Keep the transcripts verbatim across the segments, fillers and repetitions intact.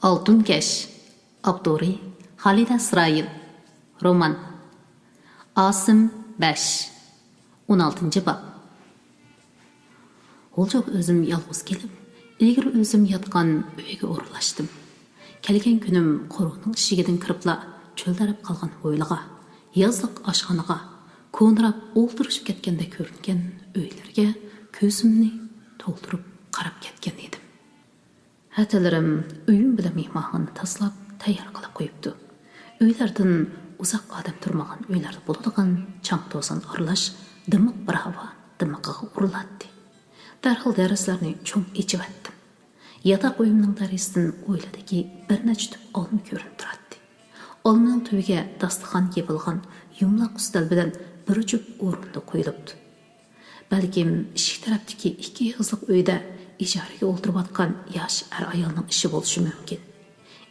ئالتۇن كەش. ئاپتورى: خالىدە ئىسرائىل. رومان. ئاسىم بەش. ئون ئالتىنچى باب. غۇلجىغا ئۆزۈم يالغۇز كېلىپ، ئىلگىرى ئۆزۈم ياتقان ئۆيگە ئورۇنلاشتىم. كەلگەن كۈنۈم قورۇنىڭ ئىشىكىدىن كىرىپلا، چۆلدەرەپ قالغان ھويلىغا، يازلىق ئاشخانىغا، كونىراپ ئولتۇرۇشۇپ كەتكەندەك كۆرۈنگەن ئۆيلەرگە كۆزۈمنى تولدۇرۇپ قاراپ كەتكەن ئىدىم. ھەدىلىرىم ئۆيۈم بىلەن مېھمانخانىنى تازىلاپ، تەييار قىلىپ قويۇپتۇ. ئۆيلەردىن ئۇزاق ئادەم تۇرمىغان ئۆيلەردە بولىدىغان چاڭ-توزان ئارىلاش دىمىق بىر ھاۋا دىمىقىغا ئۇرۇلاتتى. دەرھال دېرىزىلەرنى چوڭ ئېچىۋەتتىم. ياتاق ئۆيۈمنىڭ دېرىزىسىدىن ھويلىدىكى بىر نەچچە تۈپ ئالما كۆرۈنۈپ تۇراتتى. ئالمىنىڭ تۈۋىگە داستىخان يېپىلغان يۇمىلاق ئۈستەل بىلەن بىر جۈپ ئورۇندۇق قويۇلۇپتۇ. بەلكىم ئىشىك تەرەپتىكى ئىككى ئېغىزلىق ئۆيدە ئىجارىگە ئولتۇرۇۋاتقان ياش ئەر-ئايالنىڭ ئىشى بولۇشى مۇمكىن.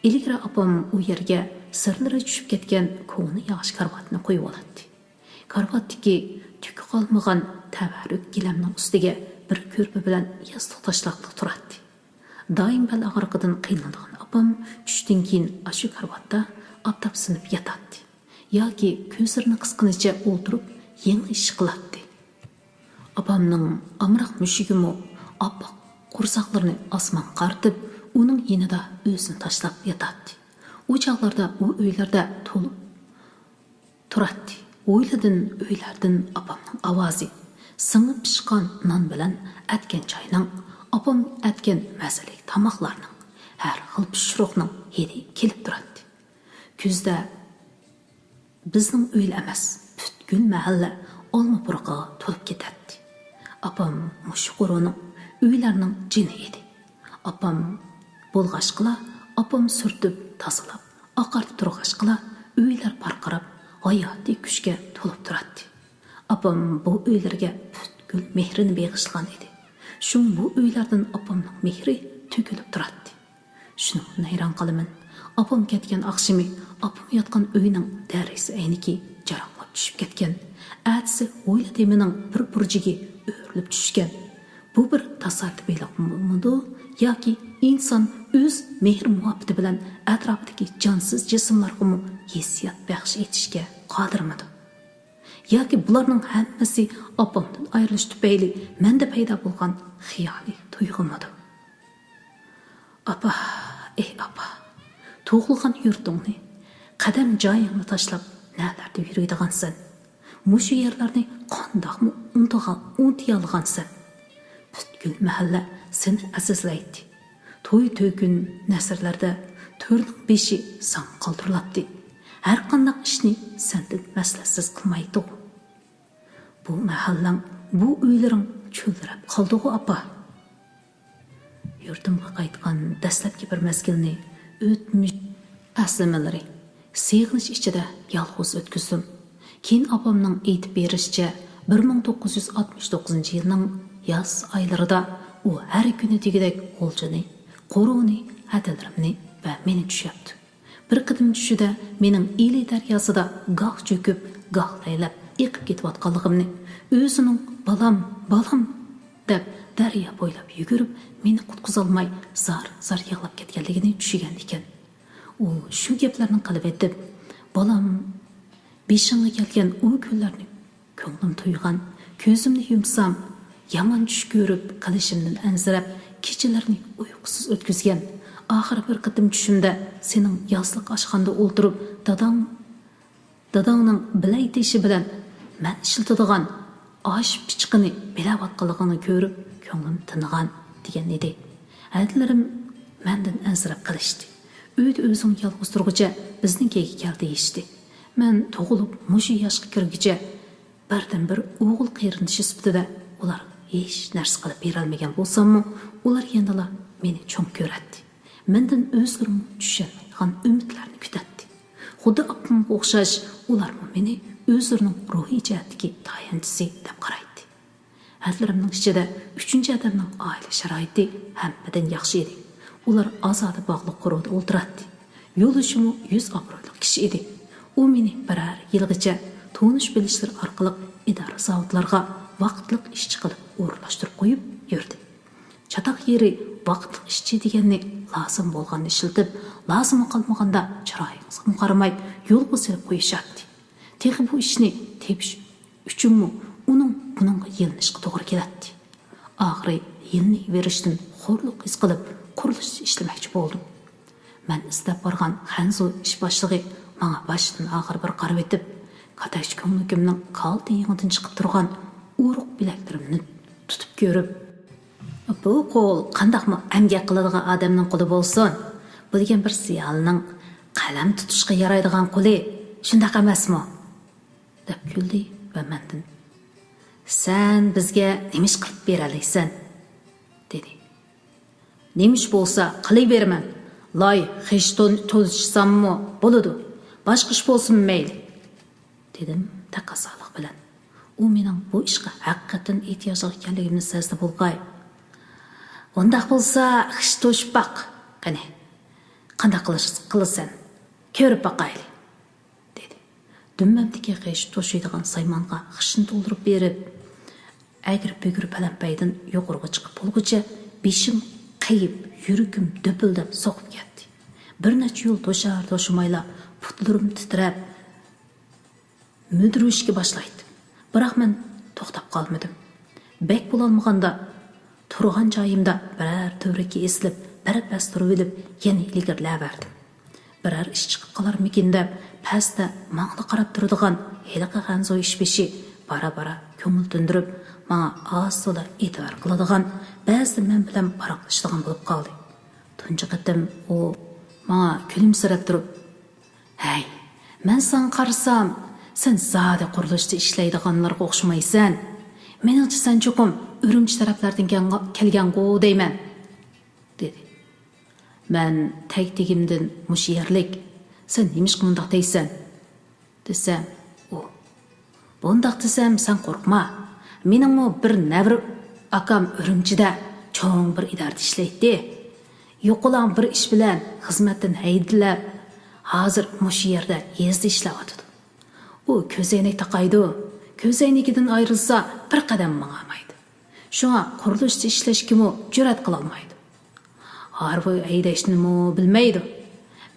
ئىلگىرى ئاپام ئۇ يەرگە سىرلىرى چۈشۈپ كەتكەن كونا ياغاچ كارىۋاتنى قويۇۋالاتتى. كارىۋاتتىكى تۈكى قالمىغان تەۋەررۈك گىلەمنىڭ ئۈستىگە بىر كۆرپە بىلەن ياستۇق تاشلاقلىق تۇراتتى. دائىم بەل ئاغرىقىدىن قىينىلىدىغان ئاپام چۈشتىن كېيىن ئاشۇ كارىۋاتتا ئاپتاپسىنىپ ياتاتتى ياكى كۆزلىرىنى قىسقىنىچە ئولتۇرۇپ يېڭى ئىش قىلاتتى. ئاپامنىڭ ئامراق مۈشۈكىمۇ ئاپئاق قورساقلىرىنى ئاسمانغا قارىتىپ، ئۇنىڭ يېنىدا ئۆزىنى تاشلاپ ياتاتتى. ئۇ چاغلاردا ئۇ ئۆيلەردە تولۇپ تۇراتتى. ھويلىدىن، ئۆيلەردىن ئاپامنىڭ ئاۋازى، سىڭىپ پىشقان نان بىلەن ئەتكەن چاينىڭ، ئاپام ئەتكەن مەززىلىك تاماقلارنىڭ، ھەر خىل پىشۇرۇقنىڭ ھىدى كېلىپ تۇراتتى. كۈزدە بىزنىڭ ئۆيلا ئەمەس، پۈتكۈل مەھەللە ئالما پۇرىقىغا تولۇپ كېتەتتى. ئاپام مۇشۇ قورۇنىڭ، ئۆيلەرنىڭ جېنى ئىدى. ئاپام بولغاچقىلا، ئاپام سۈرتۈپ، تازىلاپ، ئاقارتىپ تۇرغاچقىلا، ئۆيلەر پارقىراپ، ھاياتىي كۈچكە تولۇپ تۇراتتى. ئاپام بۇ ئۆيلەرگە پۈتكۈل مېھرىنى بېغىشلىغان ئىدى. شۇڭا بۇ ئۆيلەردىن ئاپامنىڭ مېھرى تۆكۈلۈپ تۇراتتى. شۇنىڭدىن ھەيران قالىمەن. ئاپام كەتكەن ئاخشىمى ئاپام ياتقان ئۆينىڭ دېرىزە ئەينىكى جاراڭلاپ چۈشۈپ كەتكەن. ئەتىسى ھويلا تېمىنىڭ بىر بۇرجىكى ئۆرۈلۈپ چۈشكەن. بۇ بىر تاسادىپىيلىقمىدۇ ياكى ئىنسان ئۆز مېھىر-مۇھەببىتى بىلەن ئەتراپىدىكى جانسىز جىسىملارغىمۇ ھېسسىيات بەخش ئېتىشكە قادىرمىدۇ؟ ياكى بۇلارنىڭ ھەممىسى ئاپامدىن ئايرىلىش تۈپەيلى مەندە پەيدا بولغان خىيالىي تۇيغۇمىدۇ؟ ئاپا، ئېھ ئاپا، تۇغۇلغان يۇرتۇڭنى، قەدەم جايىڭنى تاشلاپ نەلەردە يۈرىدىغانسەن؟ مۇشۇ يەرلەرنى قانداقمۇ ئۇنتۇغا-، ئۇنتۇيالىغانسەن؟ پۈتكۈل مەھەللە سېنى ئەزىزلەيتتى. توي-تۆكۈن نەسىرلەردە تۆرنىڭ بېشى ساڭا قالدۇرۇلاتتى. ھەرقانداق ئىشنى سەندىن مەسلىھەتسىز قىلمايتتىغۇ. بۇ مەھەللەڭ، بۇ ئۆيلىرىڭ چۆلدىرەپ قالدىغۇ، ئاپا. يۇرتۇمغا قايتقان دەسلەپكى بىر مەزگىلنى ئۆتمۈش ئەسلىمىلىرى، سېغىنىش ئىچىدە يالغۇز ئۆتكۈزدۈم. كېيىن ئاپامنىڭ ئېيتىپ بېرىشىچە، بىر مىڭ توققۇز يۈز ئاتمىش توققۇزىنچى يىلنىڭ ياز ئايلىرىدا ئۇ ھەر كۈنى دېگۈدەك غۇلجىنى، قورۇنى، ھەدىلىرىمنى ۋە مېنى چۈشەپتۇ. بىر قېتىم چۈشىدە مېنىڭ ئىلى دەرياسىدا گاھ چۆكۈپ، گاھ لەيلەپ ئېقىپ كېتىۋاتقانلىقىمنى، ئۆزىنىڭ «بالام، بالام» دەپ، دەريا بويلاپ يۈگۈرۈپ، مېنى قۇتقۇزالماي زار-زار يىغلاپ كەتكەنلىكىنى چۈشىگەن ئىكەن. ئۇ شۇ گەپلەرنى قىلىۋېتىپ، «بالام، بېشىڭغا كەلگەن ئۇ كۈنلەرنى كۆڭلۈم تۇيغان، كۆزۈمنى يۇمسام، يامان چۈش كۆرۈپ، قېلىشىمدىن ئەنسىرەپ، كېچىلەرنى ئۇيقۇسىز ئۆتكۈزگەن. ئاخىرى بىر قېتىم چۈشۈمدە سېنىڭ يازلىق ئاشخانىدا ئولتۇرۇپ، داداڭ، داداڭنىڭ بىلەي تېشى بىلەن مەن ئىشلىتىدىغان ئاش پىچىقىنى بىلەۋاتقانلىقىڭنى كۆرۈپ، كۆڭلۈم تىنغان» دېگەن ئىدى. ھەدىلىرىم مەندىن ئەنسىرەپ قېلىشتى. ئۆيدە ئۆزۈڭ يالغۇز تۇرغۇچە بىزنىڭكىگە كەل دېيىشتى. مەن تۇغۇلۇپ مۇشۇ ياشقا كىرگۈچە، بىردىنبىر ئوغۇل قېرىندىشى سۈپىتىدە ئۇلارغا ھېچ نەرسە قىلىپ بېرەلمىگەن بولساممۇ، ئۇلار يەنىلا مېنى چوڭ كۆرەتتى. مەندىن ئۆزلىرىمۇ چۈشەلمەيدىغان ئۈمىدلەرنى كۈتەتتى. خۇددى ئاپامغا ئوخشاش، ئۇلارمۇ مېنى ئۆزلىرىنىڭ روھىي جەھەتتىكى تايانچىسى دەپ قارايتتى. ھەدىلىرىمنىڭ ئىچىدە ئۈچىنچى ئادەمنىڭ ئائىلە شارائىتى ھەممىدىن ياخشى ئىدى. ئۇلار ئازادە باغلىق قورۇدا ئولتۇراتتى. يولدىشىمۇ يۈز ئابرۇيلۇق كىشى ئىدى. ئۇ مېنى بىرەر يىلغىچە تونۇش-بىلىشلىرى ئارقىلىق ئىدارە-زاۋۇتلارغا ۋاقىتلىق ئىشچى قىلىپ ئورۇنلاشتۇرۇپ قويۇپ يۈردى. چاتاق يېرى ۋاقىتلىق ئىشچى دېگەننى لازىم بولغاندا ئىشلىتىپ، لازىمى قالمىغاندا چىرايىڭىزغىمۇ قارىماي يولغا سېلىپ قويۇشاتتى. تېخى بۇ ئىشنى تېپىش ئۈچۈنمۇ ئۇنىڭ بۇنىڭغا يېلىنىشقا توغرا كېلەتتى. ئاخىرى يېلىنىۋېرىشتىن خورلۇق ھېس قىلىپ، قۇرۇلۇشتا ئىشلىمەكچى بولدۇم. مەن ئىزدەپ بارغان خەنزۇ ئىش باشلىقى ماڭا باشتىن ئاخىر بىر قارىۋېتىپ، كاتەكچى كۆڭلىكىمنىڭ كالتە يېڭىدىن چىقىپ تۇرغان ئورۇق بىلەكلىرىمنى تۇتۇپ كۆرۈپ، «بۇ قول قانداقمۇ ئەمگەك قىلىدىغان ئادەمنىڭ قولى بولسۇن، بۇ دېگەن بىر زىيالىينىڭ قەلەم تۇتۇشقا يارايدىغان قولى، شۇنداق ئەمەسمۇ؟» دەپ كۈلدى ۋە مەندىن، «سەن بىزگە نېمە ئىش قىلىپ بېرەلەيسەن؟» دېدى. «نېمە ئىش بولسا قىلىۋېرىمەن. لاي، خىش تون-، توشساممۇ بولىدۇ. باشقا ئىش بولسىمۇ مەيلى.» دېدىم تەقەززالىق بىلەن. ئۇ مېنىڭ بۇ ئىشقا ھەقىقەتەن ئېھتىياجلىق ئىكەنلىكىمنى سەزدى بولغاي. «ئۇنداق بولسا خىش توشۇپ باق. قېنى، قانداق قىلىش-، قىلىسەن؟ كۆرۈپ باقايلى.» دېدى. دۈمبەمدىكى خىش توشۇيدىغان سايمانغا خىشنى تولدۇرۇپ بېرىپ، ئەگرى-بۈگرى پەلەمپەيدىن يۇقىرىغا چىقىپ بولغۇچە بېشىم قېيىپ، يۈرىكىم دۈپۈلدەپ سوقۇپ كەتتى. بىر نەچچە يول توشار-توشىمايلا پۇتلىرىم تىترەپ، مۈدۈرۈشكە باشلايتتىم. بىراق مەن توختاپ قالمىدىم. بەك بولالمىغاندا، تۇرغان جايىمدا بىرەر تۈۋرۈككە ئېسىلىپ، بىر پەس تۇرۇۋېلىپ، يەنە ئىلگىرىلەۋەردىم. بىرەر ئىش چىقىپ قالارمىكىن دەپ، پەستە ماڭىلا قاراپ تۇرىدىغان ھېلىقى خەنزۇ ئىشبېشى بارا-بارا كۆڭۈل تىندۇرۇپ، ماڭا ئاز-تولا ئېتىبار قىلىدىغان، بەزىدە مەن بىلەن پاراڭلىشىدىغان بولۇپ قالدى. تۇنجى قېتىم ئۇ ماڭا كۈلۈمسىرەپ تۇرۇپ، «ھەي، مەن ساڭا قارىسام، سەن زادى قۇرۇلۇشتا ئىشلەيدىغانلارغا ئوخشىمايسەن. مېنىڭچە سەن چوقۇم ئۈرۈمچى تەرەپلەردىن كەلگەن-، كەلگەنغۇ دەيمەن.» دېدى. مەن تەگتىگىمدىن مۇشۇ يەرلىك، «سەن نېمىشقا مۇنداق دەيسەن؟» دېسەم، ئۇ، «بۇنداق دېسەم، سەن قورقما. مېنىڭمۇ بىر نەۋرە ئاكام ئۈرۈمچىدە چوڭ بىر ئىدارىدە ئىشلەيتتى. يوقىلاڭ بىر ئىش بىلەن خىزمەتتىن ھەيدىلەپ، ھازىر مۇشۇ يەردە يېزىدا ئىشلەۋاتىدۇ. ئۇ كۆزەينەك تاقايدۇ، كۆزەينىكىدىن ئايرىلسا، بىر قەدەم ماڭالمايدۇ. شۇڭا قۇرۇلۇشتا ئىشلەشكىمۇ جۈرئەت قىلالمايدۇ. ھارۋا ھەيدەشنىمۇ بىلمەيدۇ.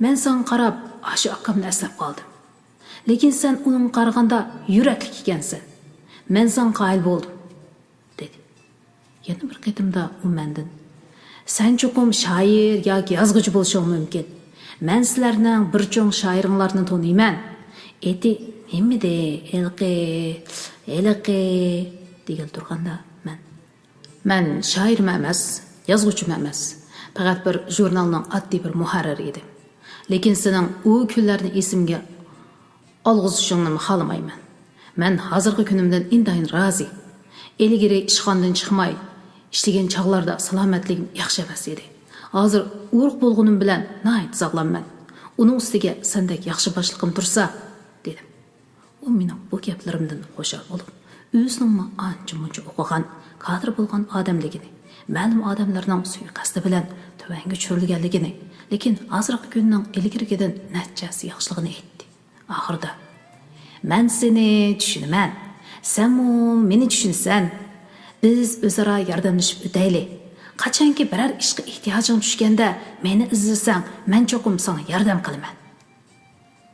مەن ساڭا قاراپ، ئاشۇ ئاكامنى ئەسلەپ قالدىم. لېكىن سەن ئۇنىڭغا قارىغاندا يۈرەكلىك ئىكەنسەن. مەن ساڭا قايىل بولدۇم.» دېدى. يەنە بىر قېتىمدا ئۇ مەندىن، «سەن چوقۇم شائىر ياكى يازغۇچى بولۇشۇڭ مۇمكىن. مەن سىلەرنىڭ بىر چوڭ شائىرىڭلارنى تونۇيمەن. ئېتى نېمىدى؟ ھېلىقى، ھېلىقى» دېگىلى تۇرغاندا مەن، «مەن شائىرمۇ ئەمەس، يازغۇچىمۇ ئەمەس. پەقەت بىر ژۇرنالنىڭ ئاددىي بىر مۇھەررىرى ئىدىم. لېكىن سېنىڭ ئۇ كۈنلەرنى ئېسىمگە ئالغۇزۇشۇڭنىمۇ خالىمايمەن. مەن ھازىرقى كۈنۈمدىن ئىنتايىن رازى. ئىلگىرى ئىشخانىدىن چىقماي ئىشلىگەن چاغلاردا سالامەتلىكىم ياخشى ئەمەس ئىدى. ھازىر ئورۇق بولغىنىم بىلەن ناھايىتى ساغلاممەن. ئۇنىڭ ئۈستىگە سەندەك ياخشى باشلىقىم تۇرسا»، دېدىم. ئۇ مېنىڭ بۇ گەپلىرىمدىن خۇشال بولۇپ، ئۆزىنىڭمۇ ئانچە-مۇنچە ئوقۇغان، كادىر بولغان ئادەملىكىنى، مەلۇم ئادەملەرنىڭ سۇيىقەستى بىلەن تۆۋەنگە چۈشۈرۈلگەنلىكىنى، لېكىن ھازىرقى كۈننىڭ ئىلگىرىكىدىن نەچچە ھەسسە ياخشىلىقىنى ئېيتتى. ئاخىرىدا، «مەن سېنى چۈشىنىمەن، سەنمۇ مېنى چۈشىنىسەن. بىز ئۆزئارا ياردەملىشىپ ئۆتەيلى. قاچانكى بىرەر ئىشقا ئېھتىياجىڭ چۈشكەندە مېنى ئىزدىسەڭ، مەن چوقۇم ساڭا ياردەم قىلىمەن.»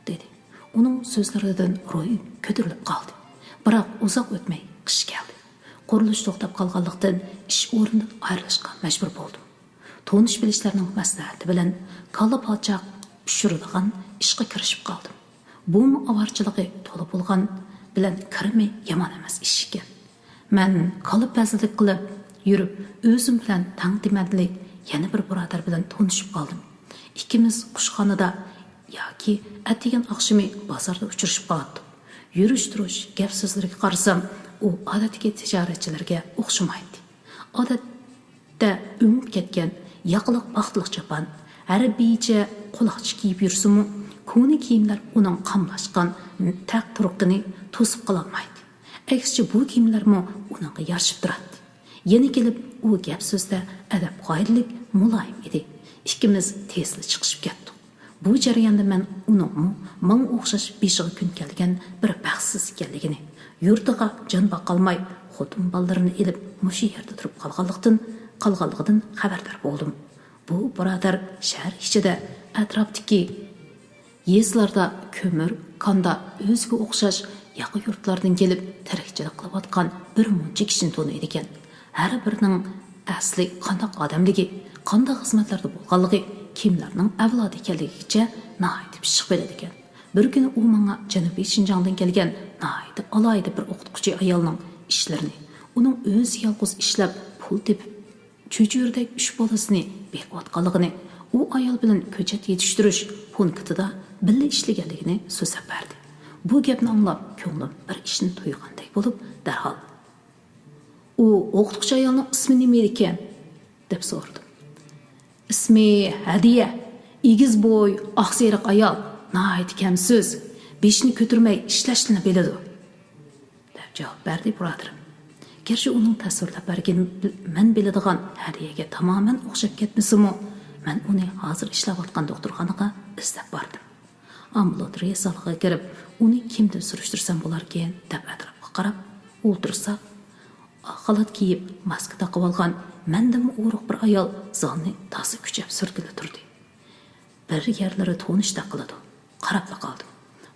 دېدى. ئۇنىڭ سۆزلىرىدىن روھىم كۆتۈرۈلۈپ قالدى. بىراق ئۇزاق ئۆتمەي قىش كەلدى. قۇرۇلۇش توختاپ قالغانلىقتىن، ئىش ئورنىدىن ئايرىلىشقا مەجبۇر بولدۇم. تونۇش-بىلىشلەرنىڭ مەسلىھەتى بىلەن كاللا پاچاق پىشۇرىدىغان ئىشقا كىرىشىپ قالدىم. بۇمۇ ئاۋارىچىلىقى تولا بولغان بىلەن كىرىمى يامان ئەمەس ئىش ئىكەن. مەن كاللا پەزىلىك قىلىپ يۈرۈپ، ئۆزۈم بىلەن تەڭ تېمەنلىك يەنە بىر بۇرادەر بىلەن تونۇشۇپ قالدىم. ئىككىمىز قۇشخانىدا ياكى ئەتىگەن ئاخشىمى بازاردا ئۇچرىشىپ قالاتتۇق. يۈرۈش-تۇرۇش، گەپ-سۆزلىرىگە قارىسام، ئۇ ئادەتتىكى تىجارەتچىلەرگە ئوخشىمايتتى. ئادەتتە ئۆڭۈپ كەتكەن ياقىلىق پاختىلىق چاپان، ھەربىيچە قۇلاقچا كىيىپ يۈرسىمۇ، كونا كىيىملەر ئۇنىڭ قاملاشقان تەق تۇرقىنى توسۇپ قالالمايتتى. ئەكسىچە، بۇ كىيىملەرمۇ ئۇنىڭغا يارىشىپ تۇراتتى. يەنە كېلىپ ئۇ گەپ-سۆزدە ئەدەپ-قائىدىلىك، مۇلايىم ئىدى. ئىككىمىز تېزلا چىقىشىپ كەتتۇق. بۇ جەرياندا مەن ئۇنىڭمۇ ماڭا ئوخشاش بېشىغا كۈن كەلگەن بىر بەختسىز ئىكەنلىكىنى، يۇرتىغا جان باقالماي، خوتۇن بالىلىرىنى ئېلىپ مۇشۇ يەردە تۇرۇپ قالغانلىقتىن، قالغانلىقىدىن خەۋەردار بولدۇم. بۇ بۇرادەر شەھەر ئىچىدە، ئەتراپتىكى يېزىلاردا كۆمۈر، كاندا، ئۆزىگە ئوخشاش ياقا يۇرتلاردىن كېلىپ تىرىكچىلىك قىلىۋاتقان بىر مۇنچە كىشىنى تونۇيدىكەن. ھەر بىرىنىڭ ئەسلى قانداق ئادەملىكى، قانداق خىزمەتلەردە بولغانلىقى، كىملەرنىڭ ئەۋلادى ئىكەنلىكىگىچە ناھايىتى پىششىق بىلىدىكەن. بىر كۈنى ئۇ ماڭا جەنۇبىي شىنجاڭدىن كەلگەن ناھايىتى ئالاھىدە بىر ئوقۇتقۇچى ئايالنىڭ ئىشلىرىنى، ئۇنىڭ ئۆزى يالغۇز ئىشلەپ پۇل تېپىپ، چۆچۈرىدەك ئۈچ بالىسىنى بېقىۋاتقانلىقىنى، ئۇ ئايال بىلەن كۆچەت يېتىشتۈرۈش پونكىتىدا بىللە ئىشلىگەنلىكىنى سۆزلەپ بەردى. بۇ گەپنى ئاڭلاپ، كۆڭلۈم بىر ئىشنى تۇيغاندەك بولۇپ، دەرھال، «ئۇ ئوقۇتقۇچى ئايالنىڭ ئىسمى نېمە ئىدىكەن؟» دەپ سورىدىم. «ئىسمى ھەدىيە. ئېگىز بوي، ئاق سېرىق ئايال، ناھايىتى كەمسۆز، بېشىنى كۆتۈرمەي ئىشلەشنىلا بىلىدۇ» دەپ جاۋاب بەردى بۇرادىرىم. گەرچە ئۇنىڭ تەسۋىرلەپ بەرگىنى مەن بىلىدىغان ھەدىيەگە تامامەن ئوخشاپ كەتمىسىمۇ، مەن ئۇنى ھازىر ئىشلەۋاتقان دوختۇرخانىغا ئىزدەپ باردىم. ئامبۇلاتورىيە زالىغا كىرىپ، ئۇنى كىمدىن سۈرۈشتۈرسەم بولاركىن دەپ ئەتراپقا قاراپ ئولتۇرساق، ئاق خالات كىيىپ، ماسكا تاقىۋالغان مەندىنمۇ ئورۇق بىر ئايال زالنى تازا كۈچەپ سۈرگىلى تۇردى. بىر يەرلىرى تونۇشتەك قىلىدۇ. قاراپلا قالدىم.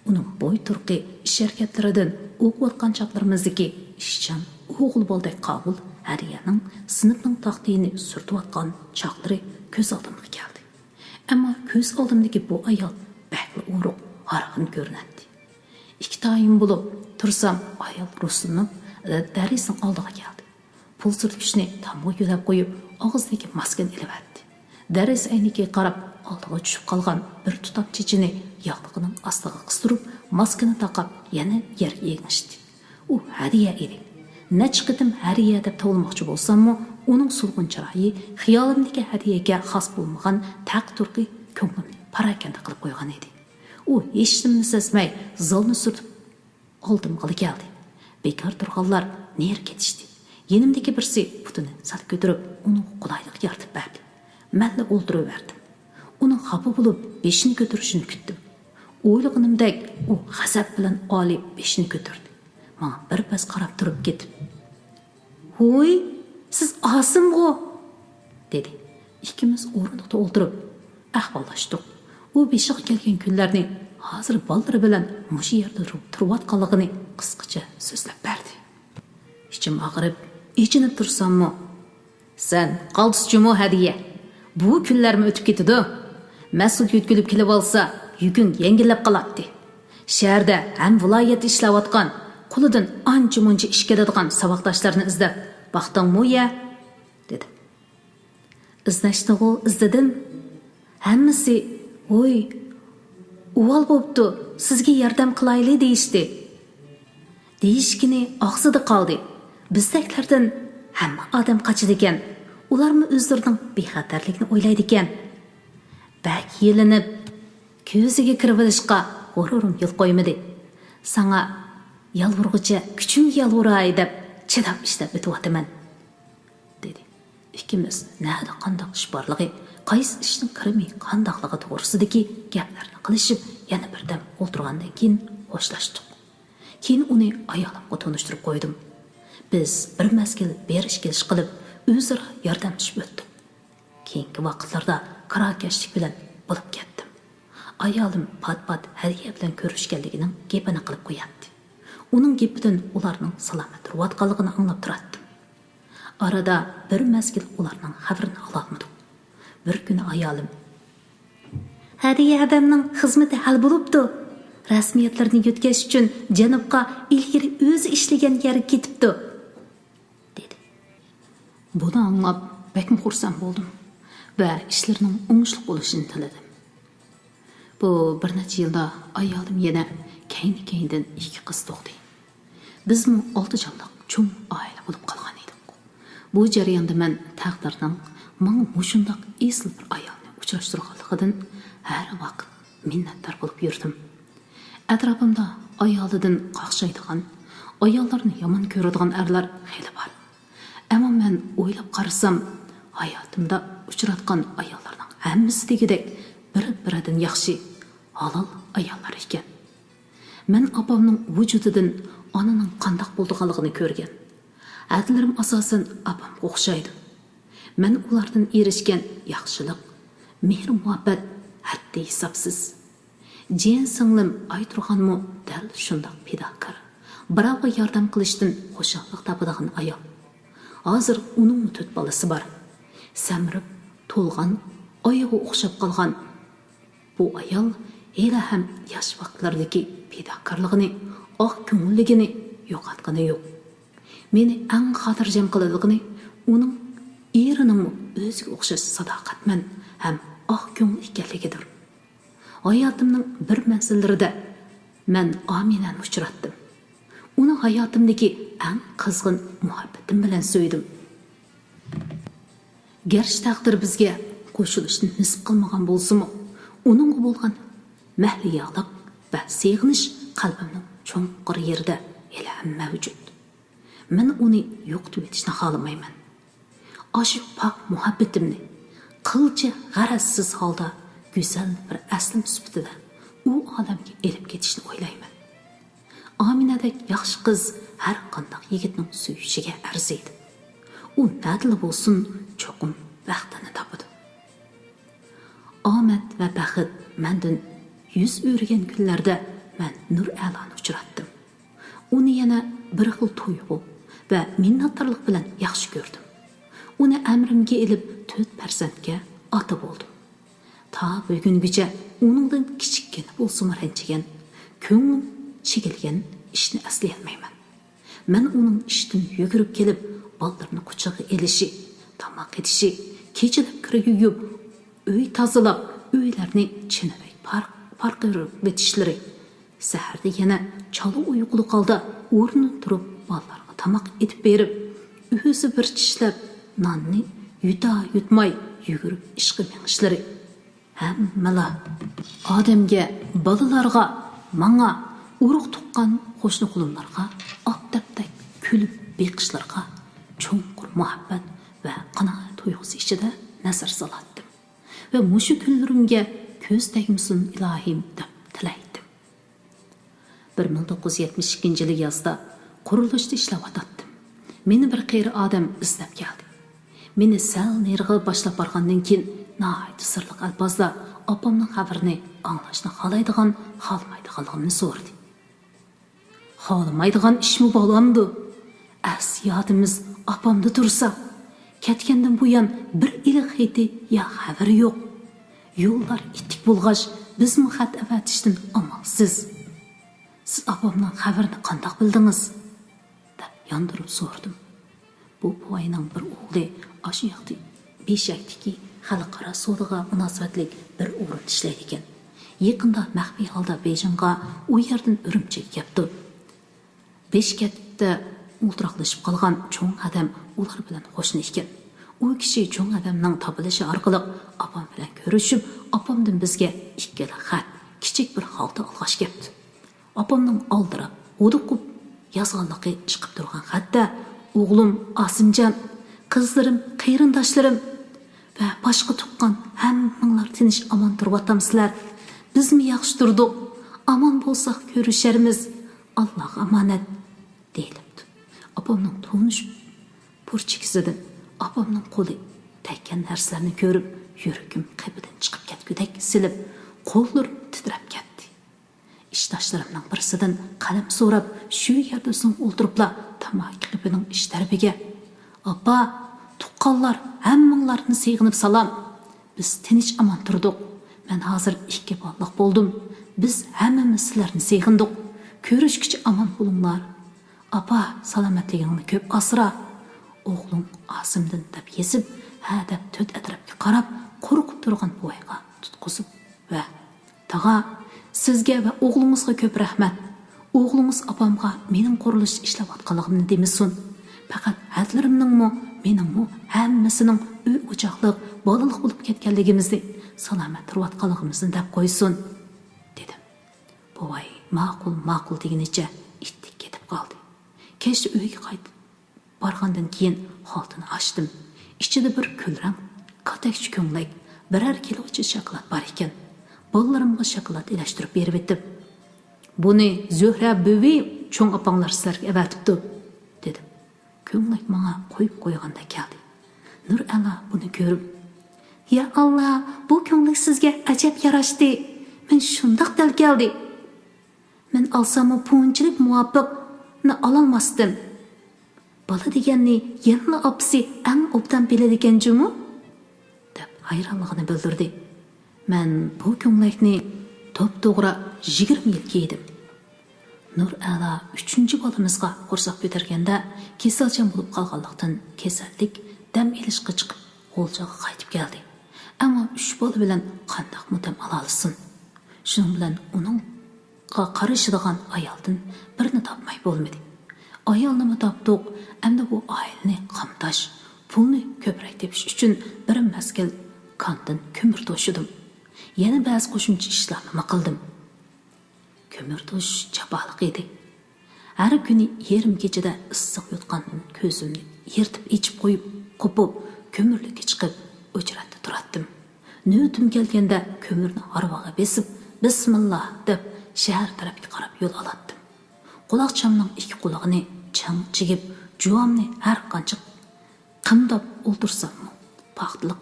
ئۇنىڭ بوي تۇرقى، ئىش ھەرىكەتلىرىدىن ئوقۇۋاتقان چاغلىرىمىزدىكى ئىشچان، ئوغۇل بالىدەك قاۋۇل ھەدىيەنىڭ سىنىپنىڭ تاختىيىنى سۈرتۈۋاتقان چاغلىرى كۆز ئالدىمغا كەلدى. ئەمما كۆز ئالدىمدىكى بۇ ئايال بەكلا ئورۇق، ھارغىن كۆرۈنەتتى. ئىككى تايىن بولۇپ تۇرسام، ئايال رۇسلىنىپ، دەررىسنىڭ ئالدىغا كەلدى. پۇل سۈرتكۈچنى تامغا يۆلەپ قويۇپ، ئاغزىدىكى ماسكىنى ئېلىۋەتتى. دەررىس ئەينىكىگە قاراپ، ئالدىغا چۈشۈپ قالغان بىر تۇتام چېچىنى ياغلىقىنىڭ ئاستىغا قىستۇرۇپ، ماسكىنى تاقاپ، يەنە يەرگە ئېڭىشتى. ئۇ ھەدىيە ئىدى. نەچچە قېتىم ھەدىيە دەپ توۋلىماقچى بولساممۇ، ئۇنىڭ سولغۇن چىرايى، خىيالىمدىكى ھەدىيەگە خاس بولمىغان تەق تۇرقى كۆڭلۈمنى پاراكەندە قىلىپ قويغان ئىدى. ئۇ ھېچنېمىنى سەزمەي، زالنى سۈرتۈپ، ئالدىمغىلا كەلدى. بىكار تۇرغانلار نېرى كېتىشتى. يېنىمدىكى بىرسى پۇتىنى سەل كۆتۈرۈپ، ئۇنىڭغا قولايلىق يارىتىپ بەردى. مەنلا ئولتۇرۇۋەردىم. ئۇنىڭ خاپا بولۇپ، بېشىنى كۆتۈرۈشىنى كۈتتۈم. ئويلىغىنىمدەك، ئۇ غەزەپ بىلەن ئالىي بېشىنى كۆتۈردى. ماڭا بىر پەس قاراپ تۇرۇپ كېتىپ، «ھوي، سىز ئاسىمغۇ؟» دېدى. ئىككىمىز ئورۇندۇقتا ئولتۇرۇپ ئەھۋاللاشتۇق. ئۇ بېشىغا كەلگەن كۈنلەرنى، ھازىر بالىلىرى بىلەن مۇشۇ يەردە تۇرۇپ، تۇرۇۋاتقانلىقىنى قىسقىچە سۆزلەپ بەردى. ئىچىم ئاغرىپ، ئېچىنىپ تۇرساممۇ، «سەن قالتىس جۇمۇ ھەدىيە. بۇ كۈنلەرمۇ ئۆتۈپ كېتىدۇ. مەسئۇل يۆتكىلىپ كېلىۋالسا، يۈكۈڭ يەڭگىللەپ قالاتتى. شەھەردە ھەم ۋىلايەتتە ئىشلەۋاتقان، قولىدىن ئانچە-مۇنچە ئىش كېلىدىغان ساۋاقداشلارنى ئىزدەپ باقتىڭمۇ يە؟» دېدىم. «ئىزدەشنىغۇ ئىزدىدىم. ھەممىسى، ھوي، ئۇۋال بوپتۇ، سىزگە ياردەم قىلايلى دېيىشتى.» دېيىشكىنى ئاغزىدا قالدى. بىزدەكلەردىن ھەممە ئادەم قاچىدىكەن. ئۇلارمۇ ئۆزلىرىنىڭ بىخەتەرلىكىنى ئويلايدىكەن. بەك يېلىنىپ، كۆزىگە كىرىۋېلىشقا غۇرۇرۇم يول قويمىدى. ساڭا يالۋۇرغۇچە كۈچۈمگە يالۋۇراي دەپ چىداپ ئىشلەپ ئۆتۈۋاتىمەن. دېدى. ئىككىمىز نەدە قانداق ئىش بارلىقى، قايسى ئىشنىڭ كىرىمى قانداقلىقى توغرىسىدىكى گەپلەرنى قىلىشىپ، يەنە بىردەم ئولتۇرغاندىن كېيىن خوشلاشتۇق. كېيىن ئۇنى ئايالىمغا تونۇشتۇرۇپ قويدۇم. بىز بىر مەزگىل بېرىش-كېلىش قىلىپ، ئۆزئارا ياردەملىشىپ ئۆتتۇق. كېيىنكى ۋاقىتلاردا كىراكەشلىك بىلەن بولۇپ كەتتىم. ئايالىم پات-پات ھەدىيە بىلەن كۆرۈشكەنلىكىنىڭ گېپىنى قىلىپ قوياتتى. ئۇنىڭ گېپىدىن ئۇلارنىڭ سالامەت تۇرۇۋاتقانلىقىنى ئاڭلاپ تۇراتتىم. ئارىدا بىر مەزگىل ئۇلارنىڭ خەۋىرىنى ئالالمىدۇق. بىر كۈنى ئايالىم، «ھەدىيە ھەدەمنىڭ خىزمىتى ھەل بولۇپتۇ. رەسمىيەتلىرىنى يۆتكەش ئۈچۈن جەنۇبقا ئىلگىرى ئۆزى ئىشلىگەن يەرگە كېتىپتۇ.» دېدى. بۇنى ئاڭلاپ بەكمۇ خۇرسەن بولدۇم ۋە ئىشلىرىنىڭ ئوڭۇشلۇق بولۇشىنى تىلىدىم. بۇ بىر نەچچە يىلدا ئايالىم يەنە كەينى-كەينىدىن ئىككى قىز تۇغدى. بىزمۇ ئالتە جانلىق چوڭ ئائىلە بولۇپ قالغان ئىدۇق. بۇ جەرياندا مەن تەقدىرنىڭ ماڭا مۇشۇنداق ئېسىل بىر ئايالنى ئۇچراشتۇرغانلىقىدىن ھەر ۋاقىت مىننەتدار بولۇپ يۈردۈم. ئەتراپىمدا ئايالىدىن قاقشايدىغان، ئاياللارنى يامان كۆرىدىغان ئەرلەر خېلى بار. ئەمما مەن ئويلاپ قارىسام، ھاياتىمدا ئۇچراتقان ئاياللارنىڭ ھەممىسى دېگۈدەك بىر-بىرىدىن ياخشى، ھالال ئاياللار ئىكەن. مەن ئاپامنىڭ ۋۇجۇدىدىن ئانىنىڭ قانداق بولىدىغانلىقىنى كۆرگەن. ئادەتلىرىم ئاساسەن ئاپامغا ئوخشايدۇ. مەن ئۇلاردىن ئېرىشكەن ياخشىلىق، مېھىر-مۇھەببەت ھەددى-ھېسابسىز. جىيەن-سىڭلىم ئايتۇرغانمۇ دەل شۇنداق پىداكار، بىراۋغا ياردەم قىلىشتىن خۇشاللىق تاپىدىغان ئايال. ھازىر ئۇنىڭمۇ تۆت بالىسى بار. سەمرىپ، تولغان، ئايىغى ئوخشاپ قالغان بۇ ئايال ھېلىھەم ياش ۋاقىتلىرىدىكى پىداكارلىقىنى، ئاق كۆڭۈللۈكىنى يوقاتقىنى يوق. مېنى ئەڭ خاتىرجەم قىلىدىغىنى ئۇنىڭ ئېرىنىڭمۇ ئۆزىگە ئوخشاش ساداقەتمەن ھەم ئاق كۆڭۈل ئىكەنلىكىدۇر. ھاياتىمنىڭ بىر مەزگىللىرىدە مەن ئامىنەنى ئۇچراتتىم. ئۇنى ھاياتىمدىكى ئەڭ قىزغىن مۇھەببىتىم بىلەن سۆيدۈم. گەرچە تەقدىر بىزگە قوشۇلۇشنى نېسىپ قىلمىغان بولسىمۇ، ئۇنىڭغا بولغان مەھلىيالىق ۋە سېغىنىش قەلبىمنىڭ چوڭقۇر يېرىدە ھېلىھەم مەۋجۇت. مەن ئۇنى يوقىتىۋېتىشنى خالىمايمەن. ئاشۇ پاك مۇھەببىتىمنى قىلچە غەرەزسىز ھالدا گۈزەل بىر ئەسلىمە سۈپىتىدە ئۇ ئالەمگە ئېلىپ كېتىشنى ئويلايمەن. ئامىنەدەك ياخشى قىز ھەر قانداق يىگىتنىڭ سۆيۈشىگە ئەرزىيدۇ. ئۇ نەدىلا بولسۇن، چوقۇم بەختىنى تاپىدۇ. ئامەت ۋە بەخت مەندىن يۈز ئۆرۈگەن كۈنلەردە مەن نۇرئەلانى ئۇچراتتىم. ئۇنى يەنە بىر خىل تۇيغۇ ۋە مىننەتدارلىق بىلەن ياخشى كۆردۈم. ئۇنى ئەمرىمگە ئېلىپ، تۆت پەرزەنتكە ئاتا بولدۇم. تا بۈگۈنگىچە ئۇنىڭدىن كىچىككىنە بولسىمۇ رەنجىگەن، كۆڭلۈم چىگىلگەن ئىشنى ئەسلىيەلمەيمەن. مەن ئۇنىڭ ئىشتىن يۈگۈرۈپ كېلىپ، بالىلىرىنى قۇچىقىغا ئېلىشى، تاماق ئېتىشى، كېچىلەپ كىر يۇيۇپ، ئۆي تازىلاپ، ئۆيلەرنى چىنىدەك پارق-، پارقىرىۋېتىشلىرى، سەھەردە يەنە چالا ئۇيقۇلۇق ھالدا ئورنىدىن تۇرۇپ، بالىلارغا تاماق ئېتىپ بېرىپ، ئۆزى بىر چىشلەپ ناننى يۇتا-يۇتماي يۈگۈرۈپ ئىشقا مېڭىشلىرى. ھەممىلا ئادەمگە، بالىلارغا، ماڭا، ئۇرۇق-تۇغقان، قوشنا-قولۇملارغا ئاپتاپتەك كۈلۈپ بېقىشلىرىغا چوڭقۇر مۇھەببەت ۋە قانائەت تۇيغۇسى ئىچىدە نەزەر سالاتتىم ۋە مۇشۇ كۈنلىرىمگە كۆز تەگمىسۇن، ئىلاھىم، دەپ تىلەيتتىم. بىر مىڭ توققۇز يۈز يەتمىش ئىككىنچى يىلى يازدا قۇرۇلۇشتا ئىشلەۋاتاتتىم. مېنى بىر قېرى ئادەم ئىزدەپ كەلدى. مېنى سەل نېرىغا باشلاپ بارغاندىن كېيىن، ناھايىتى سىرلىق ئەلپازدا ئاپامنىڭ خەۋىرىنى ئاڭلاشنى خالايدىغان، خالىمايدىغانلىقىمنى سورىدى. خالىمايدىغان ئىشمۇ بولامدۇ؟ ئەس يادىمىز ئاپامدا تۇرسا، كەتكەندىن بۇيان بىر ئىلىق خېتى يا خەۋىرى يوق. يوللار ئىتتىك بولغاچ، بىزمۇ خەت ئەۋەتىشتىن ئامالسىز. سىز ئاپامنىڭ خەۋىرىنى قانداق بىلدىڭىز؟ دەپ ياندۇرۇپ سورىدىم. بۇ بوۋاينىڭ بىر ئوغلى ئاشۇ ياقتا بېشكەكتىكى خەلقئارا سودىغا مۇناسىۋەتلىك بىر ئورۇندا ئىشلەيدىكەن. يېقىندا مەخپىي ھالدا بېيجىڭغا، ئۇ يەردىن ئۈرۈمچىگە كەپتۇ. بېشكەكتە ئولتۇراقلىشىپ قالغان چوڭ ئادەم ئۇلار بىلەن قوشنا ئىكەن. ئۇ كىشى چوڭ ئادەمنىڭ تاپىلىشى ئارقىلىق ئاپام بىلەن كۆرۈشۈپ، ئاپامدىن بىزگە ئىككىلا خەت، كىچىك بىر خالتا ئالغاچ كەپتۇ. ئاپامنىڭ ئالدىراپ، ھودۇقۇپ يازغانلىقى چىقىپ تۇرغان خەتتە، «ئوغلۇم ئاسىمجان، قىزلىرىم، قېرىنداشلىرىم ۋە باشقا تۇغقان ھەممىڭلار تىنچ ئامان تۇرۇۋاتامسىلەر؟ بىزمۇ ياخشى تۇردۇق. ئامان بولساق كۆرۈشەرمىز. ئاللاغا ئامانەت» دېيىلىپتۇ. ئاپامنىڭ تونۇش پۇرچىكىسىدىن ئاپامنىڭ قولى تەگكەن نەرسىلەرنى كۆرۈپ، يۈرىكىم قېپىدىن چىقىپ كەتكۈدەك سېلىپ، قوللىرىم تىترەپ كەتتى. ئىشداشلىرىمنىڭ بىرسىدىن قەلەم سوراپ، شۇ يەردە زوڭ ئولتۇرۇپلا تاماكا قېپىنىڭ ئىچ تەرىپىگە، «ئاپا، تۇغقانلار ھەممىڭلارنى سېغىنىپ سالام. بىز تىنچ ئامان تۇردۇق. مەن ھازىر ئىككى بالىلىق بولدۇم. بىز ھەممىمىز سىلەرنى سېغىندۇق. كۆرۈشكىچە ئامان بولۇڭلار. ئاپا، سالامەتلىكىڭنى كۆپ ئاسرا. ئوغلۇڭ ئاسىمدىن» دەپ يېزىپ، «ھە» دەپ تۆت ئەتراپقا قاراپ قورقۇپ تۇرغان بوۋايغا تۇتقۇزۇپ ۋە، «تاغا، سىزگە ۋە ئوغلىڭىزغا كۆپ رەھمەت. ئوغلىڭىز ئاپامغا مېنىڭ قۇرۇلۇشتا ئىشلەۋاتقانلىقىمنى دېمىسۇن. پەقەت ھەدىلىرىمنىڭمۇ، مېنىڭمۇ ھەممىسىنىڭ ئۆي-ئوچاقلىق، بالىلىق بولۇپ كەتكەنلىكىمىزنى، سالامەت تۇرۇۋاتقانلىقىمىزنى دەپ قويسۇن» دېدىم. بوۋاي ماقۇل، ماقۇل دېگىنىچە ئىتتىك كېتىپ قالدى. كەچتە ئۆيگە قايتىپ بارغاندىن كېيىن خالتىنى ئاچتىم. ئىچىدە بىر كۈلرەڭ كاتەكچە كۆڭلەك، بىرەر كىلوچە شاكىلات بار ئىكەن. بالىلىرىمغا شاكىلات ئىلەشتۈرۈپ بېرىۋېتىپ، «بۇنى زۆھرە بۈۋى، چوڭ ئاپاڭلار سىلەرگە ئەۋەتىپتۇ» دېدىم. كۆڭلەك ماڭا قويۇپ قويغاندەك كەلدى. نۇرئەلا بۇنى كۆرۈپ، يا ئاللا، بۇ كۆڭلەك سىزگە ئەجەب ياراشتى. مەن شۇنداق دەل كەلدى. مەن ئالساممۇ بۇنچىلىك مۇۋاپىقنى ئالالماستىم. بالا دېگەننى يەنىلا ئاپىسى ئەڭ ئوبدان بىلىدىكەن جۇمۇ؟ دەپ ھەيرانلىقىنى بىلدۈردى. مەن بۇ كۆڭلەكنى توپتوغرا يىگىرمە يىل كىيدىم. نۇرئەلا ئۈچىنچى بالىمىزغا قورساق كۆتۈرگەندە كېسەلچان بولۇپ قالغانلىقتىن كېسەللىك دەم ئېلىشقا چىقىپ، غۇلجىغا قايتىپ كەلدى. ئەمما ئۈچ بالا بىلەن قانداقمۇ دەم ئالالىسۇن؟ شۇنىڭ بىلەن ئۇنىڭغا قارىشىدىغان ئايالدىن بىرنى تاپماي بولمىدى. ئايالنىمۇ تاپتۇق، ئەمدى بۇ ئائىلىنى قامداش، پۇلنى كۆپرەك تېپىش ئۈچۈن بىر مەزگىل كاندىن كۆمۈر توشۇدۇم. يەنە بەزى قوشۇمچە ئىشلارنىمۇ قىلدىم. كۆمۈر توشۇش جاپالىق ئىدى. ھەر كۈنى يېرىم كېچىدە ئىسسىق يوتقاندىن كۆزۈمنى يىرتىپ ئېچىپ قويۇپ، قوپۇپ، كۆمۈرلۈككە چىقىپ، ئۆچرەتتە تۇراتتىم. نۆۋىتىم كەلگەندە كۆمۈرنى ھارۋىغا بېسىپ، بىسمىللا دەپ شەھەر تەرەپكە قاراپ يول ئالاتتىم. قۇلاقچامنىڭ ئىككى قۇلىقىنى چىڭ چىگىپ، جۇۋامنى ھەر قانچە قىمداپ ئولتۇرساممۇ، پاختىلىق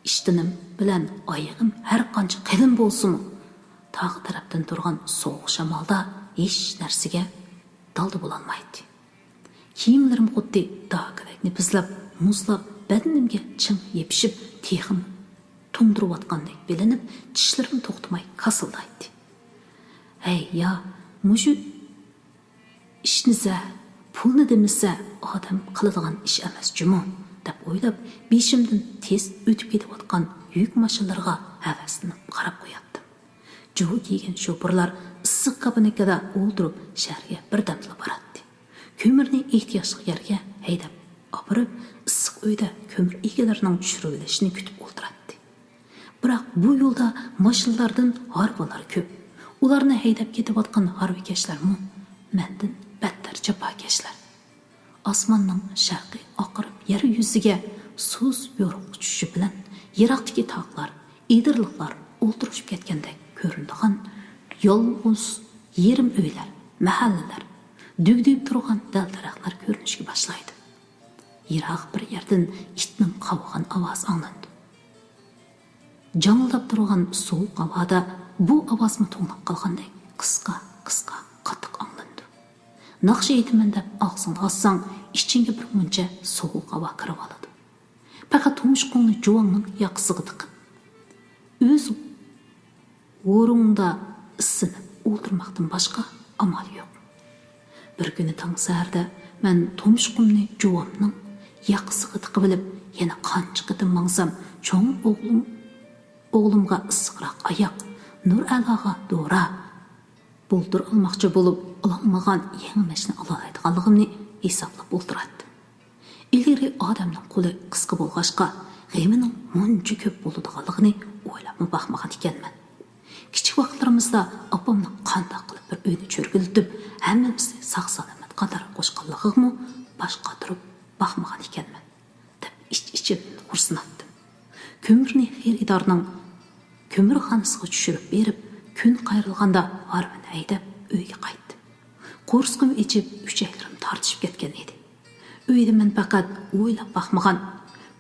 ئىشتىنىم بىلەن ئايىغىم ھەر قانچە قېلىن بولسىمۇ، تاغ تەرەپتىن تۇرغان سوغۇق شامالدا ھېچ نەرسىگە دالدا بولالمايتتى. كىيىملىرىم خۇددى داكىدەك نېپىزلاپ، مۇزلاپ، بەدىنىمگە چىڭ يېپىشىپ، تېخىمۇ توڭدۇرۇۋاتقاندەك بىلىنىپ، چىشلىرىم توختىماي كاسىلدايتتى. ھەي يا، مۇشۇ ئىشنى زە، پۇلنى دېمىسە، ئادەم قىلىدىغان ئىش ئەمەس جۇمۇ، دەپ ئويلاپ، بېشىمدىن تېز ئۆتۈپ كېتىۋاتقان يۈك ماشىنىلىرىغا ھەۋەسلىنىپ قاراپ قوياتتىم. جۇۋا كىيگەن شوپۇرلار ئىسسىق كابىنكىدا ئولتۇرۇپ، شەھەرگە بىردەمدىلا باراتتى. كۆمۈرنى ئېھتىياجلىق يەرگە ھەيدەپ ئاپىرىپ، ئىسسىق ئۆيدە كۆمۈر ئىگىلىرىنىڭ چۈشۈرۈۋېلىشىنى كۈتۈپ ئولتۇراتتى. بىراق بۇ يولدا ماشىنىلاردىن ھارۋىلار كۆپ. ئۇلارنى ھەيدەپ كېتىۋاتقان ھارۋىكەشلەرمۇ مەندىن بەتتەر جاپاكەشلەر. ئاسماننىڭ شەرقى ئاقىرىپ يەر يۈزىگە سۇس يورۇق چۈشۈشى بىلەن يىراقتىكى تاغلار، ئېدىرلىقلار ئولتۇرۇشۇپ كەتكەندەك كۆرۈنىدىغان يالغۇز يېرىم ئۆيلەر، مەھەللىلەر، دۈگدۈيۈپ تۇرغان دەل-دەرەخلەر كۆرۈنۈشكە باشلايدۇ. يىراق بىر يەردىن ئىتنىڭ قاۋىغان ئاۋازى ئاڭلىنىدۇ. جاڭىلداپ تۇرغان سوغۇق ھاۋادا بۇ ئاۋازمۇ توڭلاپ قالغاندەك قىسقا، قىسقا، قاتتىق ئاڭلىنىدۇ. ناخشا ئېيتىمەن دەپ ئاغزىڭنى ئاچساڭ، ئىچىڭگە بىر مۇنچە سوغۇق ھاۋا كىرىۋالىدۇ. پەقەت تۇمشۇقۇڭنى جۇۋامنىڭ ياقىسىغا تىقىپ، ئۆز ھورۇڭدا ئىسسىنىپ ئولتۇرماقتىن باشقا ئامال يوق. بىر كۈنى تاڭ سەھەردە مەن تۇمشۇقۇمنى جۇۋامنىڭ ياقىسىغا تىقىۋېلىپ، يەنە قانچە قېتىم ماڭسام، چوڭ ئوغلۇم، ئوغلۇمغا ئىسسىقراق ئاياق، نۇرئەلاغا دورا، بۇلتۇر ئالماقچى بولۇپ، ئالالمىغان يېڭى مەشنە ئالالايدىغانلىقىمنى ھېسابلاپ ئولتۇراتتىم. ئىلگىرى ئادەمنىڭ قولى قىسقا بولغاچقا، غېمىنىڭ مۇنچە كۆپ بولىدىغانلىقىنى ئويلاپمۇ باقمىغان ئىكەنمەن. كىچىك ۋاقىتلىرىمىزدا ئاپامنىڭ قانداق قىلىپ بىر ئۆينى چۆرگۈلىتىپ، ھەممىمىزنى ساق-سالامەت قاتارغا قوشقانلىقىغىمۇ باش قاتۇرۇپ باقمىغان ئىكەنمەن، دەپ ئىچ-ئىچىمدىن خورسىناتتىم. كۆمۈرنى خېرىدارنىڭ كۆمۈرخانىسىغا چۈشۈرۈپ بېرىپ، كۈن قايرىلغاندا ھارۋىنى ھەيدەپ ئۆيگە قايتتىم. قورسىقىم ئېچىپ، ئۈچەكلىرىم تارتىشىپ كەتكەن ئىدى. ئۆيدە مەن پەقەت ئويلاپ باقمىغان،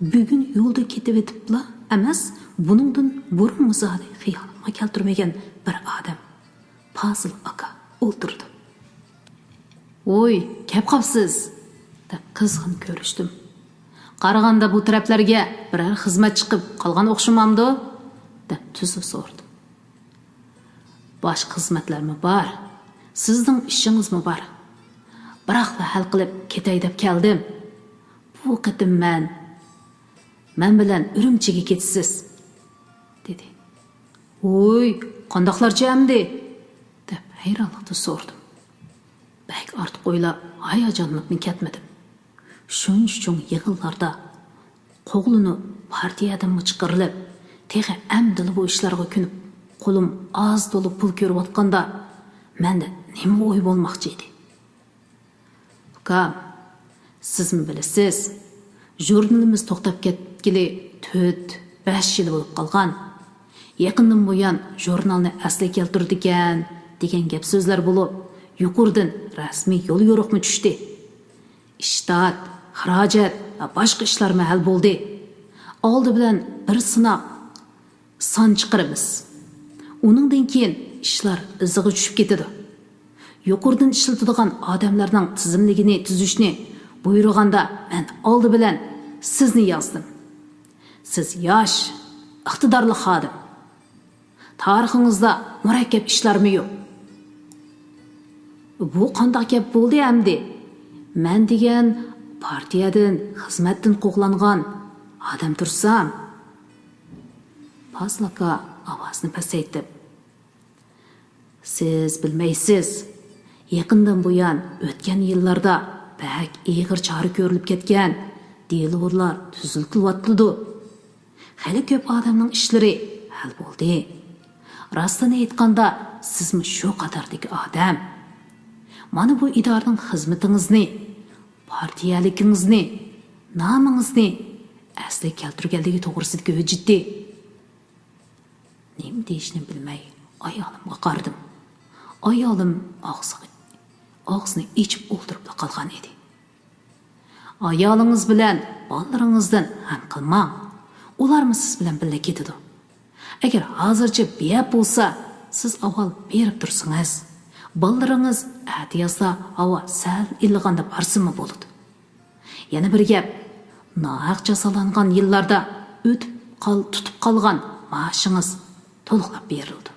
بۈگۈن يولدا كېتىۋېتىپلا ئەمەس، بۇنىڭدىن بۇرۇنمۇ زادى خىيالىمغا كەلتۈرمىگەن بىر ئادەم، پازىل ئاكا ئولتۇرىدۇ. ۋوي، كەپ قاپسىز، دەپ قىزغىن كۆرۈشتۈم. قارىغاندا بۇ تەرەپلەرگە بىرەر خىزمەت چىقىپ قالغان ئوخشىمامدۇ؟ دەپ تۈزلا سورىدىم. باشقا خىزمەتلەرمۇ بار، سىزنىڭ ئىشىڭىزمۇ بار. بىراقلا ھەل قىلىپ كېتەي دەپ كەلدىم. بۇ قېتىم مەن، مەن بىلەن ئۈرۈمچىگە كېتىسىز، دېدى. ۋوي، قانداقلارچە ئەمدى؟ دەپ ھەيرانلىقتا سورىدىم. بەك ئارتۇق ئويلاپ، ھاياجانلىنىپمۇ كەتمىدىم. شۇنچە چوڭ يىغىنلاردا قوغلىنىپ، پارتىيەدىنمۇ چىقىرىلىپ، تېخى ئەمدىلا بۇ ئىشلارغا كۆنۈپ، قولۇم ئاز تولا پۇل كۆرۈۋاتقاندا، مەندە نېمە ئوي بولماقچى ئىدى؟ ئۇكام، سىزمۇ بىلىسىز، ژۇرنىلىمىز توختاپ كەتكىلى تۆت، بەش يىل بولۇپ قالغان. يېقىندىن بۇيان ژۇرنالنى ئەسلىگە كەلتۈرىدىكەن دېگەن گەپ-سۆزلەر بولۇپ، يۇقىرىدىن رەسمىي يول-يورۇقمۇ چۈشتى. ئىشتات، خىراجەت، باشقا ئىشلارمۇ ھەل بولدى. ئالدى بىلەن بىر سىناق سان چىقىرىمىز. ئۇنىڭدىن كېيىن ئىشلار ئىزىغا چۈشۈپ كېتىدۇ. يۇقىرىدىن ئىشلىتىدىغان ئادەملەرنىڭ تىزىملىكىنى تۈزۈشنى بۇيرۇغاندا، مەن ئالدى بىلەن سىزنى يازدىم. سىز ياش، ئىقتىدارلىق خادىم. تارىخىڭىزدا مۇرەككەپ ئىشلارمۇ يوق. بۇ قانداق گەپ بولدى ئەمدى؟ مەن دېگەن پارتىيەدىن، خىزمەتتىن قوغلانغان ئادەم تۇرسام. پازىل ئاكا ئاۋازىنى پەسەيتىپ، سىز بىلمەيسىز. يېقىندىن بۇيان ئۆتكەن يىللاردا بەك ئېغىر چارە كۆرۈلۈپ كەتكەن، دېلولار تۈزۈلتۈلۈۋاتىدۇ. خېلى كۆپ ئادەمنىڭ ئىشلىرى ھەل بولدى. راستىنى ئېيتقاندا، سىزمۇ شۇ قاتاردىكى ئادەم. مانا بۇ ئىدارىنىڭ خىزمىتىڭىزنى، پارتىيەلىكىڭىزنى، نامىڭىزنى ئەسلىگە كەلتۈرگەنلىكى توغرىسىدىكى ھۆججىتى. نېمە دېيىشنى بىلمەي ئايالىمغا قارىدىم. ئايالىم ئاغزىغا، ئاغزىنى ئېچىپ ئولتۇرۇپلا قالغان ئىدى. ئايالىڭىز بىلەن بالىلىرىڭىزدىن غەم قىلماڭ. ئۇلارمۇ سىز بىلەن بىللە كېتىدۇ. ئەگەر ھازىرچە بىئەپ بولسا، سىز ئاۋۋال بېرىپ تۇرسىڭىز، بالىلىرىڭىز ئەتىيازدا ھاۋا سەل ئىللىغاندا بارسىمۇ بولىدۇ. يەنە بىر گەپ، ناھەق جازالانغان يىللاردا ئۆتۈپ قال-، تۇتۇپ قالغان مائاشىڭىز تولۇقلاپ بېرىلىدۇ.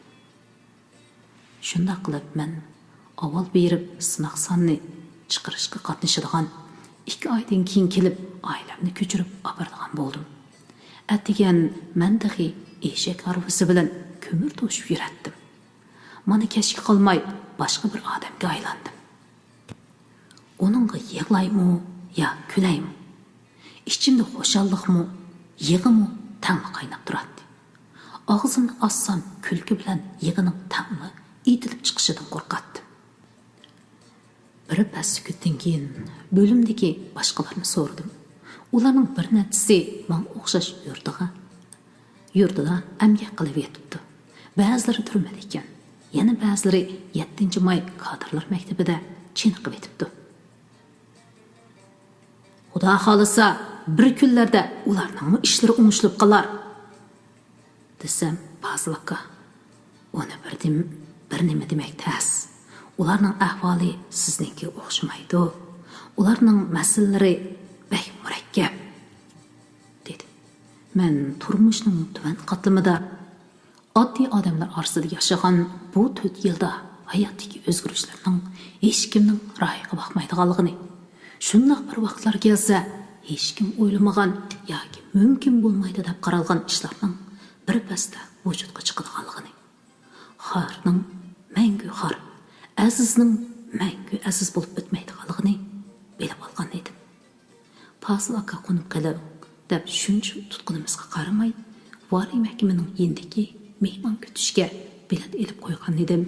شۇنداق قىلىپ، مەن ئاۋۋال بېرىپ سىناق ساننى چىقىرىشقا قاتنىشىدىغان، ئىككى ئايدىن كېيىن كېلىپ ئائىلەمنى كۆچۈرۈپ ئاپىرىدىغان بولدۇم. ئەتىگەن مەن تېخى ئېشەك ھارۋىسى بىلەن كۆمۈر توشۇپ يۈرەتتىم. مانا كەچكە قالماي باشقا بىر ئادەمگە ئايلاندىم. ئۇنىڭغا يىغلايمۇ يا كۈلەيمۇ؟ ئىچىمدە خۇشاللىقمۇ، يىغىمۇ تەڭلا قايناپ تۇراتتى. ئاغزىمنى ئاچسام، كۈلكە بىلەن يىغىنىڭ تەڭلا ئېتىلىپ چىقىشىدىن قورقاتتىم. بىر پەس سۈكۈتتىن كېيىن بۆلۈمدىكى باشقىلارنى سورىدىم. ئۇلارنىڭ بىر نەچچىسى ماڭا ئوخشاش يۇرتىغا يۇرتىدا ئەمگەك قىلىۋېتىپتۇ. بەزىلىرى تۈرمىدە ئىكەن، يەنە بەزىلىرى يەتتىنچى ماي كادىرلار مەكتىپىدە چېنىقىۋېتىپتۇ. «خۇدا خالىسا، بىر كۈنلەردە ئۇلارنىڭمۇ ئىشلىرى ئوڭشىلىپ قالار» دېسەم، پازىل ئاكا، «ئۇنى بىر دېم-، بىر نېمە دېمەك تەس. ئۇلارنىڭ ئەھۋالى سىزنىڭكىگە ئوخشىمايدۇ. ئۇلارنىڭ مەسىلىلىرى بەك مۇرەككەپ» دېدى. مەن تۇرمۇشنىڭ تۆۋەن قاتلىمىدا ئاددىي ئادەملەر ئارىسىدا ياشىغان بۇ تۆت يىلدا ھاياتتىكى ئۆزگىرىشلەرنىڭ ھېچكىمنىڭ رايىغا باقمايدىغانلىقىنى، شۇنداق بىر ۋاقىتلار كەلسە، ھېچكىم ئويلىمىغان ياكى مۇمكىن بولمايدۇ دەپ قارالغان ئىشلارنىڭ بىر پەستە ۋۇجۇدقا چىقىدىغانلىقىنى، خارنىڭ مەڭگۈ خار، ئەزىزنىڭ مەڭگۈ ئەزىز بولۇپ ئۆتمەيدىغانلىقىنى بىلىپ ئالغان ئىدىم. پازىل ئاكا قونۇپ قېلىڭ دەپ شۇنچە تۇتقىنىمىزغا قارىماي، ۋالىي مەھكىمىنىڭ يېنىدىكى مېھمان كۈتۈشكە بېلەت ئېلىپ قويغان ئىدىم.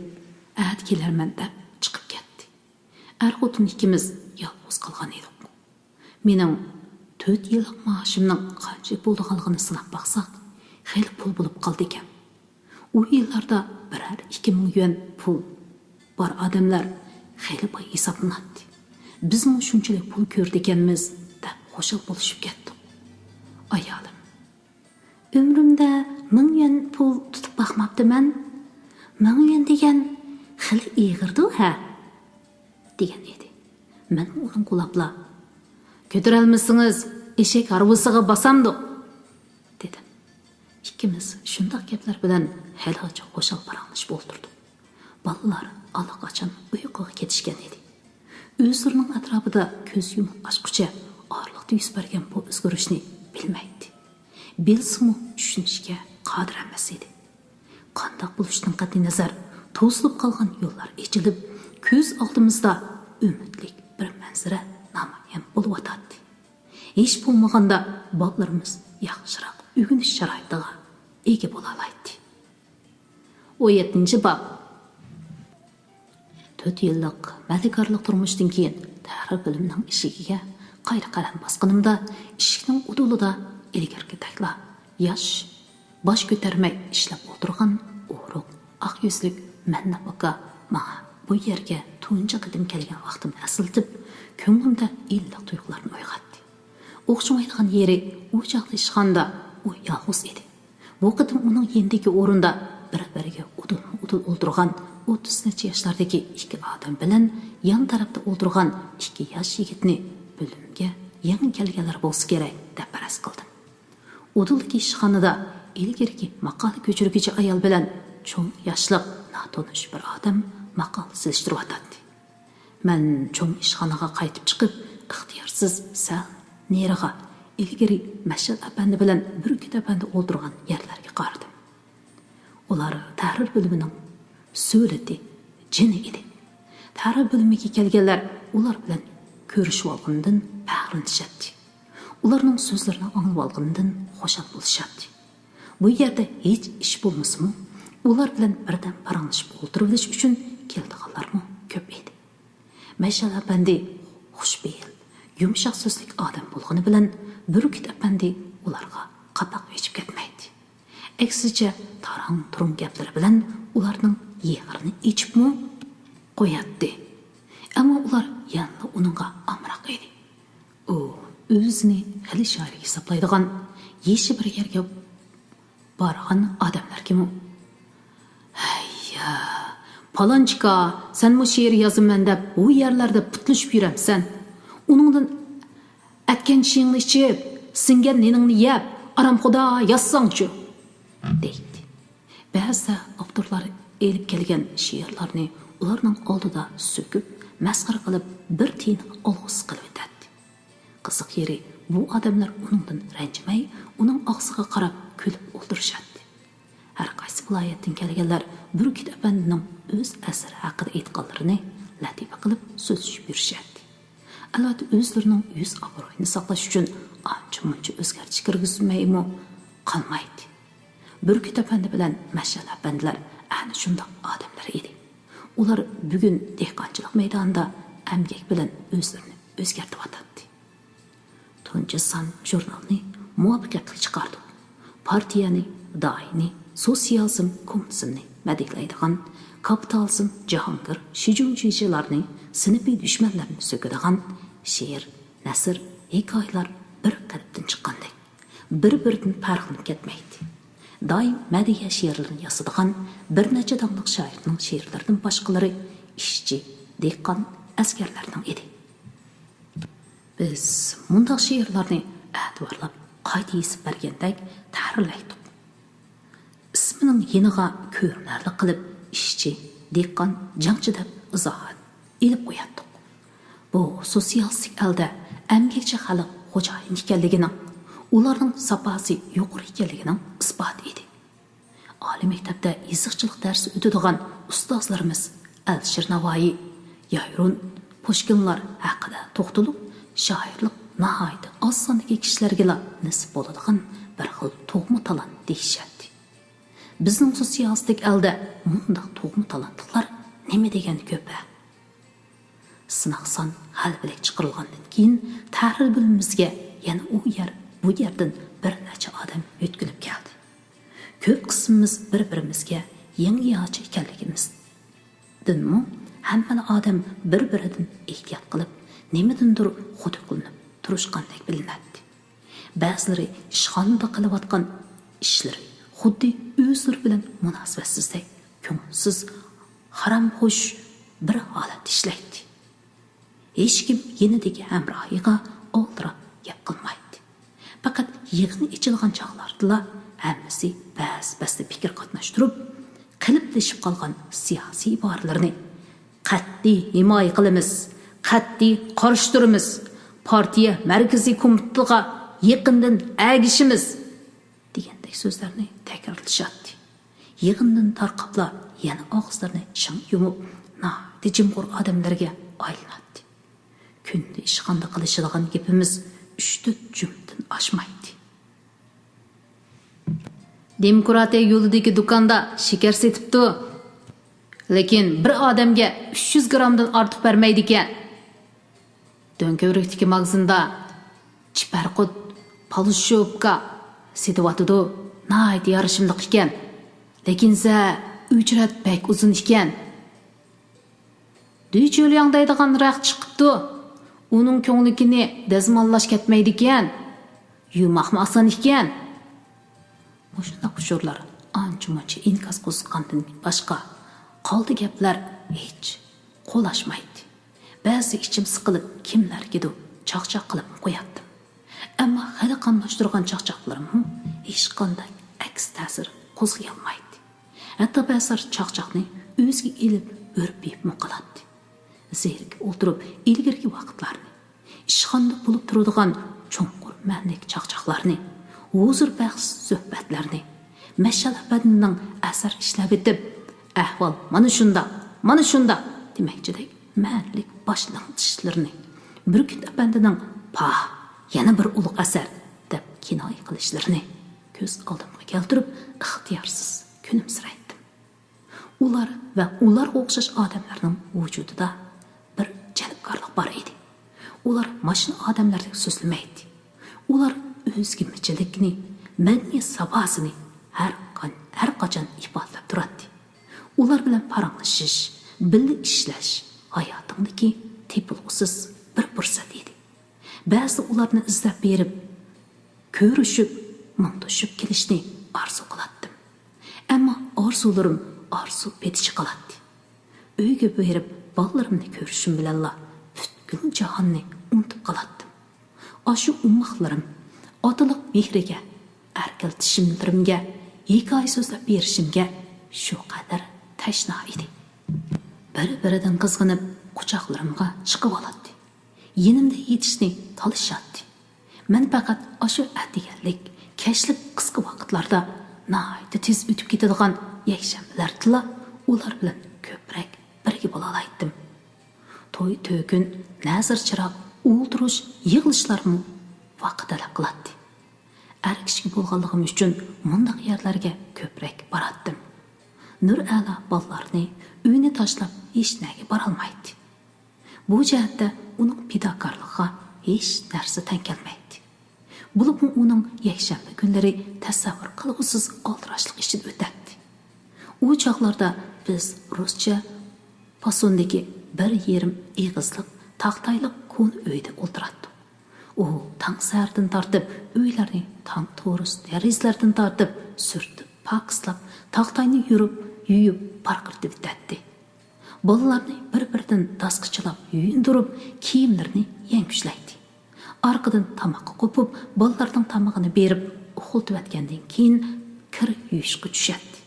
ئەتە كېلەرمەن دەپ چىقىپ كەتتى. ئەر-خوتۇن ئىككىمىز يالغۇز قالغان ئىدۇق. مېنىڭ تۆت يىللىق مائاشىمنىڭ قانچە بولىدىغانلىقىنى سىناپ باقساق، خېلى پۇل بولۇپ قالىدىكەن. ئۇ يىللاردا بىرەر ئىككى مىڭ يۈەن پۇل بار ئادەملەر خېلى باي ھېسابلىناتتى. بىزمۇ شۇنچىلىك پۇل كۆرىدىكەنمىز دەپ خۇشال بولۇشۇپ كەتتۇق. ئايالىم، «ئۆمرۈمدە مىڭ يۈەن پۇل تۇتۇپ باقماپتىمەن. مىڭ يۈەن دېگەن خېلى ئېغىردۇ ھە؟» دېگەن ئىدى. مەنمۇ ئۇنىڭغا قۇلاپلا، «كۆتۈرەلمىسىڭىز ئېشەك ھارۋىسىغا باسامدۇق؟» دېدىم. ئىككىمىز شۇنداق گەپلەر بىلەن ھېلىغىچە خۇشال پاراڭلىشىپ ئولتۇردۇق. بالىلار ئاللىقاچان ئۇيقۇغا كېتىشكەن ئىدى. ئۆزلىرىنىڭ ئەتراپىدا كۆز يۇمۇپ ئاچقۇچە ئارىلىقتا يۈز بەرگەن بۇ ئۆزگىرىشنى بىلمەيتتى. بىلسىمۇ چۈشىنىشكە قادىر ئەمەس ئىدى. قانداق بولۇشىدىن قەتئىينەزەر، توسۇلۇپ قالغان يوللار ئېچىلىپ، كۆز ئالدىمىزدا ئۈمىدلىك بىر مەنزىرە نامايان بولۇۋاتاتتى. ھېچ بولمىغاندا بالىلىرىمىز ياخشىراق ئۆگىنىش شارائىتىغا ئىگە بولالايتتى. ئون يەتتىنچى باب. تۆت يىللىق مەلىكارلىق تۇرمۇشتىن كېيىن تەھرىر بۆلۈمىنىڭ ئىشىكىگە قايتا قەدەم باسقىنىمدا، ئىشىكنىڭ ئۇدۇلىدا ئىلگىرىكىدەكلا ياش، باش كۆتەرمەي ئىشلەپ ئولتۇرغان ئورۇق، ئاق يۈزلۈك مەننەپ ئاكا ماڭا بۇ يەرگە تۇنجى قېتىم كەلگەن ۋاقتىمنى ئەسلىتىپ، كۆڭلۈمدە ئىللىق تۇيغۇلارنى ئويغاتتى. ئوخشىمايدىغان يېرى، ئۇ چاغدا ئىشخانىدا ئۇ يالغۇز ئىدى. بۇ قېتىم ئۇنىڭ يېنىدىكى ئورۇندا بىر-بىرىگە ئۇدۇلمۇ-ئۇدۇل ئولتۇرغان ئوتتۇز نەچچە ياشلاردىكى ئىككى ئادەم بىلەن يان تەرەپتە ئولتۇرغان ئىككى ياش يىگىتنى بۆلۈمگە يېڭى كەلگەنلەر بولسا كېرەك دەپ پەرەز قىلدىم. ئۇدۇلدىكى ئىشخانىدا ئىلگىرىكى ماقالە كۆچۈرگۈچى ئايال بىلەن چوڭ ياشلىق ناتونۇش بىر ئادەم ماقالە سېلىشتۇرۇۋاتاتتى. مەن چوڭ ئىشخانىغا قايتىپ چىقىپ، ئىختىيارسىز سەل نېرىغا، ئىلگىرى مەشئەل ئەپەندى بىلەن بۈركۈت ئەپەندى ئولتۇرغان يەرلەرگە قارىدىم. ئۇلار تەھرىر بۆلۈمىنىڭ سۆلىتى، جېنى ئىدى. تەھرىر بۆلۈمىگە كەلگەنلەر ئۇلار بىلەن كۆرۈشۈۋالغىنىدىن پەخىرلىنىشەتتى. ئۇلارنىڭ سۆزلىرىنى ئاڭلىۋالغىنىدىن خۇشال بولۇشاتتى. بۇ يەردە ھېچ ئىش بولمىسىمۇ، ئۇلار بىلەن بىردەم پاراڭلىشىپ ئولتۇرۇۋېلىش ئۈچۈن كېلىدىغانلارمۇ كۆپ ئىدى. مەشئەل ئەپەندى خۇشپېئىل، يۇمشاق سۆزلۈك ئادەم بولغىنى بىلەن، بۈركۈت ئەپەندى ئۇلارغا قاپاق ئېچىپ كەتمەيتتى. ئەكسىچە، تاراڭ-تۇرۇڭ گەپلىرى بىلەن ئۇلارنىڭ يىغىرىنى ئېچىپمۇ قوياتتى. ئەمما ئۇلار يەنىلا ئۇنىڭغا ئامراق ئىدى. ئۇ ئۆزىنى خېلى شائىر ھېسابلايدىغان، يېشى بىر يەرگە بارغان ئادەملەرگىمۇ، «ھەييا، پالانچىكا، سەنمۇ شېئىر يازىمەن دەپ ئۇ يەرلەردە پۇتلىشىپ يۈرەمسەن؟ ئۇنىڭدىن ئەتكەن چېيىڭنى ئىچىپ، سىڭگەن نېنىڭنى يەپ، ئارامخۇدا يازساڭچۇ؟» دەيتتى. بەزىدە ئاپتورلار ئېلىپ كەلگەن شېئىرلارنى ئۇلارنىڭ ئالدىدا سۆكۈپ، مەسخىرە قىلىپ، بىر تىيىنغا ئالغۇسىز قىلىۋېتەتتى. قىزىق يېرى، بۇ ئادەملەر ئۇنىڭدىن رەنجىمەي، ئۇنىڭ ئاغزىغا قاراپ كۈلۈپ ئولتۇرۇشاتتى. ھەر قايسى ۋىلايەتتىن كەلگەنلەر بۈركۈت ئەپەندىنىڭ ئۆز ئەسىرى ھەققىدە ئېيتقانلىرىنى لەتىپە قىلىپ سۆزلىشىپ يۈرۈشەتتى. ئەلۋەتتە، ئۆزلىرىنىڭ يۈز ئابرۇيىنى ساقلاش ئۈچۈن ئانچە-مۇنچە ئۆزگەرتىش كىرگۈزمەيمۇ قالمايتتى. بۈركۈت ئەپەندى بىلەن مەشئەل ئەپەندىلەر ئەنە شۇنداق ئادەملەر ئىدى. ئۇلار بۈگۈن دېھقانچىلىق مەيدانىدا ئەمگەك بىلەن ئۆزلىرىنى ئۆزگەرتىۋاتاتتى. تۇنجى سان ژۇرنالنى مۇۋەپپەقىيەتلىك چىقاردۇق. پارتىيەنى، داينى، سوتسىيالىزم، كوممۇنىزمنى مەدھىيەلەيدىغان، كاپىتالىزم، جاھانگىر، شىجۇڭجىچىلارنى، سىنىپىي دۈشمەنلەرنى سۆكىدىغان شېئىر، نەسر، ھېكايىلەر بىر قېلىپتىن چىققاندەك، بىر-بىرىدىن پەرقلىنىپ كەتمەيتتى. دائىم مەدھىيە شېئىرلىرىنى يازىدىغان بىر نەچچە داڭلىق شائىرنىڭ شېئىرلىرىدىن باشقىلىرى ئىشچى، دېھقان، ئەسكەرلەرنىڭ ئىدى. بىز مۇنداق شېئىرلارنى ئەتىۋارلاپ قايتا يېزىپ بەرگەندەك تەھرىرلەيتتۇق. ئىسمىنىڭ يېنىغا كۆرۈنەرلىك قىلىپ ئىشچى، دېھقان، جەڭچى دەپ ئىزاھات ئېلىپ قوياتتۇق. بۇ سوتسىيالىستىك ئەلدە ئەمگەكچى خەلق خوجايىن ئىكەنلىكىنىڭ، ئۇلارنىڭ ساپاسى يۇقىرى ئىكەنلىكىنىڭ ئىسپاتى ئىدى. ئالىي مەكتەپتە يېزىقچىلىق دەرسى ئۆتىدىغان ئۇستازلىرىمىز ئەلىشىر ناۋايى، يايرون، پۇشكىنلار ھەققىدە توختىلىپ، شائىرلىق ناھايىتى ئاز ساندىكى كىشىلەرگىلا نېسىپ بولىدىغان بىر خىل تۇغما تالانت دېيىشەتتى. بىزنىڭ سوتسىيالىستىك ئەلدە مۇنداق تۇغما تالانتلىقلار نېمە دېگەن كۆپ ھە! سىناق سان غەلىبىلىك چىقىرىلغاندىن كېيىن، تەھرىر بۆلۈمىمىزگە يەنە ئۇ يەر، بۇ يەردىن بىر نەچچە ئادەم يۆتكىلىپ كەلدى. كۆپ قىسمىمىز بىر-بىرىمىزگە يېڭى ياچى ئىكەنلىكىمىزدىنمۇ، ھەممىلا ئادەم بىر-بىرىدىن ئېھتىيات قىلىپ، نېمىدىندۇر خۇدۇقلىنىپ تۇرۇشقاندەك بىلىنەتتى. بەزىلىرى ئىشخانىدا قىلىۋاتقان ئىشلىرى خۇددى ئۆزلىرى بىلەن مۇناسىۋەتسىزدەك، كۆڭۈلسىز، ھارامخوش بىر ھالەتتە ئىشلەيتتى. ھېچكىم يېنىدىكى ھەمراھىغا ئالدىراپ گەپ قىلمايتتى. پەقەت يىغىن ئېچىلغان چاغلاردىلا ھەممىسى بەس-بەستە پىكىر قاتناشتۇرۇپ، قېلىپلىشىپ قالغان سىياسىي ئىبارىلىرىنى «قەتئىي ھىمايە قىلىمىز، قەتئىي قارشى تۇرىمىز، پارتىيە مەركىزىي كومىتېتىغا يېقىندىن ئەگىشىمىز» دېگەندەك سۆزلەرنى تەكرارلىشاتتى. يىغىندىن تارقاپلا يەنە ئاغزىلىرىنى چىڭ يۇمۇپ، ناھايىتى جىمغۇر ئادەملەرگە ئايلىناتتى. كۈندە ئىشخانىدا قىلىشىدىغان گېپىمىز ئۈچ-تۆت جۈملىدىن ئاشمايتتى. دېموكراتىيە يولىدىكى دۇكاندا شېكەر سېتىپتۇ. لېكىن بىر ئادەمگە ئۈچ يۈز گرامدىن ئارتۇق بەرمەيدىكەن. دۆڭكۆۋرۈكتىكى ماگىزىندا چىپەرقۇت، پالشوپكا سېتىۋاتىدۇ. ناھايىتى يارىشىملىق ئىكەن. لېكىنسە ئۆچرەت بەك ئۇزۇن ئىكەن. دۈيچۈلياڭ دەيدىغان رەخت چىقىپتۇ. ئۇنىڭ كۆڭلىكىنى دەزماللاش كەتمەيدىكەن. يۇماقمۇ ئاسان ئىكەن. مۇشۇنداق ئۇچۇرلار ئانچە-مۇنچە ئىنكاس قوزغىغاندىن باشقا، قالدى گەپلەر ھېچ قولاشمايتتى. بەزىدە ئىچىم سىقىلىپ، كىملەرگىدۇر چاقچاق قىلىپمۇ قوياتتىم. ئەمما خېلى قاملاشتۇرغان چاقچاقلىرىممۇ ھېچقانداق ئەكس تەسىر قوزغىيالمايتتى. ھەتتا بەزىلەر چاقچاقنى ئۆزىگە ئېلىپ، ئۆرۈپ يەپمۇ قالاتتى. زېرىكىپ ئولتۇرۇپ، ئىلگىرىكى ۋاقىتلارنى، ئىشخانىدا بولۇپ تۇرىدىغان چوڭقۇر مەنىلىك چاقچاقلارنى، ھۇزۇر بەخش سۆھبەتلەرنى، مەشئەل ئەپەندىنىڭ ئەسەر ئىشلەۋېتىپ، «ئەھۋال مانا شۇنداق، مانا شۇنداق» دېمەكچىدەك مەنىلىك باش لىڭشىتىشلىرىنى، بۈركۈت ئەپەندىنىڭ «پاھ، يەنە بىر ئۇلۇغ ئەسەر» دەپ كىنايە قىلىشلىرىنى كۆز ئالدىمغا كەلتۈرۈپ، ئىختىيارسىز كۈلۈمسىرەيتتىم. ئۇلار ۋە ئۇلارغا ئوخشاش ئادەملەرنىڭ ۋۇجۇدىدا بىر جەلپكارلىق بار ئىدى. ئۇلار ماشىنا ئادەملەردەك سۆزلىمەيتتى. ئۇلار ئۆزگىمىچىلىكنى، مەدەنىيەت ساپاسىنى ھەر قان-، ھەر قاچان ئىپادىلەپ تۇراتتى. ئۇلار بىلەن پاراڭلىشىش، بىللە ئىشلەش ھاياتىڭدىكى تېپىلغۇسىز بىر پۇرسەت ئىدى. بەزىدە ئۇلارنى ئىزدەپ بېرىپ، كۆرۈشۈپ، مۇڭدىشىپ كېلىشنى ئارزۇ قىلاتتىم. ئەمما ئارزۇلىرىم ئارزۇ پېتىچە قالاتتى. ئۆيگە بېرىپ، بالىلىرىمنى كۆرۈشۈم بىلەنلا پۈتكۈل جاھاننى ئۇنتۇپ قالاتتىم. ئاشۇ ئوماقلىرىم، ئاتىلىق مېھرىگە، ئەركىلىتىشلىرىمگە، ھېكايە سۆزلەپ بېرىشىمگە شۇ قەدەر تەشنا ئىدى. بىر-بىرىدىن قىزغىنىپ، قۇچاقلىرىمغا چىقىۋالاتتى. يېنىمدا يېتىشنى تالىشاتتى. مەن پەقەت ئاشۇ ئەتىگەنلىك، كەچلىك قىسقا ۋاقىتلاردا ناھايىتى تېز ئۆتۈپ كېتىدىغان يەكشەنبىلەردىلا ئۇلار بىلەن كۆپرەك بىرگە بولالايتتىم. توي-تۆكۈن، نەزىر-چىراغ، ئولتۇرۇش، يىغىلىشلارمۇ ۋاقىت تەلەپ قىلاتتى. ئەر كىشىگە بولغانلىقىم ئۈچۈن مۇنداق يەرلەرگە كۆپرەك باراتتىم. نۇرئەلا بالىلارنى، ئۆينى تاشلاپ ھېچنەگە بارالمايتتى. بۇ جەھەتتە ئۇنىڭ پىداكارلىقىغا ھېچ نەرسە تەڭ كەلمەيتتى. بولۇپمۇ ئۇنىڭ يەكشەنبە كۈنلىرى تەسەۋۋۇر قىلغۇسىز ئالدىراشلىق ئىچىدە ئۆتەتتى. ئۇ چاغلاردا بىز رۇسچە پاسوندىكى بىر يېرىم ئېغىزلىق تاختايلىق كونا ئۆيدە ئولتۇراتتۇق. ئۇ تاڭ سەھەردىن تارتىپ ئۆيلەرنى، تام تورۇس دېرىزىلەردىن تارتىپ سۈرتۈپ، پاكىزلاپ، تاختاينى يۇيۇپ، يۇيۇپ پارقىرىتىۋېتەتتى. بالىلارنى بىر-بىرىدىن داسقىچىلاپ يۇيۇندۇرۇپ، كىيىملىرىنى يەڭگۈشلەيتتى. ئارقىدىن تاماققا قوپۇپ، بالىلارنىڭ تامىقىنى بېرىپ ئۇخلىتىۋەتكەندىن كېيىن، كىر يۇيۇشقا چۈشەتتى.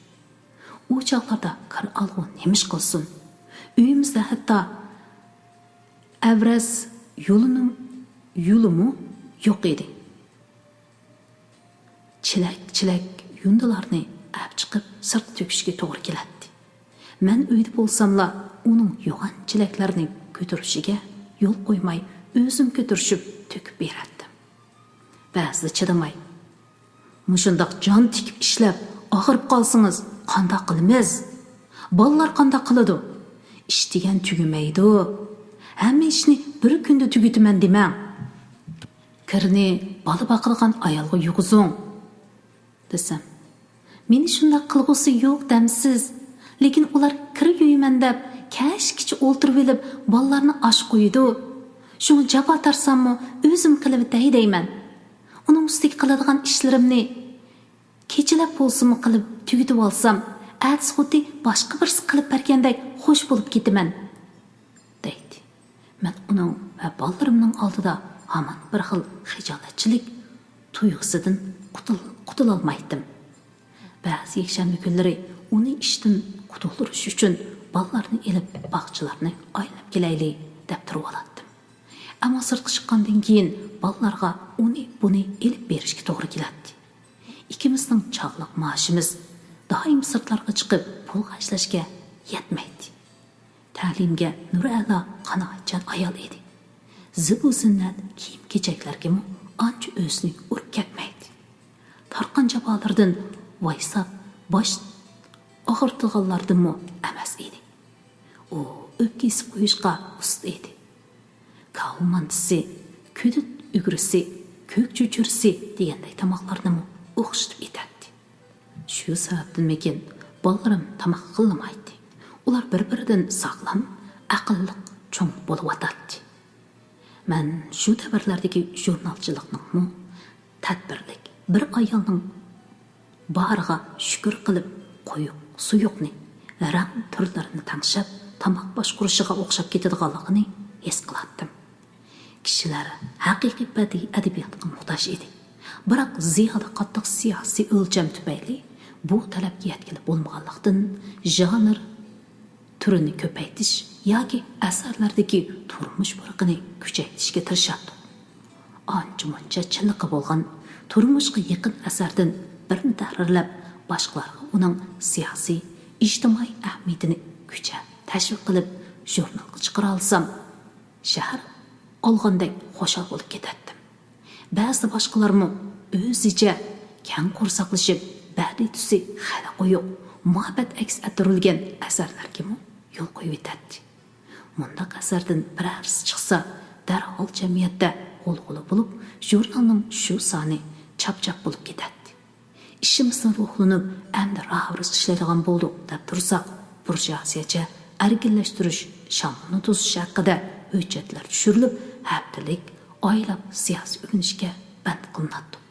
ئۇ چاغلاردا كىر ئالغۇ نېمە ئىش قىلسۇن؟ ئۆيىمىزدە ھەتتا ئەۋرەز يۇلىنىڭ يۇلىمۇ يوق ئىدى. چېلەك-چېلەك يۇندىلارنى ئەپ چىقىپ، سىرتقا تۆكۈشكە توغرا كېلەتتى. مەن ئۆيدە بولساملا، ئۇنىڭ يوغان چېلەكلەرنى كۆتۈرۈشىگە يول قويماي، ئۆزۈم كۆتۈرۈشۈپ تۆكۈپ بېرەتتىم. بەزىدە چىدىماي، «مۇشۇنداق جان تىكىپ ئىشلەپ، ئاغرىپ قالسىڭىز قانداق قىلىمىز؟ بالىلار قانداق قىلىدۇ؟ ئىش دېگەن تۈگىمەيدۇ. ھەممە ئىشنى بىر كۈندە تۈگىتىمەن دېمەڭ. كىرنى بالا باقىدىغان ئايالغا يۇغۇزۇڭ» دېسەم، «مېنى شۇنداق قىلغۇسى يوق دەمسىز؟ لېكىن ئۇلار كىر يۇيىمەن دەپ، كەچكىچە ئولتۇرۇۋېلىپ، بالىلارنى ئاچ قويىدۇ. شۇڭا جاپا تارتساممۇ، ئۆزۈم قىلىۋېتەي دەيمەن. ئۇنىڭ ئۈستىگە قىلىدىغان ئىشلىرىمنى كېچىلەپ بولسىمۇ قىلىپ تۈگىتىۋالسام، ئەتىسى خۇددى باشقا بىرسى قىلىپ بەرگەندەك خوش بولۇپ كېتىمەن» دەيتتى. مەن ئۇنىڭ ۋە بالىلىرىمنىڭ ئالدىدا ھامان بىر خىل خىجالەتچىلىك تۇيغۇسىدىن قۇتۇل-، قۇتۇلالمايتتىم. بەزى يەكشەنبە كۈنلىرى ئۇنى ئىشتىن قۇتۇلدۇرۇش ئۈچۈن بالىلارنى ئېلىپ باغچىلارنى ئايلىنىپ كېلەيلى دەپ تۇرۇۋالاتتىم. ئەمما سىرتقا چىققاندىن كېيىن بالىلارغا ئۇنى بۇنى ئېلىپ بېرىشكە توغرا كېلەتتى. ئىككىمىزنىڭ چاغلىق مائاشىمىز دائىم سىرتلارغا چىقىپ پۇل خەجلەشكە يەتمەيتتى. تەلىيىمگە نۇرئەلا قانائەتچان ئايال ئىدى. زىبۇ زىننەت كىيىم-كېچەكلەرگىمۇ ئانچە ئۆزىنى ئۇرۇپ كەتمەيتتى. تارتقان جاپالىرىدىن ۋايساپ باش ئاغرىتىدىغانلاردىنمۇ ئەمەس ئىدى. ئۇ ئۆپكە ئېسىپ قويۇشقا ئۇستا ئىدى. كاۋا مانتىسى، كۆدۈت ئۈگرىسى، كۆك چۆچۈرىسى دېگەندەك تاماقلارنىمۇ ئوخشىتىپ ئېتەتتى. شۇ سەۋەبتىنمىكىن، بالىلىرىم تاماق قىلمايتتى. ئۇلار بىر-بىرىدىن ساغلام، ئەقىللىق چوڭ بولۇۋاتاتتى. مەن شۇ دەۋرلەردىكى ژۇرنالچىلىقنىڭمۇ تەدبىرلىك بىر ئايالنىڭ بارىغا شۈكۈر قىلىپ، قويۇق سۇيۇقنى، رەڭ تۈرلىرىنى تەڭشەپ، تاماق باشقۇرۇشىغا ئوخشاپ كېتىدىغانلىقىنى ھېس قىلاتتىم. كىشىلەر ھەقىقىي بەدىئىي ئەدەبىياتقا موھتاج ئىدى. بىراق زىيادە قاتتىق سىياسىي ئۆلچەم تۈپەيلى بۇ تەلەپكە يەتكىلى بولمىغانلىقتىن، ژانر تۈرىنى كۆپەيتىش ياكى ئەسەرلەردىكى تۇرمۇش پۇرىقىنى كۈچەيتىشكە تىرىشاتتۇق. ئانچە-مۇنچە چىنلىقى بولغان، تۇرمۇشقا يېقىن ئەسەردىن بىرنى تەھرىرلەپ، باشقىلارغا ئۇنىڭ سىياسىي، ئىجتىمائىي ئەھمىيىتىنى كۈچەپ تەشۋىق قىلىپ، ژۇرنالغا چىقىرالىسام، شەھەر ئالغاندەك خۇشال بولۇپ كېتەتتىم. بەزىدە باشقىلارمۇ ئۆزىچە كەڭ قورساقلىشىپ، بەدىئىي تۈسى خېلى قويۇق، مۇھەببەت ئەكس ئەتتۈرۈلگەن ئەسەرلەرگىمۇ يول قويۇۋېتەتتى. مۇنداق ئەسەردىن بىرەرسى چىقسا، دەرھال جەمئىيەتتە غۇلغۇلا بولۇپ، ژۇرنالنىڭ شۇ سانى چاپ-چاپ بولۇپ كېتەتتى. ئىشىمىزدىن روھلىنىپ، ئەمدى راۋۇرۇس ئىشلەيدىغان بولدۇق دەپ تۇرساق، بۇرژۇئازىيەچە ئەركىنلەشتۈرۈش شامىلىنى توسۇش ھەققىدە ھۆججەتلەر چۈشۈرۈلۈپ، ھەپتىلىك، ئايلاپ سىياسىي ئۆگىنىشكە بەند قىلىناتتۇق.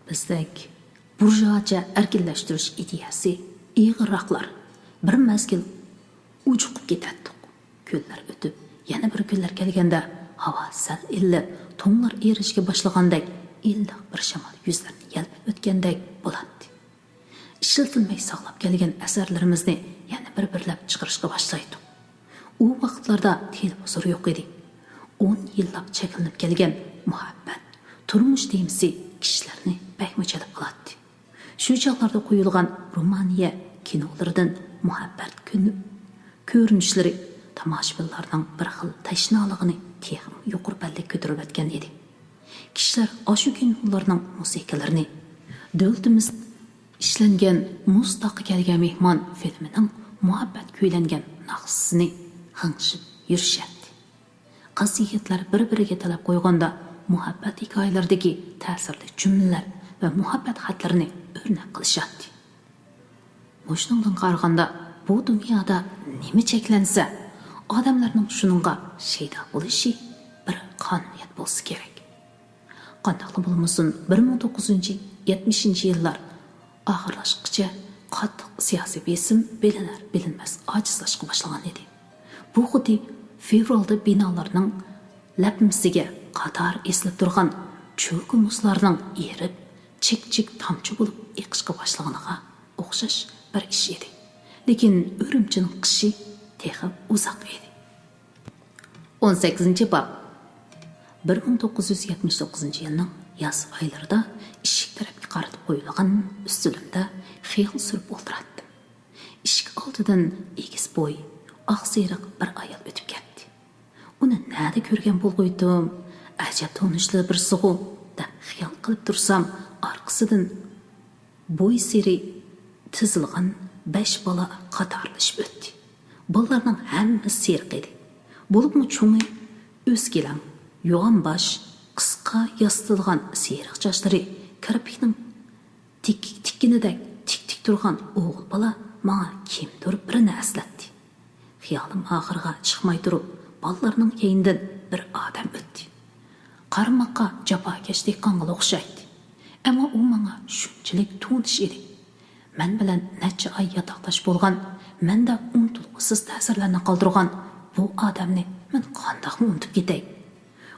بىزدەك بۇرژۇئازىيەچە ئەركىنلەشتۈرۈش ئىدىيەسى ئېغىرراقلار بىر مەزگىل ئۇجۇقۇپ كېتەتتۇق. كۈنلەر ئۆتۈپ، يەنە بىر كۈنلەر كەلگەندە، ھاۋا سەل ئىللىپ، تۇڭلار ئېرىشكە باشلىغاندەك ئىللىق بىر شامال يۈزلەرنى يەلپۈپ ئۆتكەندەك بولاتتى. ئىشلىتىلمەي ساقلاپ كەلگەن ئەسەرلىرىمىزنى يەنە بىر-بىرلەپ چىقىرىشقا باشلايتتۇق. ئۇ ۋاقىتلاردا تېلېۋىزور يوق ئىدى. ئون يىللاپ چەكلىنىپ كەلگەن مۇھەببەت، تۇرمۇش تېمىسى كىشىلەرنى بەكمۇ جەلپ قىلاتتى. شۇ چاغلاردا قويۇلغان رومانىيە كىنولىرىدىن مۇھەببەت كۆرۈنۈشلىرى تاماشىبىنلارنىڭ بىر خىل تەشنالىقىنى تېخىمۇ يۇقىرى پەللىگە كۆتۈرۈۋەتكەن ئىدى. كىشىلەر ئاشۇ كىنولارنىڭ مۇزىكىلىرىنى، دۆلىتىمىز ئىشلەنگەن مۇز تاغقا كەلگەن مېھمان فىلىمىنىڭ مۇھەببەت كۈيلەنگەن ناخشىسىنى غىڭشىپ يۈرۈشەتتى. قىز-يىگىتلەر بىر-بىرىگە تىلەپ قويغاندا مۇھەببەت ھېكايىلىرىدىكى تەسىرلىك جۈملىلەر ۋە مۇھەببەت خەتلىرىنى ئۆرنەك قىلىشاتتى. مۇشۇنىڭدىن قارىغاندا، بۇ دۇنيادا نېمە چەكلەنسە، ئادەملەرنىڭ شۇنىڭغا شەيدا بولۇشى بىر قانۇنىيەت بولسا كېرەك. قانداقلا بولمىسۇن، بىر مىڭ توققۇز يۈز يەتمىشىنچى يىللار ئاخىرلاشقىچە قاتتىق سىياسىي بېسىم بىلىنەر-بىلىنمەس ئاجىزلاشقا باشلىغان ئىدى. بۇ خۇددى فېۋرالدا بىنالارنىڭ لەپمىسىگە قاتار ئېسىلىپ تۇرغان چوكا مۇزلارنىڭ ئېرىپ، چىك-چىك تامچە بولۇپ ئېقىشقا باشلىغىنىغا ئوخشاش بىر ئىش ئىدى. لېكىن ئۈرۈمچىنىڭ قىشى تېخى ئۇزاق ئىدى. ئون سەككىزىنچى باب. بىر مىڭ توققۇز يۈز يەتمىش توققۇزىنچى يىلنىڭ ياز ئايلىرىدا ئىشىك تەرەپكە قارىتىپ قويۇلغان ئۈستىلىمدە خىيال سۈرۈپ ئولتۇراتتىم. ئىشىك ئالدىدىن ئېگىز بوي، ئاق سېرىق بىر ئايال ئۆتۈپ كەتتى. ئۇنى نەدە كۆرگەن بولغۇيتتۇم؟ ئەجەب تونۇشلۇ بىرسىغۇ، دەپ خىيال قىلىپ تۇرسام، ئارقىسىدىن بوي سېرى تىزىلغان بەش بالا قاتارلىشىپ ئۆتتى. بالىلارنىڭ ھەممىسى سېرىق ئىدى. بولۇپمۇ چوڭى ئۆسكىلەڭ، يوغان باش، قىسقا ياسىتىلغان سېرىق چاچلىرى، كىرپىكىنىڭ تىك-، تىككىنىدەك تىك-تىك تۇرغان ئوغۇل بالا ماڭا كىمدۇر بىرىنى ئەسلەتتى. خىيالىم ئاخىرىغا چىقماي تۇرۇپ، بالىلارنىڭ كەينىدىن بىر ئادەم ئۆتتى. قارىماققا جاپاكەش دېھقانغىلا ئوخشايتتى. ئەمما ئۇ ماڭا شۇنچىلىك تونۇش ئىدى. مەن بىلەن نەچچە ئاي ياتاقداش بولغان، مەندە ئۇنتۇلغۇسىز تەسىرلەرنى قالدۇرغان بۇ ئادەمنى مەن قانداقمۇ ئۇنتۇپ كېتەي؟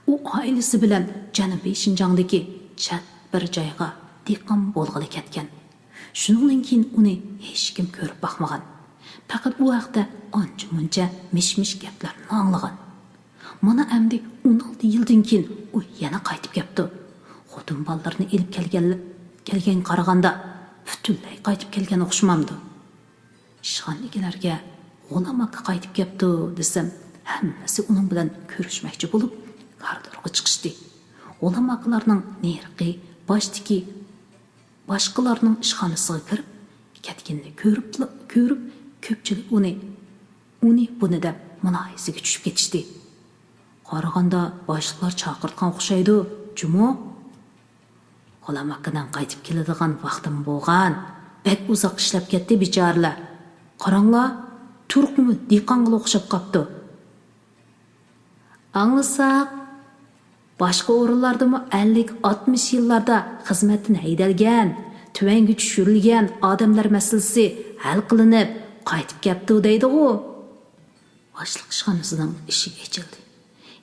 ئۇ ئائىلىسى بىلەن جەنۇبىي شىنجاڭدىكى چەت بىر جايغا دېھقان بولغىلى كەتكەن. شۇنىڭدىن كېيىن ئۇنى ھېچكىم كۆرۈپ باقمىغان. پەقەت ئۇ ھەقتە ئانچە-مۇنچە مىش-مىش گەپلەرنىلا ئاڭلىغان. مانا ئەمدى ئون ئالتە يىلدىن كېيىن ئۇ يەنە قايتىپ كەپتۇ. خوتۇن بالىلىرىنى ئېلىپ كەلگەن، كەلگەنگە قارىغاندا پۈتۈنلەي قايتىپ كەلگەن ئوخشىمامدۇ؟ ئىشخانىدىكىلەرگە غۇلام ئاكا قايتىپ كەپتۇ دېسەم، ھەممىسى ئۇنىڭ بىلەن كۆرۈشمەكچى بولۇپ، كارىدورغا چىقىشتى. غۇلام ئاكىلارنىڭ نېرىقى باشتىكى باشقىلارنىڭ ئىشخانىسىغا كىرىپ كەتكىنىنى كۆرۈپلا، كۆرۈپ، كۆپچىلىك ئۇنى، ئۇنى بۇنى دەپ مۇلاھىزىگە چۈشۈپ كېتىشتى. قارىغاندا باشلىقلار چاقىرتقان ئوخشايدۇ، جۇمۇ؟ غۇلام ئاكىنىڭ قايتىپ كېلىدىغان ۋاقتىمۇ بولغان. بەك ئۇزاق ئىشلەپ كەتتى بىچارىلەر. قاراڭلار، تۇرقىمۇ دېھقانغىلا ئوخشاپ قاپتۇ. ئاڭلىساق، باشقا ئورۇنلاردىمۇ ئەللىك، ئاتمىش يىللاردا خىزمەتتىن ھەيدەلگەن، تۆۋەنگە چۈشۈرۈلگەن ئادەملەر مەسىلىسى ھەل قىلىنىپ، قايتىپ كەپتۇ دەيدىغۇ. ئاشلىق ئىشخانىسىنىڭ ئىشىكى ئېچىلدى.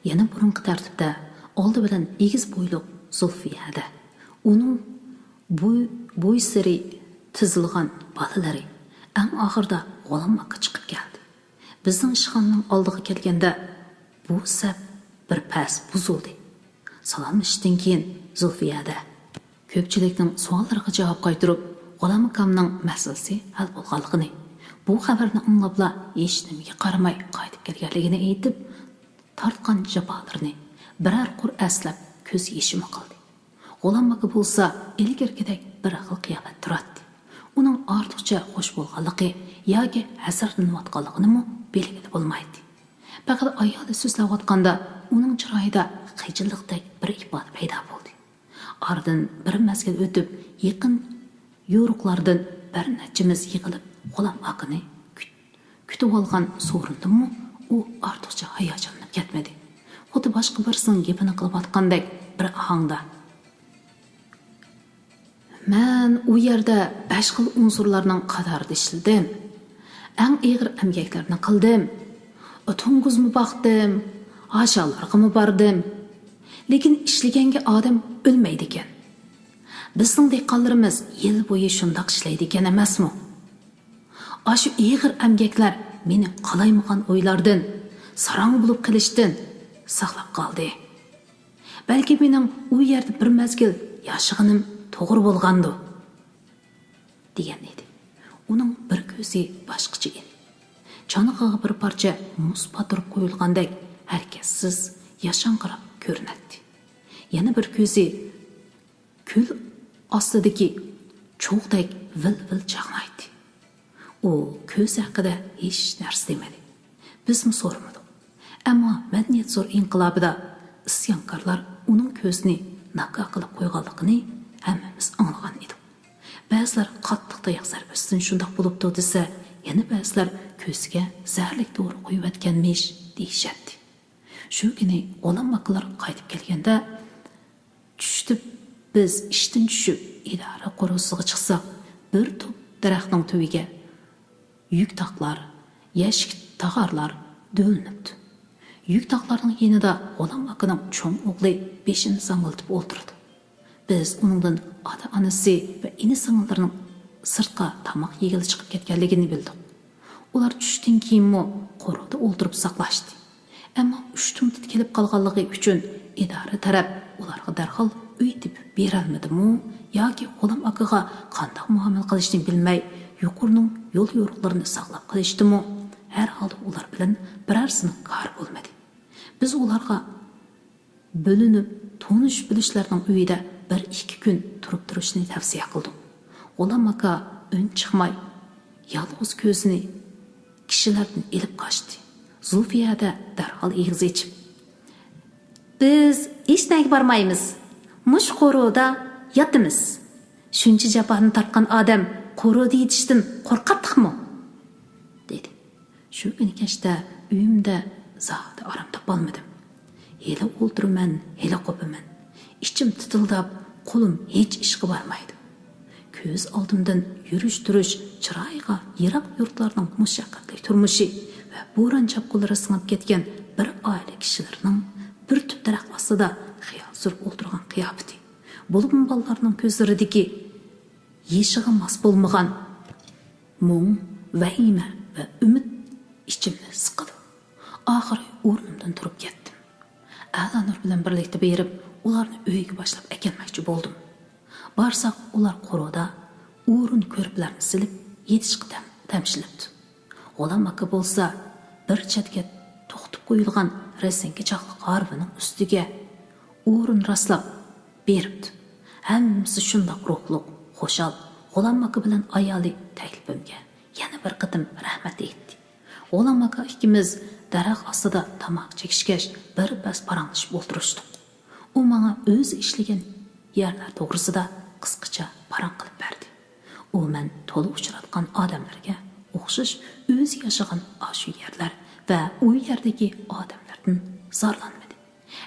يەنە بۇرۇنقى تەرتىپتە، ئالدى بىلەن ئېگىز بويلۇق زۇلفىيە ھەدە، ئۇنىڭ بوي، بويسېرى تىزىلغان بالىلىرى، ئەڭ ئاخىرىدا غۇلام ئاكا چىقىپ كەلدى. بىزنىڭ ئىشخانىنىڭ ئالدىغا كەلگەندە، بۇ سەپ بىر پەس بۇزۇلدى. سالاملىشىشتىن كېيىن زۇلفىيە ھەدە كۆپچىلىكنىڭ سوئاللىرىغا جاۋاب قايتۇرۇپ، غۇلام ئاكامنىڭ مەسىلىسى ھەل بولغانلىقىنى، بۇ خەۋەرنى ئاڭلاپلا ھېچنېمىگە قارىماي قايتىپ كەلگەنلىكىنى ئېيتىپ، تارتقان جاپالىرىنى بىرەر قۇر ئەسلەپ كۆز يېشىمۇ قىلدى. غۇلام ئاكا بولسا ئىلگىرىكىدەك بىر خىل قىياپەتتە تۇراتتى. ئۇنىڭ ئارتۇقچە خۇش بولغانلىقى ياكى ھەسرەتلىنىۋاتقانلىقىنىمۇ بىلگىلى بولمايتتى. پەقەت ئايالى سۆزلەۋاتقاندا ئۇنىڭ چىرايىدا خىجىللىقتەك بىر ئىپادە پەيدا بولدى. ئارىدىن بىر مەزگىل ئۆتۈپ، يېقىن يورۇقلاردىن بىر نەچچىمىز يىغىلىپ، غۇلام ئاكىنى كۈت-، كۈتۈۋالغان سورۇندىمۇ ئۇ ئارتۇقچە ھاياجانلىنىپ كەتمىدى. خۇددى باشقا بىرسىنىڭ گېپىنى قىلىۋاتقاندەك بىر ئاھاڭدا، مەن ئۇ يەردە بەش خىل ئۇنسۇرلارنىڭ قاتارىدا ئىشلىدىم. ئەڭ ئېغىر ئەمگەكلەرنى قىلدىم. توڭگۇزمۇ باقتىم، ھاشارلارغىمۇ باردىم. لېكىن ئىشلىگەنگە ئادەم ئۆلمەيدىكەن. بىزنىڭ دېھقانلىرىمىز يىل بويى شۇنداق ئىشلەيدىكەن ئەمەسمۇ؟ ئاشۇ ئېغىر ئەمگەكلەر مېنى قالايمىقان ئويلاردىن، ساراڭ بولۇپ قېلىشتىن ساقلاپ قالدى. بەلكى مېنىڭ ئۇ يەردە بىر مەزگىل ياشىغىنىم توغرا بولغاندۇ، دېگەن ئىدى. ئۇنىڭ بىر كۆزى باشقىچە ئىدى. چانىقىغا بىر پارچە مۇز پاتۇرۇپ قويۇلغاندەك ھەرىكەتسىز، ياشاڭقىراپ كۆرۈنەتتى. يەنە بىر كۆزى كۆل ئاستىدىكى چوغدەك ۋىل-ۋىل چاقنايتتى. ئۇ كۆز ھەققىدە ھېچ نەرسە دېمىدى. بىزمۇ سورىمىدۇق. ئەمما مەدەنىيەت زور ئىنقىلابىدا ئىسيانكارلار ئۇنىڭ كۆزىنى ناكا قىلىپ قويغانلىقىنى ھەممىمىز ئاڭلىغان ئىدۇق. بەزىلەر قاتتىق تاياق زەربىسىدىن شۇنداق بولۇپتۇ دېسە، يەنە بەزىلەر كۆزىگە زەھەرلىك دورا قويۇۋەتكەنمىش دېيىشەتتى. شۇ كۈنى غۇلام ئاكىلار قايتىپ كەلگەندە، چۈشتە بىز ئىشتىن چۈشۈپ، ئىدارە قورۇسىغا چىقساق، بىر توپ دەرەخنىڭ تۈۋىگە يۈك تاقلار، يەشىك تاغارلار دۆۋىلىنىپتۇ. يۈك تاقلارنىڭ يېنىدا غۇلام ئاكىنىڭ چوڭ ئوغلى بېشىنى زاڭگىلىتىپ ئولتۇرىدۇ. بىز ئۇنىڭدىن ئاتا-ئانىسى ۋە ئىنى-سىڭىللىرىنىڭ سىرتقا تاماق يېگىلى چىقىپ كەتكەنلىكىنى بىلدۇق. ئۇلار چۈشتىن كېيىنمۇ قورۇدا ئولتۇرۇپ ساقلاشتى. ئەمما ئۇشتۇمتۇت كېلىپ قالغانلىقى ئۈچۈن ئىدارە تەرەپ ئۇلارغا دەرھال ئۆي تېپىپ بېرەلمىدىمۇ ياكى غۇلام ئاكىغا قانداق مۇئامىلە قىلىشنى بىلمەي، يۇقىرىنىڭ يول يورۇقلىرىنى ساقلاپ قېلىشتىمۇ، ھەر ھالدا ئۇلار بىلەن بىرەرسىنىڭ كارى بولمىدى. بىز ئۇلارغا بۆلۈنۈپ، تونۇش-بىلىشلەرنىڭ ئۆيىدە بىر-ئىككى كۈن تۇرۇپ تۇرۇشنى تەۋسىيە قىلدۇق. غۇلام ئاكا ئۈن چىقماي، يالغۇز كۆزىنى كىشىلەردىن ئېلىپ قاچتى. زۇلفىيە ھەدە دەرھال ئېغىز ئېچىپ، بىز ھېچ نەگە بارمايمىز. مۇشۇ قورۇدا ياتىمىز. شۇنچە جاپانى تارتقان ئادەم قورۇدا يېتىشتىن قورقاتتىقمۇ؟ دېدى. شۇ كۈنى كەچتە ئۆيۈمدە زادى ئارام تاپالمىدىم. ھېلى ئولتۇرىمەن، ھېلى قوپىمەن. ئىچىم تىتىلداپ، قولۇم ھېچ ئىشقا بارمايدۇ. كۆز ئالدىمدىن يۈرۈش-تۇرۇش، چىرايىغا يىراق يۇرتلارنىڭ مۇشەققەتلىك تۇرمۇشى ۋە بوران-چاپقۇنلىرى سىڭىپ كەتكەن بىر ئائىلە كىشىلىرىنىڭ بىر تۈپ دەرەخ ئاستىدا خىيال سۈرۈپ ئولتۇرغان قىياپىتى، بولۇپمۇ بالىلارنىڭ كۆزلىرىدىكى يېشىغا ماس بولمىغان مۇڭ، ۋەھىمە ۋە ئۈمىد ئىچىمنى سىقىدۇ. ئاخىرى ئورنۇمدىن تۇرۇپ كەتتىم. ئەلانۇر بىلەن بىرلىكتە بېرىپ، ئۇلارنى ئۆيگە باشلاپ ئەكەلمەكچى بولدۇم. بارساق، ئۇلار قورۇدا ئورۇن كۆرپىلەرنى سېلىپ، يېتىشقا تەم-، تەمشىلىپتۇ. غۇلام ئاكا بولسا بىر چەتكە توختىتىپ قويۇلغان رەسىڭكە چاقلىق ھارۋىنىڭ ئۈستىگە ئورۇن راسلاپ بېرىپتۇ. ھەممىسى شۇنداق روھلۇق، خۇشال. غۇلام ئاكا بىلەن ئايالى تەكلىپىمگە يەنە بىر قېتىم رەھمەت ئېيتتى. غۇلام ئاكا ئىككىمىز دەرەخ ئاستىدا تاماق چېكىشكەچ، بىر پەس پاراڭلىشىپ ئولتۇرۇشتۇق. ئۇ ماڭا ئۆزى ئىشلىگەن يەرلەر توغرىسىدا قىسقىچە پاراڭ قىلىپ بەردى. ئۇ مەن تولا ئۇچراتقان ئادەملەرگە ئوخشاش ئۆزى ياشىغان ئاشۇ يەرلەر ۋە ئۇ يەردىكى ئادەملەردىن زارلانمىدى.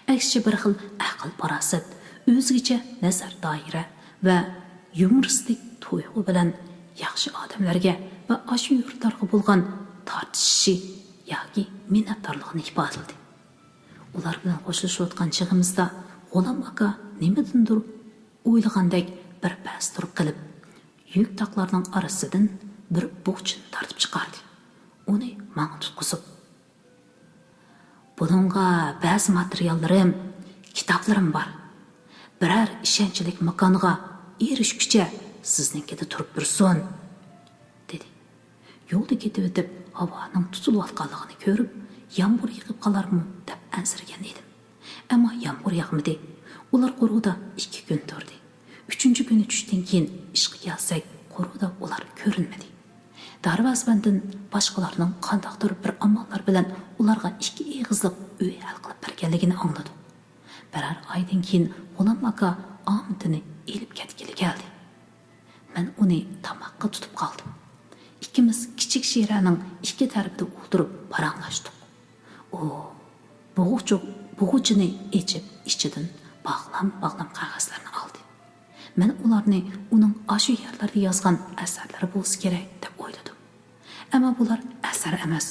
ئەكسىچە بىر خىل ئەق ئەقىل-پاراسەت، ئۆزگىچە نەزەر دائىرە ۋە يۇمۇرىستىك تۇيغۇ بىلەن ياخشى ئادەملەرگە ۋە ئاشۇ يۇرتلارغا بولغان تارتىشىشى ياكى مىننەتدارلىقىنى ئىپادىلىدى. ئۇلار بىلەن خوشلىشىۋاتقان چېغىمىزدا غۇلام ئاكا نېمىدىندۇر ئويلىغاندەك بىر پەس تۇرۇپ قېلىپ، يۈك تاقلارنىڭ ئارىسىدىن بىر بوغچىنى تارتىپ چىقاردى. ئۇنى ماڭا تۇتقۇزۇپ، بۇنىڭغا بەزى ماتېرىياللىرىم، كىتابلىرىم بار. بىرەر ئىشەنچلىك ماكانغا ئېرىشكۈچە سىزنىڭكىدە تۇرۇپ تۇرسۇن، دېدى. يولدا كېتىۋېتىپ، ھاۋانىڭ تۇتۇلۇۋاتقانلىقىنى كۆرۈپ، يامغۇر يېغىپ قالارمۇ دەپ ئەنسىرىگەن ئىدىم. ئەمما يامغۇر ياغمىدى. ئۇلار قورۇدا ئىككى كۈن تۇردى. ئۈچىنچى كۈنى چۈشتىن كېيىن ئىشقا كەلسەك، قورۇدا ئۇلار كۆرۈنمىدى. دارۋازىباندىن باشقىلارنىڭ قانداقتۇر بىر ئاماللار بىلەن ئۇلارغا ئىككى ئېغىزلىق ئۆي ھەل قىلىپ بەرگەنلىكىنى ئاڭلىدۇق. بىرەر ئايدىن كېيىن غۇلام ئاكا ئامىتىنى ئېلىپ كەتكىلى كەلدى. مەن ئۇنى تاماققا تۇتۇپ قالدىم. ئىككىمىز كىچىك شىرەنىڭ ئىككى تەرىپىدە ئولتۇرۇپ پاراڭلاشتۇق. ئۇ بوغۇچۇ-، بوغۇچىنى ئېچىپ، ئىچىدىن باغلام-باغلام قەغەزلەرنى ئالدى. مەن ئۇلارنى ئۇنىڭ ئاشۇ يەرلەردە يازغان ئەسەرلىرى بولسا كېرەك دەپ ئويلىدىم. ئەمما بۇلار ئەسەر ئەمەس،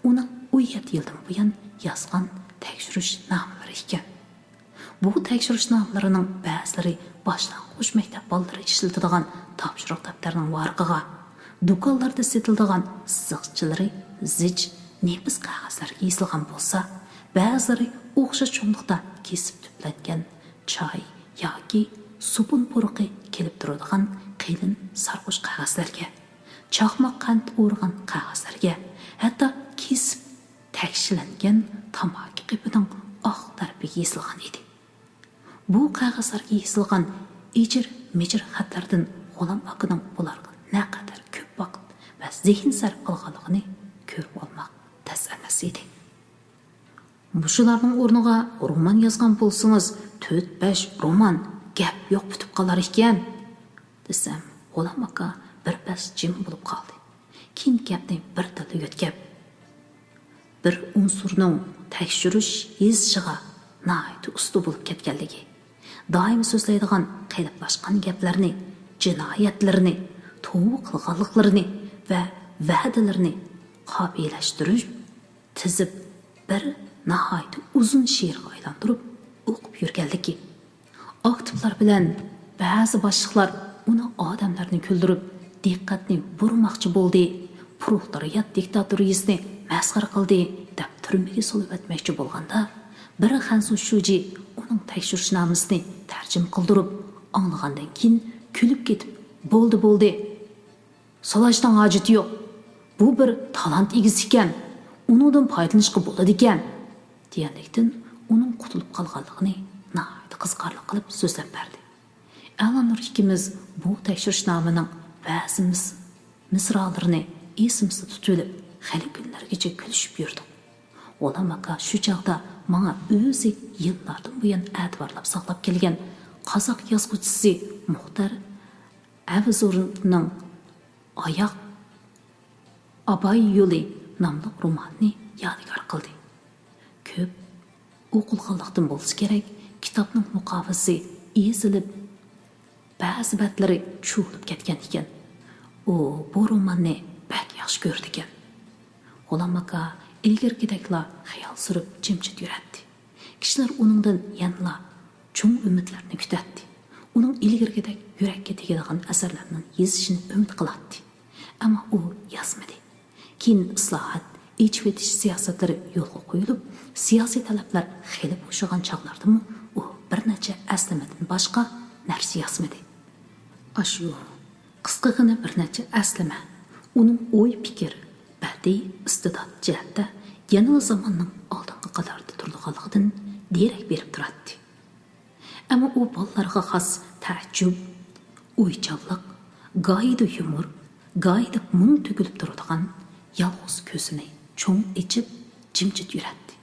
ئۇنىڭ ئون يەتتە يىلدىن بۇيان يازغان تەكشۈرۈش نامىلىرى ئىكەن. بۇ تەكشۈرۈشنامىلىرىنىڭ بەزىلىرى باشلانغۇچ مەكتەپ بالىلىرى ئىشلىتىدىغان تاپشۇرۇق دەپتەرنىڭ ۋارىقىغا، دۇكانلاردا سېتىلىدىغان سىزىقچىلىرى زىچ، نېپىز قەغەزلەرگە يېزىلغان بولسا، بەزىلىرى ئوخشاش چوڭلۇقتا كېسىپ تۈپلەنگەن چاي ياكى سوپۇن پۇرىقى كېلىپ تۇرىدىغان قېلىن سارغۇچ قەغەزلەرگە، چاقماق قەنت ئورىغان قەغەزلەرگە، ھەتتا كېسىپ تەكشىلەنگەن تاماكا قېپىنىڭ ئاق تەرىپىگە يېزىلغان ئىدى. بۇ قەغەزلەرگە يېزىلغان ئىجىر-مىجىر خەتلەردىن غۇلام ئاكىنىڭ بۇلارغا نەقەدەر كۆپ ۋاقىت ۋە زېھىن سەرپ قىلغانلىقىنى كۆرۈپ ئالماق تەس ئەمەس ئىدى. مۇشۇلارنىڭ ئورنىغا رومان يازغان بولسىڭىز، تۆت-بەش رومان، گەپ يوق، پۈتۈپ قالار ئىكەن، دېسەم، غۇلام ئاكا بىر پەس جىم بولۇپ قالدى. كېيىن گەپنى بىر تاللا يۆتكەپ، بىر ئۇنسۇرنىڭ تەكشۈرۈش يېزىشىغا ناھايىتى ئۇستا بولۇپ كەتكەنلىكى، دائىم سۆزلەيدىغان قېلىپلاشقان گەپلەرنى، جىنايەتلىرىنى، توۋا قىلغانلىقلىرىنى ۋە ۋەدىلىرىنى قاپىيەلەشتۈرۈپ، تىزىپ، بىر ناھايىتى ئۇزۇن شېئىرغا ئايلاندۇرۇپ ئوقۇپ يۈرگەنلىكى، ئاكتىپلار بىلەن بەزى باشلىقلار ئۇنىڭ ئادەملەرنى كۈلدۈرۈپ، دىققەتنى بۇرماقچى بولدى، پرولېتارىيات دىكتاتورىيىسىنى مەسخىرە قىلدى، دەپ تۈرمىگە سولىۋەتمەكچى بولغاندا، بىر خەنزۇ شۇجى ئۇنىڭ تەكشۈرۈشنامىسىنى تەرجىمە قىلدۇرۇپ ئاڭلىغاندىن كېيىن كۈلۈپ كېتىپ، بولدى، بولدى، سولايشنىڭ ھاجىتى يوق. بۇ بىر تالانت ئىگىسى ئىكەن. ئۇنىڭدىن پايدىلىنىشقا بولىدىكەن، دېگەنلىكتىن، ئۇنىڭ قۇتۇلۇپ قالغانلىقىنى ناھايىتى قىزىقارلىق قىلىپ سۆزلەپ بەردى. ئەلانۇر ئىككىمىز بۇ تەكشۈرۈشنامىنىڭ بەزى مىس-، مىسرالىرىنى ئېسىمىزدە تۇتۇۋېلىپ، خېلى كۈنلەرگىچە كۈلۈشۈپ يۈردۇق. غۇلام ئاكا شۇ چاغدا ماڭا ئۆزى يىللاردىن بۇيان ئەتىۋارلاپ ساقلاپ كەلگەن قازاق يازغۇچىسى مۇختار ئەۋزۇرنىڭ ئاياق ئاباي يولى ناملىق روماننى يادىكار قىلدى. كۆپ ئوقۇلغانلىقتىن بولسا كېرەك، كىتابنىڭ مۇقاۋىسى ئېزىلىپ، بەزى بەتلىرى چۇۋۇلۇپ كەتكەن ئىكەن. ئۇ بۇ روماننى بەك ياخشى كۆرىدىكەن. غۇلام ئاكا ئىلگىرىكىدەكلا خىيال سۈرۈپ جىمجىت يۈرەتتى. كىشىلەر ئۇنىڭدىن يەنىلا چوڭ ئۈمىدلەرنى كۈتەتتى. ئۇنىڭ ئىلگىرىكىدەك يۈرەككە تېگىدىغان ئەسەرلەرنىڭ يېزىشىنى ئۈمىد قىلاتتى. ئەمما ئۇ يازمىدى. كېيىن ئىسلاھات، ئېچىۋېتىش سىياسەتلىرى يولغا قويۇلۇپ، سىياسىي تەلەپلەر خېلى بوشىغان چاغلاردىمۇ ئۇ بىر نەچچە ئەسلىمىدىن باشقا نەرسە يازمىدى. ئاشۇ قىسقىغىنە بىر نەچچە ئەسلىمە ئۇنىڭ ئوي-پىكىر، بەدىئىي ئىستېدات جەھەتتە يەنىلا زاماننىڭ ئالدىنقى قاتاردا تۇرىدىغانلىقىدىن دېرەك بېرىپ تۇراتتى. ئەمما ئۇ بالىلارغا خاس تەئەججۈپ، ئويچانلىق، گاھىدا يۇمۇر، گاھىدا مۇڭ تۆكۈلۈپ تۇرىدىغان، يالغۇز كۆزىنى چوڭ ئېچىپ، جىمجىت يۈرەتتى.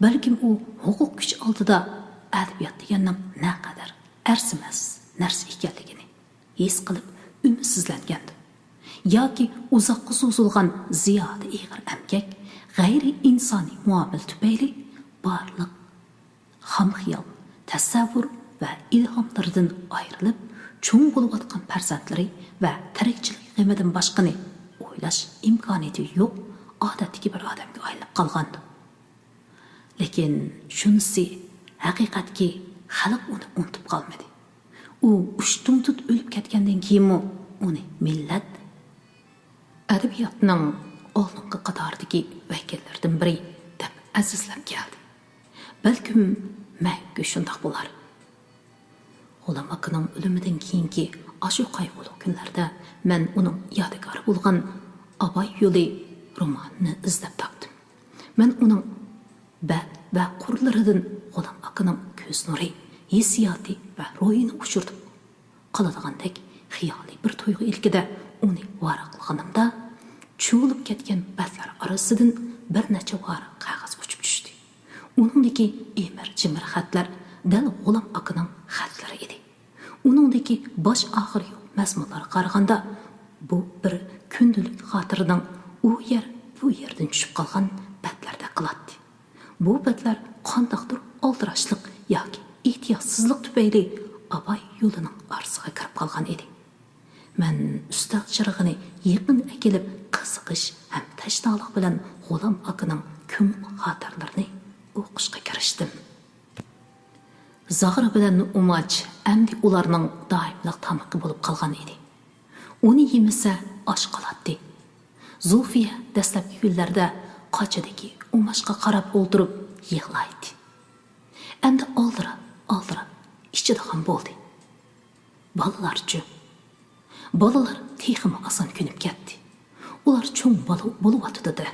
بەلكىم ئۇ ھوقۇق كۈچى ئالدىدا ئەدەبىيات دېگەننىڭ نەقەدەر ئەرزىمەس نەرسە ئىكەنلىكىنى ھېس قىلىپ ئۈمىدسىزلەنگەندۇ؟ ياكى ئۇزاققا سوزۇلغان زىيادە ئېغىر ئەمگەك، غەيرىي ئىنسانىي مۇئامىلە تۈپەيلى بارلىق خام خىيال، تەسەۋۋۇر ۋە ئىلھاملىرىدىن ئايرىلىپ، چوڭ بولۇۋاتقان پەرزەنتلىرى ۋە تىرىكچىلىك غېمىدىن باشقىنى ئويلاش ئىمكانىيىتى يوق ئادەتتىكى بىر ئادەمگە ئايلىنىپ قالغانىدى. لېكىن شۇنىسى ھەقىقەتكى، خەلق ئۇنى ئۇنتۇپ قالمىدى. ئۇ ئۇشتۇمتۇت ئۆلۈپ كەتكەندىن كېيىنمۇ ئۇنى مىللەت ئەدەبىياتنىڭ ئالدىنقى قاتاردىكى ۋەكىللىرىدىن بىرى دەپ ئەزىزلەپ كەلدى. بەلكىم مەڭگۈ شۇنداق بولار. غۇلام ئاكىنىڭ ئۆلۈمىدىن كېيىنكى ئاشۇ قايغۇلۇق كۈنلەردە مەن ئۇنىڭ يادىكارى بولغان ئاباي يولى رومانىنى ئىزدەپ تاپتىم. مەن ئۇنىڭ بەت ۋە قۇرلىرىدىن غۇلام ئاكىنىڭ كۆز نۇرى، ھېسسىياتى ۋە روھىنى ئۇچۇرتۇپ قالىدىغاندەك خىيالىي بىر تۇيغۇ ئىلكىدە ئۇنى ۋاراقلىغىنىمدا، چۇۋۇلۇپ كەتكەن بەتلەر ئارىسىدىن بىر نەچچە ۋاراق قەغەز ئۇچۇپ چۈشتى. ئۇنىڭدىكى ئىمىر-جىمىر خەتلەر دەل غۇلام ئاكىنىڭ خەتلىرى ئىدى. ئۇنىڭدىكى باش-ئاخىرى يوق مەزمۇنلارغا قارىغاندا، بۇ بىر كۈندىلىك خاتىرىنىڭ ئۇ يەر، بۇ يەردىن چۈشۈپ قالغان بەتلەردەك قىلاتتى. بۇ بەتلەر قانداقتۇر ئالدىراشلىق ياكى ئېھتىياتسىزلىق تۈپەيلى ئاباي يولىنىڭ ئارىسىغا كىرىپ قالغان ئىدى. مەن ئۈستەل چىرىغىنى يېقىن ئەكېلىپ، قىزىقىش ھەم تەشنالىق بىلەن غۇلام ئاكىنىڭ كۆڭۈل خاتىرىلىرىنى ئوقۇشقا كىرىشتىم. زاغرا بىلەن ئۇماچ ئەمدى ئۇلارنىڭ دائىملىق تامىقى بولۇپ قالغان ئىدى. ئۇنى يېمىسە، ئاچ قالاتتى. زۇلفىيە دەسلەپكى كۈنلەردە قاچىدىكى ئۇماچقا قاراپ ئولتۇرۇپ يىغلايتتى. ئەمدى ئالدىراپ، ئالدىراپ ئىچىدىغان بولدى. بالىلارچۇ؟ بالىلار تېخىمۇ ئاسان كۆنۈپ كەتتى. ئۇلار چوڭ بالا بولۇۋاتىدۇ-دە.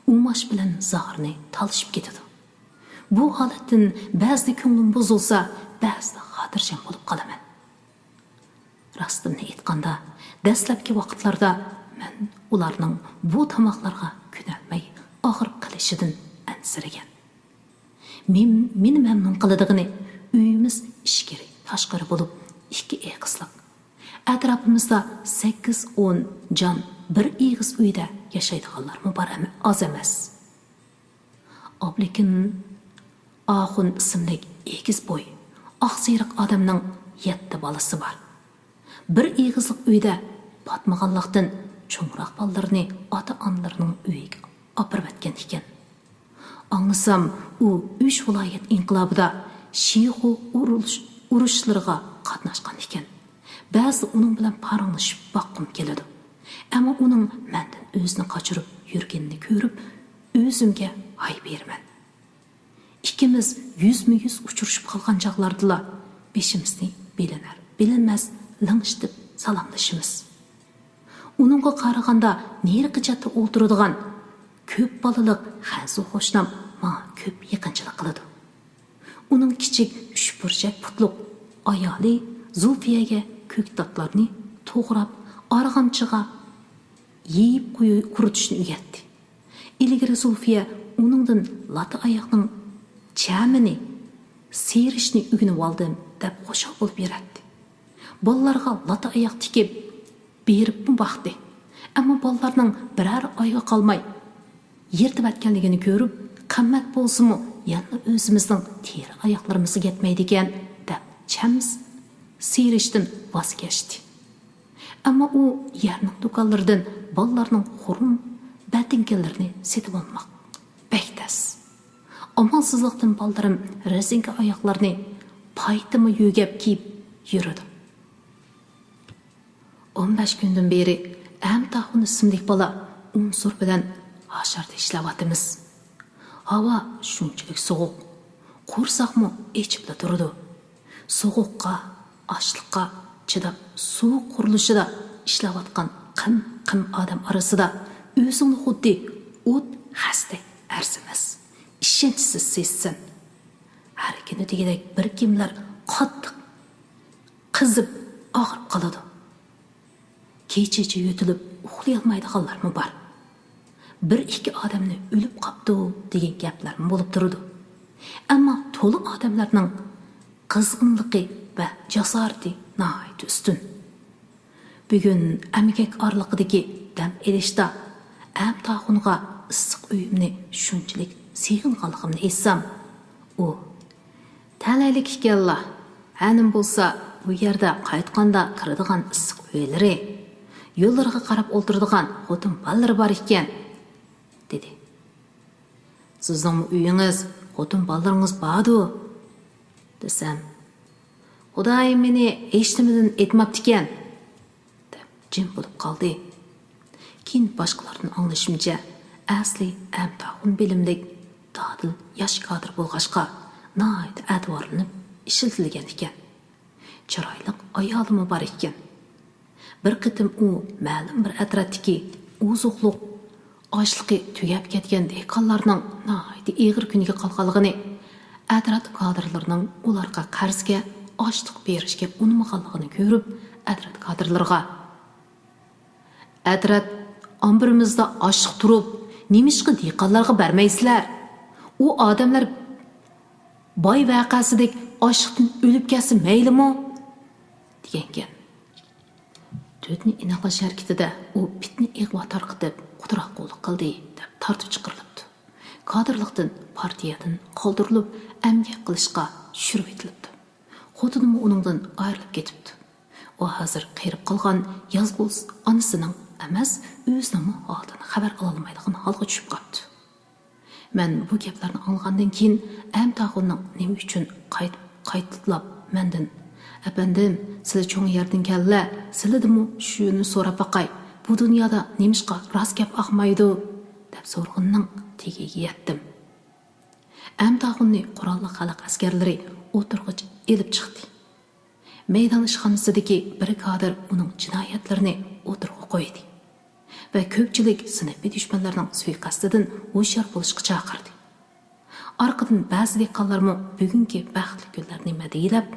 ئۇماچ بىلەن زاغرىنى تالىشىپ كېتىدۇ. بۇ ھالەتتىن بەزىدە كۆڭلۈم بۇزۇلسا، بەزىدە خاتىرجەم بولۇپ قالىمەن. راستىمنى ئېيتقاندا، دەسلەپكى ۋاقىتلاردا مەن ئۇلارنىڭ بۇ تاماقلارغا كۆنەلمەي ئاغرىپ قېلىشىدىن ئەنسىرىگەن. مېم-، مېنى مەمنۇن قىلىدىغىنى، ئۆيىمىز ئىچكىرى تاشقىرى بولۇپ، ئىككى ئېغىزلىق. ئەتراپىمىزدا سەككىز، ئون جان بىر ئېغىز ئۆيدە ياشايدىغانلارمۇ بار ئەمە-، ئاز ئەمەس. ئابلىكىم ئاخۇن ئىسىملىك ئېگىز بوي، ئاقسېرىق ئادەمنىڭ يەتتە بالىسى بار. بىر ئېغىزلىق ئۆيدە پاتمىغانلىقتىن، چوڭراق بالىلىرىنى ئاتا-ئانىلىرىنىڭ ئۆيىگە ئاپىرىۋەتكەن ئىكەن. ئاڭلىسام، ئۇ ئۈچ ۋىلايەت ئىنقىلابىدا شىخۇ ئۇرۇش-، ئۇرۇشلىرىغا قاتناشقان ئىكەن. بەزىدە ئۇنىڭ بىلەن پاراڭلىشىپ باققۇم كېلىدۇ. ئەمما ئۇنىڭ مەندىن ئۆزىنى قاچۇرۇپ يۈرگىنىنى كۆرۈپ، ئۆزۈمگە ھاي بېرىمەن. ئىككىمىز يۈزمۇ يۈز ئۇچرىشىپ قالغان چاغلاردىلا بېشىمىزنى بىلىنەر بىلىنمەس لىڭشىتىپ سالاملىشىمىز. ئۇنىڭغا قارىغاندا نېرىقى چەتتە ئولتۇرىدىغان كۆپ بالىلىق خەنزۇ قوشنام ماڭا كۆپ يېقىنچىلىق قىلىدۇ. ئۇنىڭ كىچىك ئۈچ بۇرجەك پۇتلۇق ئايالى زۇلفىيەگە كۆكتاتلارنى توغراپ، ئارغامچىغا يېيىپ قۇيۇ-، قۇرۇتۇشنى ئۆگەتتى. ئىلگىرى زۇلفىيە ئۇنىڭدىن لاتا ئاياقنىڭ چەمىنى سىيرىشنى ئۆگىنىۋالدىم دەپ خۇشال بولۇپ يۈرەتتى. بالىلارغا لاتا ئاياق تىكىپ بېرىپمۇ باقتى. ئەمما بالىلارنىڭ بىرەر ئايغا قالماي يىرتىۋەتكەنلىكىنى كۆرۈپ، قىممەت بولسىمۇ يەنىلا ئۆزىمىزنىڭ تېرە ئاياقلىرىمىزغا يەتمەيدىكەن دەپ چەم سىيرىشتىن ۋاز كەچتى. ئەمما ئۇ يەرنىڭ دۇكانلىرىدىن بالىلارنىڭ خۇرۇم بەتىڭگىلىرىنى سېتىۋالماق بەك تەس. ئامالسىزلىقتىن بالىلىرىم رېزىنكە ئاياقلارنى پايتىما يۆگەپ كىيىپ يۈرىدۇ. ئون بەش كۈندىن بېرى ئەمتاخۇن ئىسىملىك بالا ئۇنسۇر بىلەن ھاشاردا ئىشلەۋاتىمىز. ھاۋا شۇنچىلىك سوغۇق، قورساقمۇ ئېچىپلا تۇرىدۇ. سوغۇققا، ئاچلىققا چىداپ، سۇ قۇرۇلۇشىدا ئىشلەۋاتقان قىم-قىم ئادەم ئارىسىدا ئۆزۈڭنى خۇددى ئوت خەستەك ئەرزىمەس، ئىشەنچسىز سېزىسەن. ھەر كۈنى دېگۈدەك بىر كىملەر قاتتىق قىزىپ ئاغرىپ قالىدۇ. كېچىچە يۆتىلىپ ئۇخلىيالمايدىغانلارمۇ بار. بىر ئىككى ئادەمنى ئۆلۈپ قاپتۇ دېگەن گەپلەرمۇ بولۇپ تۇرىدۇ. ئەمما تولا ئادەملەرنىڭ قىزغىنلىقى ۋە جاسارىتى ناھايىتى ئۈستۈن. بۈگۈن ئەمگەك ئارىلىقىدىكى دەم ئېلىشتا ئەمتاخۇنغا ئىسسىق ئۆيۈمنى شۇنچىلىك سېغىنغانلىقىمنى ئېيتسام، ئۇ تەلەيلىك ئىكەنلا. ھەنىم بولسا بۇ يەردە قايتقاندا كىرىدىغان ئىسسىق ئۆيلىرى، يوللىرىغا قاراپ ئولتۇرىدىغان خوتۇن بالىلىرى بار ئىكەن، دېدى. سىزنىڭمۇ ئۆيىڭىز، خوتۇن بالىلىرىڭىز باردۇ، دېسەم، خۇدايىم مېنى ھېچنېمىدىن ئېيتماپتىكەن، دەپ جىم بولۇپ قالدى. كېيىن باشقىلاردىن ئاڭلىشىمچە، ئەسلى ئەمتاخۇن بىلىملىك، دادىل ياش كادىر بولغاچقا، ناھايىتى ئەتىۋارلىنىپ ئىشلىتىلگەن ئىكەن. چىرايلىق ئايالىمۇ بار ئىكەن. بىر قېتىم ئۇ مەلۇم بىر ئەترەتتىكى ئوزۇقلۇق ئاشلىقى تۈگەپ كەتكەن دېھقانلارنىڭ ناھايىتى ئېغىر كۈنگە قالغانلىقىنى، ئەترەت كادىرلىرىنىڭ ئۇلارغا قەرزگە ئاشلىق بېرىشكە ئۇنىمىغانلىقىنى كۆرۈپ، ئەترەت كادىرلىرىغا، «ئەترەت ئامبىرىمىزدا ئاشلىق تۇرۇپ، نېمىشقا دېھقانلارغا بەرمەيسىلەر؟ ئۇ ئادەملەر باي ۋەقەسىدەك ئاشلىقتىن ئۆلۈپ كەتسە مەيلىمۇ؟» دېگەنكەن. تۆتنى ئېنىقلاش ھەرىكىتىدە ئۇ پىتنە ئىغۋا تارقىتىپ، قۇتراق قۇللۇق قىلدى، دەپ تارتىپ چىقىرىلىپتۇ. كادىرلىقتىن، پارتىيەدىن قالدۇرۇلۇپ، ئەمگەك قىلىشقا چۈشۈرۈۋېتىلىپتۇ. خوتۇنىمۇ ئۇنىڭدىن ئايرىلىپ كېتىپتۇ. ئۇ ھازىر قېرىپ قالغان يالغۇز ئانىسىنىڭ ئەمەس، ئۆزىنىڭمۇ ھالىدىن خەۋەر ئالالمايدىغان ھالغا چۈشۈپ قاپتۇ. مەن بۇ گەپلەرنى ئاڭلىغاندىن كېيىن، ئەمتاخۇننىڭ نېمە ئۈچۈن قايت-، قايتىلاپ مەندىن، «ئەپەندىم، سىلە چوڭ يەردىن كەلدىلە، سىلىدىنمۇ شۇنى سوراپ باقاي، بۇ دۇنيادا نېمىشقا راست گەپ ئاقمايدۇ؟» دەپ سورىغىنىنىڭ تېگىگە يەتتىم. ئەمتاخۇننى قوراللىق خەلق ئەسكەرلىرى ئوتتۇرىغا ئېلىپ چىقتى. مەيدان ئىشخانىسىدىكى بىر كادىر ئۇنىڭ جىنايەتلىرىنى ئوتتۇرىغا قويدى ۋە كۆپچىلىك سىنىپىي دۈشمەنلەرنىڭ سۇيىقەستىدىن ھوشيار بولۇشقا چاقىردى. ئارقىدىن بەزى دېھقانلارمۇ بۈگۈنكى بەختلىك كۈنلەرنى مەدھىيەلەپ،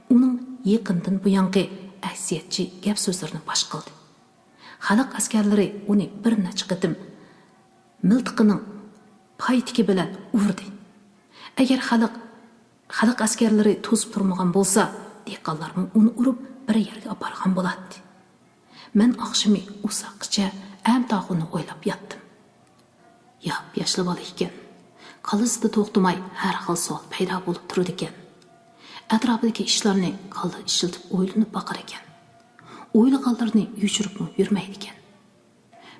ئۇنىڭ يېقىندىن بۇيانقى ئەكسىيەتچى گەپ-سۆزلىرىنى پاش قىلدى. خەلق ئەسكەرلىرى ئۇنى بىر نەچچە قېتىم مىلتىقىنىڭ پايتىكى بىلەن ئۇردى. ئەگەر خەلق، خەلق ئەسكەرلىرى توسۇپ تۇرمىغان بولسا، دېھقانلارمۇ ئۇنى ئۇرۇپ بىر يەرگە ئاپارغان بولاتتى. مەن ئاخشىمى ئۇزاققىچە ئەمتاخۇننى ئويلاپ ياتتىم. ياپياشلا بالا ئىكەن. كاللىسىدا توختىماي ھەر خىل سوئال پەيدا بولۇپ تۇرىدىكەن. ئەتراپىدىكى ئىشلارنى كاللا ئىشلىتىپ ئويلىنىپ باقىدىكەن. ئويلىغانلىرىنى يوشۇرۇپمۇ يۈرمەيدىكەن.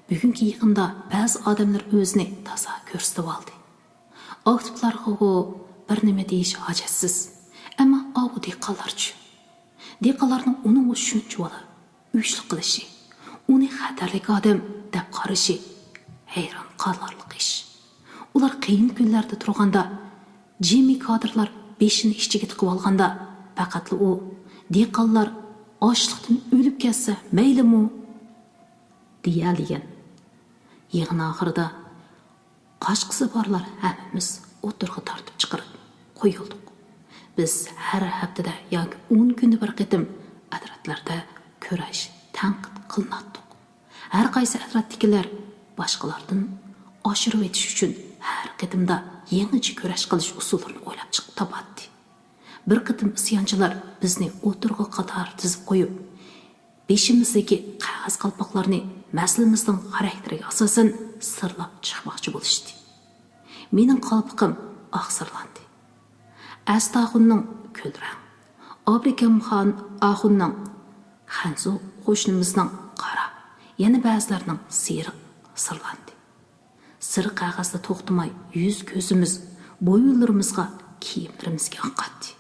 بۈگۈنكى يىغىندا بەزى ئادەملەر ئۆزىنى تازا كۆرسىتىۋالدى. ئاكتىپلارغىغۇ بىر نېمە دېيىش ھاجەتسىز. ئەمما ئاۋۇ دېھقانلارچۇ؟ دېھقانلارنىڭ ئۇنىڭغا شۇنچىۋالا ئۆچلۈك قىلىشى، ئۇنى خەتەرلىك ئادەم دەپ قارىشى ھەيران قالارلىق ئىش. ئۇلار قىيىن كۈنلەردە تۇرغاندا، جىمى كادىرلار بېشىنى ئىچىگە تىقىۋالغاندا، پەقەتلا ئۇ، «دېھقانلار ئاچلىقتىن ئۆلۈپ كەتسە مەيلىمۇ؟» دېيەلىگەن. يىغىن ئاخىرىدا قاچقۇسى بارلار ھەممىمىز ئوتتۇرىغا تارتىپ چىقىرىپ قويۇلدۇق. بىز ھەر ھەپتىدە ياكى ئون كۈندە بىر قېتىم ئەترەتلەردە كۈرەش، تەنقىد قىلىناتتۇق. ھەر قايسى ئەترەتتىكىلەر باشقىلاردىن ئاشۇرۇۋېتىش ئۈچۈن ھەر قېتىمدا يېڭىچە كۈرەش قىلىش ئۇسۇللىرىنى ئويلاپ چىقىپ تاپاتتى. بىر قېتىم ئىسيانچىلار بىزنى ئوتتۇرىغا قاتار تىزىپ قويۇپ، بېشىمىزدىكى قەغەز قالپاقلارنى مەسىلىمىزنىڭ خاراكتېرىگە ئاساسەن سىرلاپ چىقماقچى بولۇشتى. مېنىڭ قالپىقىم ئاق سىرلاندى. ئەستاخۇننىڭ كۈل رەڭ، ئابرىكەمخان ئاخۇننىڭ خەنزۇ، قوشنىمىزنىڭ قارا، يەنە بەزىلەرنىڭ سېرىق سىرلاندى. سىر قەغەزدە توختىماي يۈز كۆزىمىز، بويۇنلىرىمىزغا، كىيىملىرىمىزگە ئاقاتتى.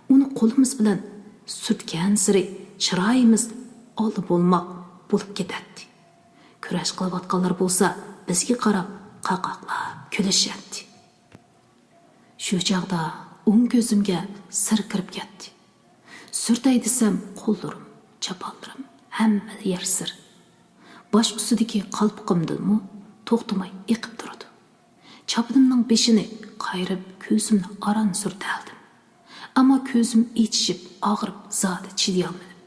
ئۇنى قولىمىز بىلەن سۈرتكەنسېرى چىرايىمىز ئاللا بولماق بولۇپ كېتەتتى. كۈرەش قىلىۋاتقانلار بولسا بىزگە قاراپ قاقاقلاپ كۈلۈشەتتى. شۇ چاغدا ئوڭ كۆزۈمگە سىر كىرىپ كەتتى. سۈرتەي دېسەم قوللىرىم، چاپانلىرىم، ھەممە يەر سىر. باش ئۈستىدىكى قالپىقىمدىنمۇ توختىماي ئېقىپ تۇرىدۇ. چاپىنىمنىڭ بېشىنى قايرىپ كۆزۈمنى ئاران سۈرتەلىدىم. ئەمما كۆزۈم ئېچىشىپ ئاغرىپ زادى چىدىيالمىدىم.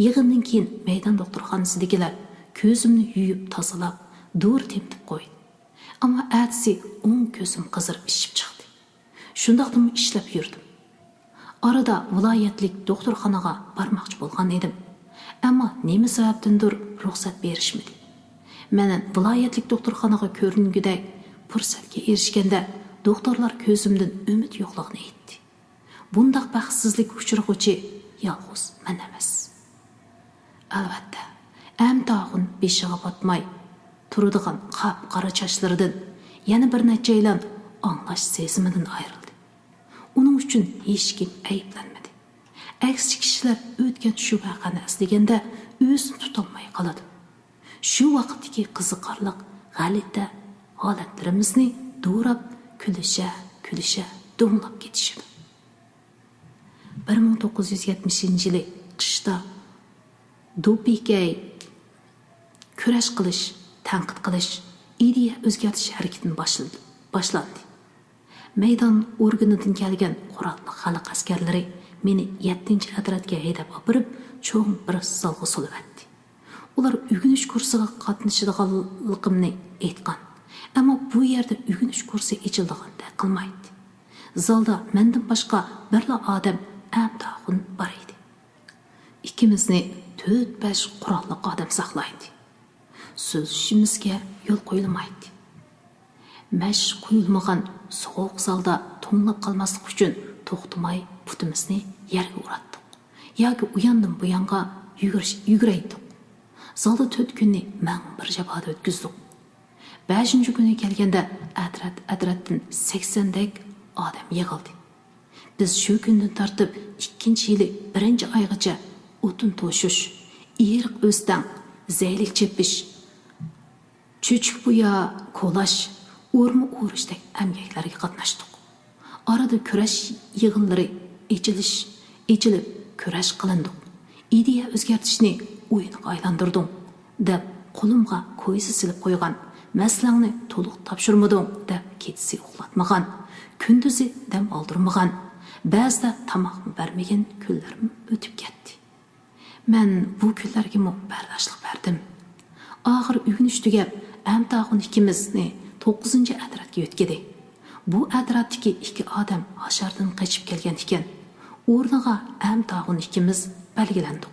يىغىندىن كېيىن مەيدان دوختۇرخانىسىدىكىلەر كۆزۈمنى يۇيۇپ تازىلاپ، دورا تېمىتىپ قويدى. ئەمما ئەتىسى ئوڭ كۆزۈم قىزىرىپ ئىششىپ چىقتى. شۇنداقتىمۇ ئىشلەپ يۈردۈم. ئارىدا ۋىلايەتلىك دوختۇرخانىغا بارماقچى بولغان ئىدىم. ئەمما نېمە سەۋەبتىندۇر رۇخسەت بېرىشمىدى. مەن ۋىلايەتلىك دوختۇرخانىغا كۆرۈنگۈدەك پۇرسەتكە ئېرىشكەندە، دوختۇرلار كۆزۈمدىن ئۈمىد يوقلۇقىنى ئېيتتى. بۇنداق بەختسىزلىككە ئۇچرىغۇچى يالغۇز مەن ئەمەس. ئەلۋەتتە، ئەمتاغۇن بېشىغا پاتماي تۇرىدىغان قاپقارا چاچلىرىدىن يەنە بىر نەچچەيلەن ئاڭلاش سېزىمىدىن ئايرىلدى. ئۇنىڭ ئۈچۈن ھېچكىم ئەيىبلەنمىدى. ئەكسىچە، كىشىلەر ئۆتكەن شۇ ۋەقەنى ئەسلىگەندە ئۆزىنى تۇتالماي قالىدۇ. شۇ ۋاقىتتىكى قىزىقارلىق، غەلىتە ھالەتلىرىمىزنى دوراپ، كۈلۈشە، كۈلۈشە دوڭلاپ كېتىشىدۇ. بىر مىڭ توققۇز يۈز يەتمىشىنچى يىلى قىشتا دوپىكەي كۈرەش قىلىش، تەنقىد قىلىش، ئىدىيە ئۆزگەرتىش ھەرىكىتىنى باشلىدى، باشلاندى. مەيدان ئورگىنىدىن كەلگەن قوراللىق خەلق ئەسكەرلىرى مېنى يەتتىنچى ئەترەتكە ھەيدەپ ئاپىرىپ، چوڭ بىر زالغا سولىۋەتتى. ئۇلار ئۆگىنىش كۇرسىغا قاتنىشىدىغانلىقىمنى ئېيتقان. ئەمما بۇ يەردە ئۆگىنىش كۇرسى ئېچىلىدىغاندەك قىلمايتتى. زالدا مەندىن باشقا بىرلا ئادەم ئەمتاغۇن بار ئىدى. ئىككىمىزنى تۆت-بەش قوراللىق ئادەم ساقلايتتى. سۆزلىشىمىزگە يول قويۇلمايتتى. مەش قويۇلمىغان سوغۇق زالدا توڭلاپ قالماسلىق ئۈچۈن توختىماي پۇتىمىزنى يەرگە ئۇراتتۇق ياكى ئۇياندىن بۇيانغا يۈگۈرۈش-، يۈگۈرەيتتۇق. زالدا تۆت كۈننى مەڭ بىر جاپادا ئۆتكۈزدۇق. بەشىنچى كۈنى كەلگەندە ئەترەت-ئەترەتتىن سەكسەندەك ئادەم يىغىلدى. بىز شۇ كۈندىن تارتىپ ئىككىنچى يىلى بىرىنچى ئايغىچە ئوتۇن توشۇش، ئېرىق ئۆستەڭ، زەيلىك چېپىش، چۆچۈك بۇيا كولاش، ئورما ئورۇشتەك ئەمگەكلەرگە قاتناشتۇق. ئارىدا كۈرەش يىغىنلىرى ئېچىلىش، ئېچىلىپ كۈرەش قىلىندۇق. ئىدىيە ئۆزگەرتىشنى ئويۇنغا ئايلاندۇردۇڭ، دەپ قولۇمغا كويزا سېلىپ قويغان، مەسىلەڭنى تولۇق تاپشۇرمىدىڭ، دەپ كېچىسى ئۇخلاتمىغان، كۈندۈزى دەم ئالدۇرمىغان، بەزىدە تاماقمۇ بەرمىگەن كۈنلەرمۇ ئۆتۈپ كەتتى. مەن بۇ كۈنلەرگىمۇ بەرداشلىق بەردىم. ئاخىر ئۆگىنىش تۈگەپ، ئەمتاغۇن ئىككىمىزنى توققۇزىنچى ئەترەتكە يۆتكىدى. بۇ ئەترەتتىكى ئىككى ئادەم ھاشاردىن قېچىپ كەلگەن ئىكەن. ئورنىغا ئەمتاغۇن ئىككىمىز بەلگىلەندۇق.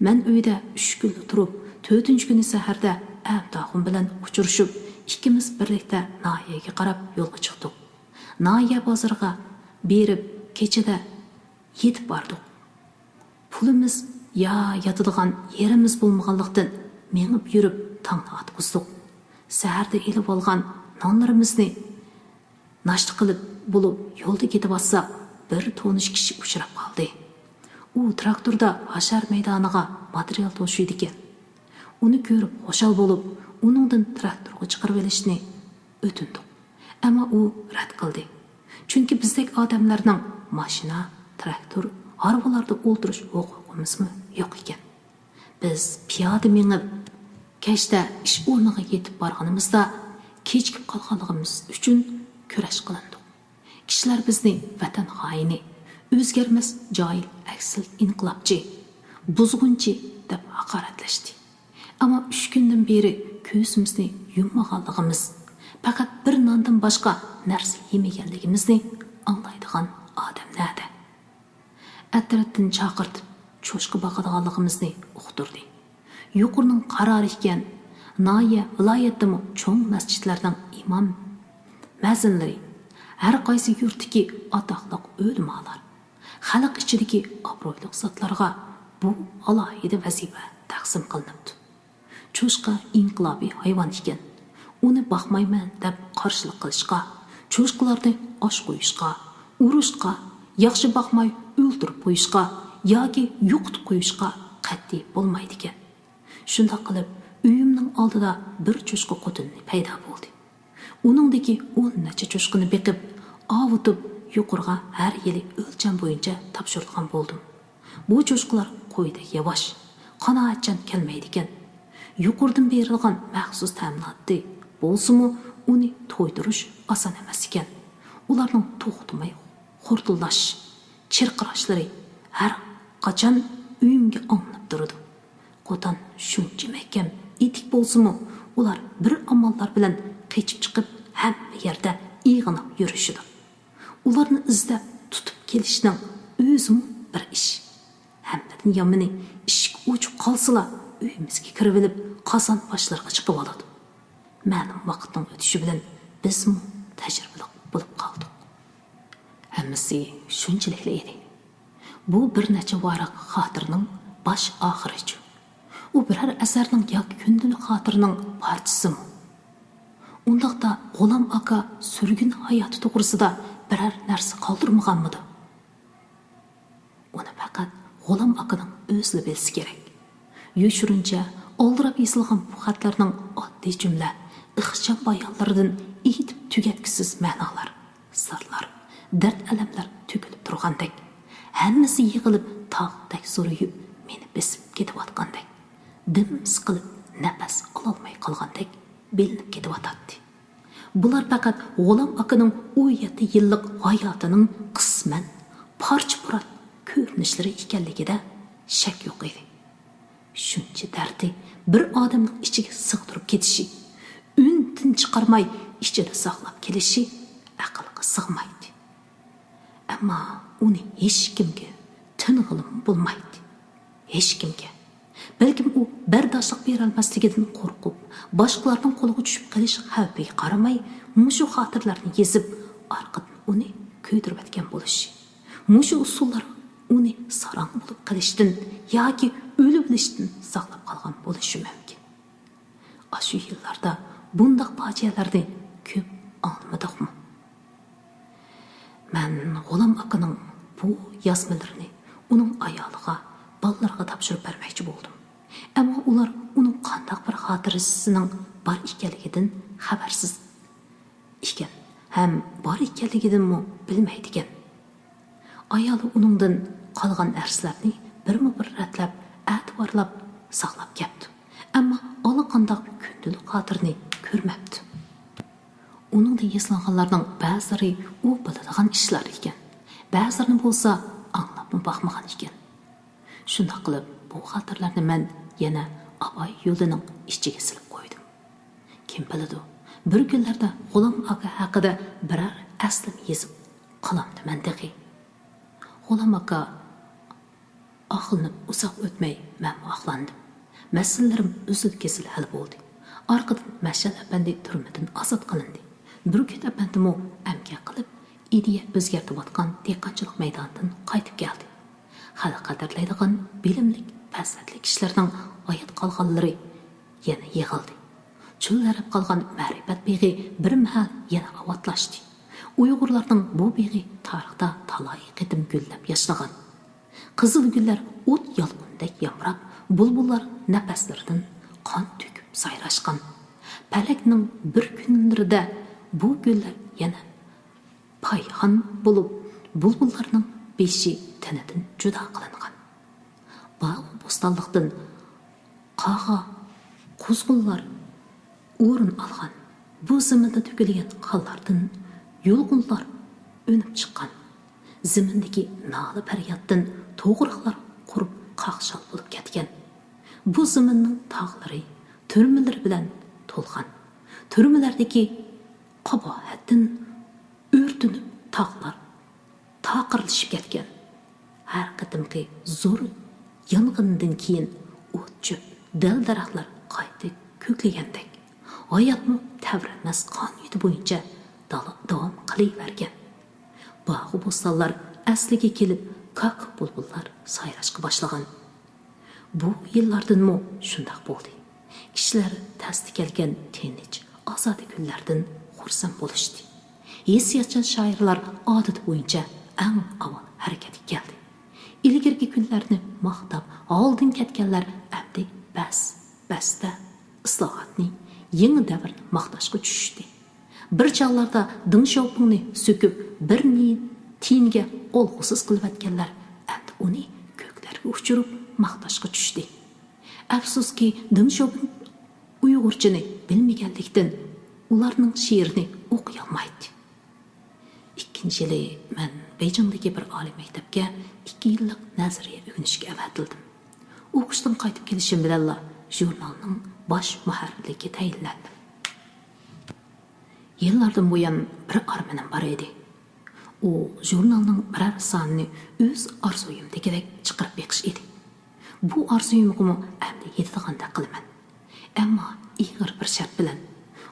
مەن ئۆيدە ئۈچ كۈنلا تۇرۇپ، تۆتىنچى كۈنى سەھەردە ئەمتاغۇن بىلەن ئۇچرىشىپ، ئىككىمىز بىرلىكتە ناھىيەگە قاراپ يولغا چىقتۇق. ناھىيە بازىرىغا بېرىپ، كېچىدە يېتىپ باردۇق. پۇلىمىز يا ياتىدىغان يېرىمىز بولمىغانلىقتىن، مېڭىپ يۈرۈپ تاڭنى ئاتقۇزدۇق. سەھەردە ئېلىۋالغان نانلىرىمىزنى ناشتا قىلىپ بولۇپ، يولدا كېتىۋاتساق، بىر تونۇش كىشى ئۇچراپ قالدى. ئۇ تىراكتوردا ھاشار مەيدانىغا ماتېرىيال توشۇيدىكەن. ئۇنى كۆرۈپ خۇشال بولۇپ، ئۇنىڭدىن تىراكتورغا چىقىرىۋېلىشنى ئۆتۈندۇق. ئەمما ئۇ رەت قىلدى. چۈنكى بىزدەك ئادەملەرنىڭ ماشىنا، تىراكتور، ھارۋىلاردا ئولتۇرۇش ھوقۇقىمىزمۇ يوق ئىكەن. بىز پىيادە مېڭىپ، كەچتە ئىش ئورنىغا يېتىپ بارغىنىمىزدا، كېچىكىپ قالغانلىقىمىز ئۈچۈن كۈرەش قىلىندۇق. كىشىلەر بىزنى ۋەتەن خائىنى، ئۆزگەرمەس جاھىل ئەكسىل ئىنقىلابچى، بۇزغۇنچى دەپ ھاقارەتلەشتى. ئەمما ئۈچ كۈندىن بېرى كۆزىمىزنى يۇممىغانلىقىمىز، پەقەت بىر ناندىن باشقا نەرسە يېمىگەنلىكىمىزنى ئاڭلايدىغان ئادەم نەدە؟ ئەترەتتىن چاقىرتىپ، چوشقا باقىدىغانلىقىمىزنى ئۇقتۇردى. يۇقىرىنىڭ قارارى ئىكەن، ناھىيە، ۋىلايەتتىمۇ چوڭ مەسچىتلەرنىڭ ئىمام، مەزىنلىرى، ھەر قايسى يۇرتتىكى ئاتاقلىق ئۆلىمالار، خەلق ئىچىدىكى ئابرۇيلۇق زاتلارغا بۇ ئالاھىدە ۋەزىپە تەقسىم قىلىنىپتۇ. چوشقا ئىنقىلابىي ھايۋان ئىكەن. ئۇنى باقمايمەن دەپ قارشىلىق قىلىشقا، چوشقىلارنى ئاچ قويۇشقا، ئۇرۇشقا، ياخشى باقماي ئۆلتۈرۈپ قويۇشقا ياكى يوقىتىپ قويۇشقا قەتئىي بولمايدىكەن. شۇنداق قىلىپ، ئۆيۈمنىڭ ئالدىدا بىر چوشقا قوتۇنى پەيدا بولدى. ئۇنىڭدىكى ئون نەچچە چوشقىنى بېقىپ، ئاۋۇتۇپ، يۇقىرىغا ھەر يىلى ئۆلچەم بويىچە تاپشۇرىدىغان بولدۇم. بۇ چوشقىلار قويدەك ياۋاش، قانائەتچان كەلمەيدىكەن. يۇقىرىدىن بېرىدىغان مەخسۇس تەمىناتى بولسىمۇ، ئۇنى تويدۇرۇش ئاسان ئەمەس ئىكەن. ئۇلارنىڭ توختىماي خورتۇلداش، چىرقىراشلىرى ھەر قاچان ئۆيۈمگە ئاڭلىنىپ تۇرىدۇ. قوتان شۇنچە مەھكەم، ئېتىك بولسىمۇ، ئۇلار بىر ئاماللار بىلەن قېچىپ چىقىپ، ھەممە يەردە ئېغىناپ يۈرۈشىدۇ. ئۇلارنى ئىزدەپ تۇتۇپ كېلىشنىڭ ئۆزىمۇ بىر ئىش. ھەممىدىن يامىنى، ئىشىك ئوچۇق قالسىلا، ئۆيىمىزگە كىرىۋېلىپ، قازان باشلىرىغا چىقىۋالىدۇ. مەلۇم ۋاقىتنىڭ ئۆتۈشى بىلەن بىزمۇ تەجرىبىلىك بولۇپ قالدۇق. ھەممىسى شۇنچىلىكلا ئىدى. بۇ بىر نەچچە ۋاراق خاتىرىنىڭ باش ئاخىرىچۇ؟ ئۇ بىرەر ئەسەرنىڭ ياكى كۈندىلىك خاتىرىنىڭ پارچىسىمۇ؟ ئۇنداقتا غۇلام ئاكا سۈرگۈن ھاياتى توغرىسىدا بىرەر نەرسە قالدۇرمىغانمىدۇ؟ ئۇنى پەقەت غۇلام ئاكىنىڭ ئۆزىلا بىلسە كېرەك. يوشۇرۇنچە ئالدىراپ يېزىلغان بۇ خەتلەرنىڭ ئاددىي جۈملە، ئىخچام بايانلىرىدىن ئېيتىپ تۈگەتكۈسىز مەنالار، سىرلار، دەرد-ئەلەملەر تۆكۈلۈپ تۇرغاندەك، ھەممىسى يىغىلىپ تاغدەك زورىيىپ، مېنى بېسىپ كېتىۋاتقاندەك، دىم سىقىلىپ نەپەس ئالالماي قالغاندەك بىلىنىپ كېتىۋاتاتتى. بۇلار پەقەت غۇلام ئاكىنىڭ ئون يەتتە يىللىق ھاياتىنىڭ قىسمەن پارچە-پۇرات كۆرۈنۈشلىرى ئىكەنلىكىدە شەك يوق ئىدى. شۇنچە دەردنى بىر ئادەمنىڭ ئىچىگە سىغدۇرۇپ كېتىشى، ئۈنىدىن چىقارماي ئىچىدە ساقلاپ كېلىشى ئەقىلگە سىغمايتتى. ئەمما ئۇنى ھېچكىمگە تىنغىلىمۇ بولمايتتى. ھېچكىمگە. بەلكىم ئۇ بەرداشلىق بېرەلمەسلىكىدىن قورقۇپ، باشقىلارنىڭ قولىغا چۈشۈپ قېلىش خەۋپىگە قارىماي، مۇشۇ خاتىرىلەرنى يېزىپ، ئارقىدىن ئۇنى كۆيدۈرۈۋەتكەن بولۇشى، مۇشۇ ئۇسسۇللار ئۇنى ساراڭ بولۇپ قېلىشتىن ياكى ئۆلۈۋېلىشتىن ساقلاپ قالغان بولۇشى مۇمكىن. ئاشۇ يىللاردا بۇنداق پاجىئەلەرنى كۆپ ئاڭلىمىدۇقمۇ؟ مەن غۇلام ئاكىنىڭ بۇ يازمىلىرىنى ئۇنىڭ ئايالىغا، بالىلىرىغا تاپشۇرۇپ بەرمەكچى بولدۇم. ئەمما ئۇلار ئۇنىڭ قانداق بىر خاتىرىسىنىڭ بار ئىكەنلىكىدىن خەۋەرسىز ئىكەن ھەم بار ئىكەنلىكىدىنمۇ بىلمەيدىكەن. ئايالى ئۇنىڭدىن قالغان ئەرزلەرنى بىرمۇ بىر رەتلەپ ئەتىۋارلاپ ساقلاپ كەپتۇ. ئەمما ئاللىقانداق بىر كۈندىلىك خاتىرىنى كۆرمەپتۇ. ئۇنىڭدا يېزىلغانلارنىڭ بەزىلىرى ئۇ بىلىدىغان ئىشلار ئىكەن، بەزىلىرىنى بولسا ئاڭلاپمۇ باقمىغان ئىكەن. شۇنداق قىلىپ، بۇ خاتىرىلەرنى مەن يەنە ئاباي يولىنىڭ ئىچىگە سېلىپ قويدۇم. كىم بىلىدۇ، بىر كۈنلەردە غۇلام ئاكا ھەققىدە بىرەر ئەسلىمە يېزىپ قالامدىمەن تېخى. غۇلام ئاكا ئاقلىنىپ ئۇزاق ئۆتمەي مەنمۇ ئاقلاندىم. مەسىلىلىرىم ئۈزۈل-كېسىل ھەل بولدى. ئارقىدىن مەشئەل ئەپەندى تۈرمىدىن ئازاد قىلىندى. بۈركۈت ئەپەندىمۇ ئەمگەك قىلىپ، ئىدىيە ئۆزگەرتىۋاتقان دېھقانچىلىق مەيدانىدىن قايتىپ كەلدى. خەلق قەدىرلەيدىغان بىلىملىك، پەزىلەتلىك كىشىلەرنىڭ ھايات قالغانلىرى يەنە يىغىلدى. چۆللەرلەپ قالغان مەرىپەت بېغى بىر مەھەل يەنە ئاۋاتلاشتى. ئۇيغۇرلارنىڭ بۇ بېغى تارىختا تالاي قېتىم گۈللەپ ياشنىغان. قىزىل گۈللەر ئوت يالقۇنىدەك يامراپ، بۇلبۇللار نەپەسلىرىدىن قان تۆكۈپ سايراشقان. پەلەكنىڭ بىر كۈنلىرىدە بۇ گۈللەر يەنە پايخان بولۇپ، بۇلبۇللارنىڭ بېشى تېنىدىن جۇدا قىلىنغان. باغۇ بوستانلىقتىن قاغا، قۇزغۇنلار ئورۇن ئالغان. بۇ زېمىندا تۆكۈلگەن قانلاردىن يۇلغۇنلار ئۈنۈپ چىققان. زېمىندىكى نالە-پەريادتىن توغراقلار قۇرۇپ قاقشال بولۇپ كەتكەن. بۇ زېمىننىڭ تاغلىرى تۈرمىلىرى بىلەن تولغان. تۈرمىلەردىكى قاباھەتتىن ئۆرتىنىپ تاغلار تاقىرلىشىپ كەتكەن. ھەر قېتىمقى زور يانغىندىن كېيىن ئوت-چۆپ، دەل-دەرەخلەر قايتا كۆكلىگەندەك، ھاياتمۇ تەۋرەنمەس قانۇنىيىتى بويىچە دالا-، داۋام قىلىۋەرگەن. باغۇ بوستانلار ئەسلىگە كېلىپ، كاكا بۇلبۇللار سايراشقا باشلىغان. بۇ يىللاردىنمۇ شۇنداق بولدى. كىشىلەر تەستە كەلگەن تىنچ، ئازادە كۈنلەردىن خۇرسەن بولۇشتى. ھېسسىياتچان شائىرلار ئادىتى بويىچە ئەڭ ئاۋۋال ھەرىكەتكە كەلدى. ئىلگىرىكى كۈنلەرنى ماختاپ، ھالدىن كەتكەنلەر ئەمدى بەس، بەستە، ئىسلاھاتنى، يېڭى دەۋرنى ماختاشقا چۈشۈشتى. بىر چاغلاردا دېڭ شياۋپىڭنى سۆكۈپ، بىر نى-، تىيىنگە ئالغۇسىز قىلىۋەتكەنلەر ئەمدى ئۇنى كۆكلەرگە ئۇچۇرۇپ ماختاشقا چۈشتى. ئەپسۇسكى، دېڭ شياۋپىڭ ئۇيغۇرچىنى بىلمىگەنلىكتىن، ئۇلارنىڭ شېئىرىنى ئوقۇيالمايتتى. ئىككىنچى يىلى مەن بېيجىڭدىكى بىر ئالىي مەكتەپكە ئىككى يىللىق نەزەرىيە ئۆگىنىشكە ئەۋەتىلدىم. ئوقۇشتىن قايتىپ كېلىشىم بىلەنلا ژۇرنالنىڭ باش مۇھەررىرلىكىگە تەيىنلەندىم. يىللاردىن بۇيان بىر ئارمىنىم بار ئىدى. ئۇ ژۇرنالنىڭ بىرەر سانىنى ئۆز ئارزۇيۇمدىكىدەك چىقىرىپ بېقىش ئىدى. بۇ ئارزۇيۇمغىمۇ ئەمدى يېتىدىغاندەك قىلىمەن. ئەمما ئېغىر بىر شەرت بىلەن.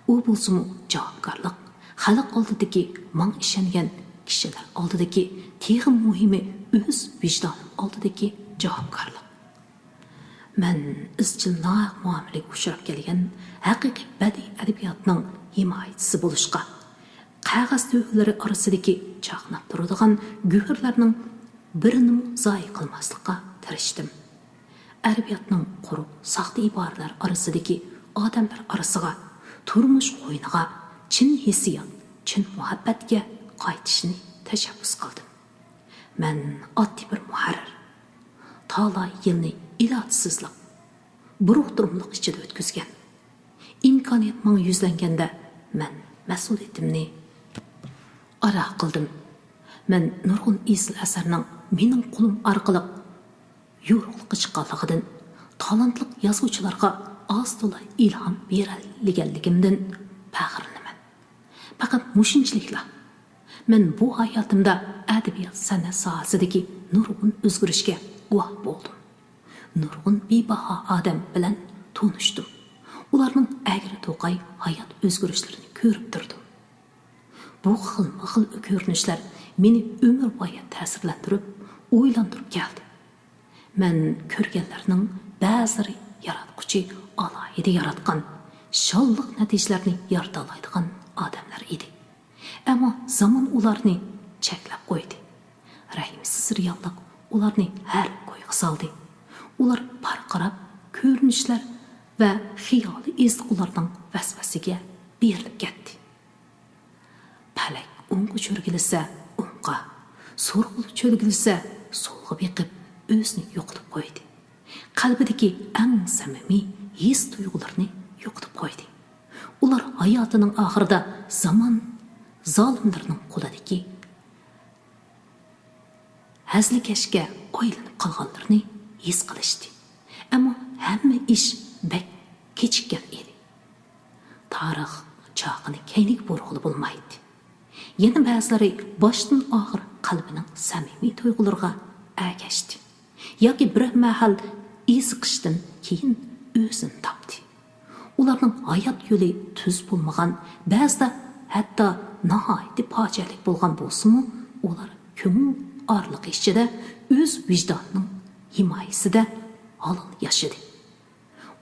ئۇ بولسىمۇ جاۋابكارلىق، خەلق ئالدىدىكى ماڭا ئىشەنگەن كىشىلەر ئالدىدىكى، تېخىمۇ مۇھىمى ئۆز ۋىجدانىم ئالدىدىكى جاۋابكارلىق. مەن ئىزچىل نامۇئامىلىگە ئۇچراپ كەلگەن ھەقىقىي بەدىئىي ئەدەبىياتنىڭ ھىمايىچىسى بولۇشقا، قەغەز تۈگۈنلىرى ئارىسىدىكى چاقناپ تۇرىدىغان گۆھەرلەرنىڭ بىرىنىمۇ زايە قىلماسلىققا تىرىشتىم. ئەدەبىياتنىڭ قۇرۇق ساختا ئىبارىلەر ئارىسىدىكى ئادەملەر ئارىسىغا، تۇرمۇش قوينىغا، چىن ھېسسىيات، چىن مۇھەببەتكە قايتىشنى تەشەببۇس قىلدىم. مەن ئاددىي بىر مۇھەررىر. تالاي يىلنى ئىلاجسىزلىق، بۇرۇقتۇرۇملۇق ئىچىدە ئۆتكۈزگەن. ئىمكانىيەت ماڭا يۈزلەنگەندە، مەن مەسئۇلىيىتىمنى ئادا قىلدىم. مەن نۇرغۇن ئېسىل ئەسەرنىڭ مېنىڭ قولۇم ئارقىلىق يورۇقلۇققا چىققانلىقىدىن، تالانتلىق يازغۇچىلارغا ئاز-تولا ئىلھام بېرەلىگەنلىكىمدىن پەخىرلىنىمەن. پەقەت مۇشۇنچىلىكلا. مەن بۇ ھاياتىمدا ئەدەبىيات، سەنئەت ساھەسىدىكى نۇرغۇن ئۆزگىرىشكە گۇۋاھ بولدۇم. نۇرغۇن بىباھا ئادەم بىلەن تونۇشتۇم. ئۇلارنىڭ ئەگرى-توقاي ھايات ئۆزگىرىشلىرىنى كۆرۈپ تۇردۇم. بۇ خىلمۇ خىل كۆرۈنۈشلەر مېنى ئۆمۈربويى تەسىرلەندۈرۈپ، ئويلاندۇرۇپ كەلدى. مەن كۆرگەنلەرنىڭ بەزىلىرى ياراتقۇچى ئالاھىدە ياراتقان شانلىق نەتىجىلەرنى يارىتالايدىغان ئادەملەر ئىدى. ئەمما زامان ئۇلارنى چەكلەپ قويدى. رەھىمسىز رېئاللىق ئۇلارنى ھەر كويغا سالدى. ئۇلار پارقىراپ، كۆرۈنۈشلەر ۋە خىيالىي ئىززىقۇلارنىڭ ۋەسۋەسىگە بېرىلىپ كەتتى. پەلەك ئوڭغا چۆرگىلىسە ئوڭغا، سولغا چۆرگىلىسە سولغا بېقىپ، ئۆزىنى يوقىتىپ قويدى. قەلبىدىكى ئەڭ سەمىمىي ھېس-تۇيغۇلىرىنى يوقىتىپ قويدى. ئۇلار ھاياتىنىڭ ئاخىرىدا زامان زالىملىرىنىڭ قولىدىكى ھەزلىكەشكە ئايلىنىپ قالغانلىرىنى ھېس قىلىشتى. ئەمما ھەممە ئىش بەك كېچىككەن ئىدى. تارىخ چاقىنى كەينىگە بۇرىغىلى بولمايتتى. يەنە بەزىلىرى باشتىن ئاخىر قەلبىنىڭ سەمىمىي تۇيغۇلىرىغا ئەگەشتى. ياكى بىرەر مەھەل ئېزىقىشتىن كېيىن ئۆزىنى تاپتى. ئۇلارنىڭ ھايات يولى تۈز بولمىغان، بەزىدە ھەتتا ناھايىتى پاجىئەلىك بولغان بولسىمۇ، ئۇلار كۆڭۈل ئارىلىقى ئىچىدە ئۆز ۋىجدانىنىڭ ھىمايىسىدە ھالال ياشىدى.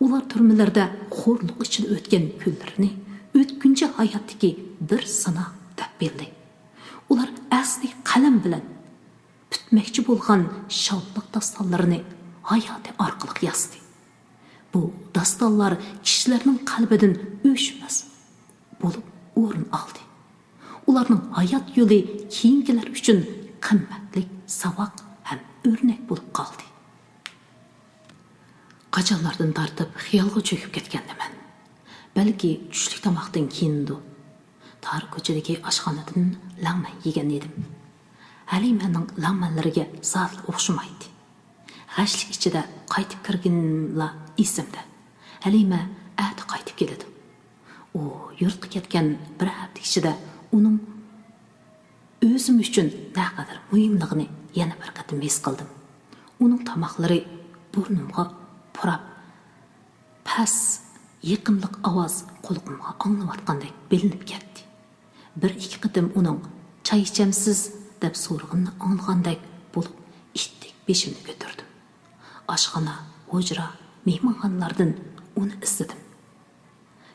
ئۇلار تۈرمىلەردە خورلۇق ئىچىدە ئۆتكەن كۈنلىرىنى ئۆتكۈنچى ھاياتتىكى بىر سىناق دەپ بىلدى. ئۇلار ئەسلى قەلەم بىلەن پۈتمەكچى بولغان شانلىق داستانلىرىنى ھاياتى ئارقىلىق يازدى. بۇ داستانلار كىشىلەرنىڭ قەلبىدىن ئۆچمەس بولۇپ ئورۇن ئالدى. ئۇلارنىڭ ھايات يولى كېيىنكىلەر ئۈچۈن قىممەتلىك ساۋاق ھەم ئۆرنەك بولۇپ قالدى. قاچانلاردىن تارتىپ خىيالغا چۆكۈپ كەتكەندىمەن. بەلكى چۈشلۈك تاماقتىن كېيىندۇ. تار كوچىدىكى ئاشخانىدىن لەڭمەن يېگەن ئىدىم. ھەلىمەنىڭ لەڭمەنلىرىگە زادىلا ئوخشىمايتتى. غەشلىك ئىچىدە قايتىپ كىرگىنىملا ئېسىمدە. ھەلىمە ئەتە قايتىپ كېلىدۇ. ئۇ يۇرتقا كەتكەن بىر ھەپتە ئىچىدە ئۇنىڭ ئۆزۈم ئۈچۈن نەقەدەر مۇھىملىقىنى يەنە بىر قېتىم ھېس قىلدىم. ئۇنىڭ تاماقلىرى بۇرنۇمغا پۇراپ، پەس، يېقىملىق ئاۋاز قۇلىقىمغا ئاڭلىنىۋاتقاندەك بىلىنىپ كەتتى. بىر ئىككى قېتىم ئۇنىڭ «چاي ئىچەمسىز؟» دەپ سورىغىنىنى ئاڭلىغاندەك بولۇپ، ئىتتىك بېشىمنى كۆتۈردۈم. ئاشخانا، ھۇجرا، مېھمانخانىلاردىن ئۇنى ئىزدىدىم.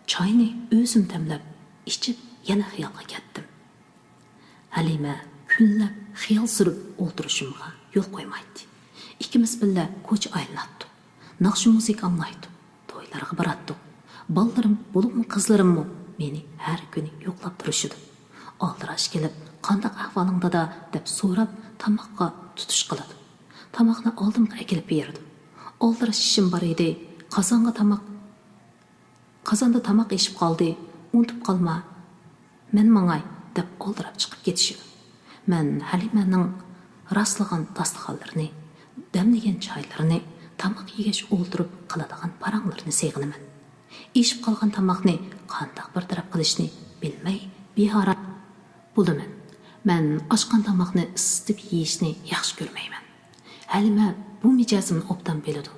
چاينى ئۆزۈم دەملەپ، ئىچىپ، يەنە خىيالغا كەتتىم. ھەلىمە كۈنلەپ خىيال سۈرۈپ ئولتۇرۇشۇمغا يول قويمايتتى. ئىككىمىز بىللە كوچا ئايلىناتتۇق. ناخشا-مۇزىكا ئاڭلايتتۇق. تويلارغا باراتتۇق. بالىلىرىم، بولۇپمۇ قىزلىرىممۇ مېنى ھەر كۈنى يوقلاپ تۇرۇشىدۇ. ئالدىراش كېلىپ، «قانداق ئەھۋالىڭ، دادا؟» دەپ سوراپ، تاماققا تۇتۇش قىلىدۇ. تاماقنى ئالدىمغا ئەكېلىپ بېرىدۇ. «ئالدىراش ئىشىم بار ئىدى. قازانغا تاماق قازاندا تاماق ئېشىپ قالدى، ئۇنتۇپ قالما، مەن ماڭاي» دەپ ئالدىراپ چىقىپ كېتىشىدۇ. مەن ھەلىمەنىڭ راسلىغان داستىخانلىرىنى، دەملىگەن چايلىرىنى، تاماق يېگەچ ئولتۇرۇپ قىلىدىغان پاراڭلىرىنى سېغىنىمەن. ئېشىپ قالغان تاماقنى قانداق بىر تەرەپ قىلىشنى بىلمەي بىئارام بولىمەن. مەن ئاشقان تاماقنى ئىسسىتىپ يېيىشنى ياخشى كۆرمەيمەن. ھەلىمە بۇ مىجەزىمنى ئوبدان بىلىدۇ.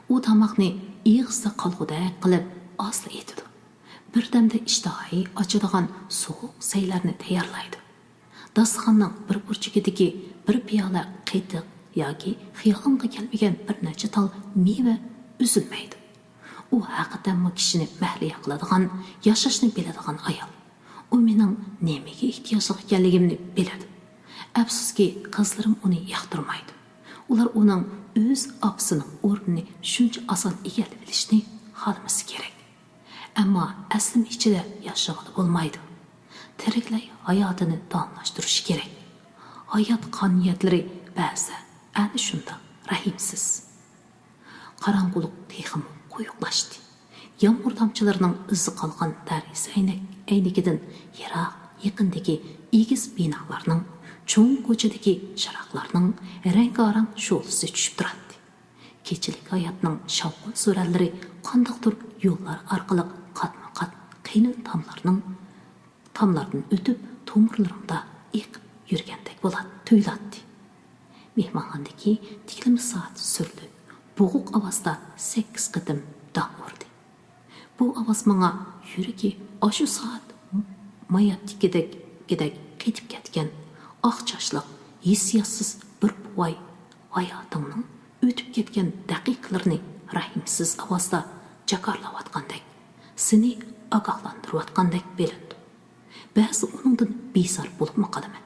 ئۇ تاماقنى ئېغىزدا قالغۇدەك قىلىپ ئازلا ئېتىدۇ. بىردەمدە ئىشتىھايى ئاچىدىغان سوغۇق سەيلەرنى تەييارلايدۇ. داستىخاننىڭ بىر بۇرجىكىدىكى بىر پىيالە قېتىق ياكى خىيالىڭغا كەلمىگەن بىر نەچچە تال مېۋە ئۈزۈلمەيدۇ. ئۇ ھەقىقەتەنمۇ كىشىنى مەھلىيا قىلىدىغان، ياشاشنى بىلىدىغان ئايال. ئۇ مېنىڭ نېمىگە ئېھتىياجلىق ئىكەنلىكىمنى بىلىدۇ. ئەپسۇسكى، قىزلىرىم ئۇنى ياقتۇرمايدۇ. ئۇلار ئۇنىڭ ئۆز ئاپىسىنىڭ ئورنىنى شۇنچە ئاسان ئىگىلىۋېلىشىنى خالىمىسا كېرەك. ئەمما ئەسلىمە ئىچىدە ياشىغىلى بولمايدۇ. تىرىكلەي ھاياتىنى داۋاملاشتۇرۇشى كېرەك. ھايات قانۇنىيەتلىرى بەزىدە ئەنە شۇنداق رەھىمسىز. قاراڭغۇلۇق تېخىمۇ قويۇقلاشتى. يامغۇر تامچىلىرىنىڭ ئىزى قالغان دەرياسى ئەينەك، ئەينىكىدىن يىراق يېقىندىكى ئېگىز بىنالارنىڭ، چوڭ كوچىدىكى چىراغلارنىڭ رەڭگارەڭ شولىسى چۈشۈپ تۇراتتى. كېچىلىك ھاياتنىڭ شاۋقۇن سۈرەنلىرى قانداقتۇر يوللار ئارقىلىق قاتمۇ قات قېلىن تاملارنىڭ، تاملاردىن ئۆتۈپ، تومۇرلىرىمدا ئېقىپ يۈرگەندەك بولات-، تۇيۇلاتتى. مېھمانخانىدىكى تىكلىمە سائەت سۈرۈلۈپ، بوغۇق ئاۋازدا سەككىز قېتىم داڭ ئۇردى. بۇ ئاۋاز ماڭا يۈرىكى ئاشۇ سائەت ماياتتىكىدەك، كىدەك قېتىپ كەتكەن ئاق چاچلىق، ھېسسىياتسىز بىر بوۋاي ھاياتىڭنىڭ ئۆتۈپ كەتكەن دەقىقىلىرىنى رەھىمسىز ئاۋازدا جاكارلاۋاتقاندەك، سېنى ئاگاھلاندۇرۇۋاتقاندەك بىلىنىدۇ. بەزىدە ئۇنىڭدىن بىزار بولۇپمۇ قالىمەن.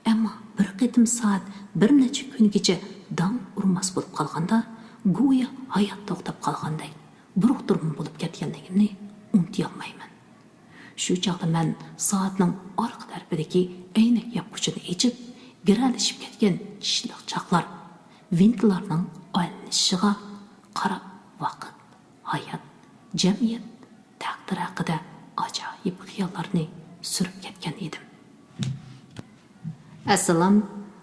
ئەمما بىر قېتىم سائەت بىر نەچچە كۈنگىچە داڭ ئۇرماس بولۇپ قالغاندا، گويا ھايات توختاپ قالغاندەك، بۇرۇق-تۇرغۇن بولۇپ كەتكەنلىكىمنى ئۇنتۇيالمايمەن. شۇ چاغدا مەن سائەتنىڭ ئارقا تەرىپىدىكى ئەينەك ياپقۇچىنى ئېچىپ، گىرەلىشىپ كەتكەن چىشلىق چاقلار، ۋىنتلارنىڭ ئايلىنىشىغا قاراپ، ۋاقىت، ھايات، جەمئىيەت، تەقدىر ھەققىدە ئاجايىپ خىياللارنى سۈرۈپ كەتكەن ئىدىم. ئەسسالام،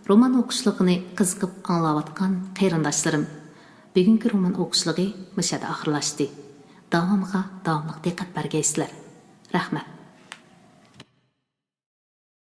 رومان ئوقۇشلۇقىنى قىزىقىپ ئاڭلاۋاتقان قېرىنداشلىرىم. بۈگۈنكى رومان ئوقۇشلۇقى مۇشۇ يەردە ئاخىرلاشتى. داۋامىغا داۋاملىق دىققەت بەرگەيسىلەر. رەھمەت.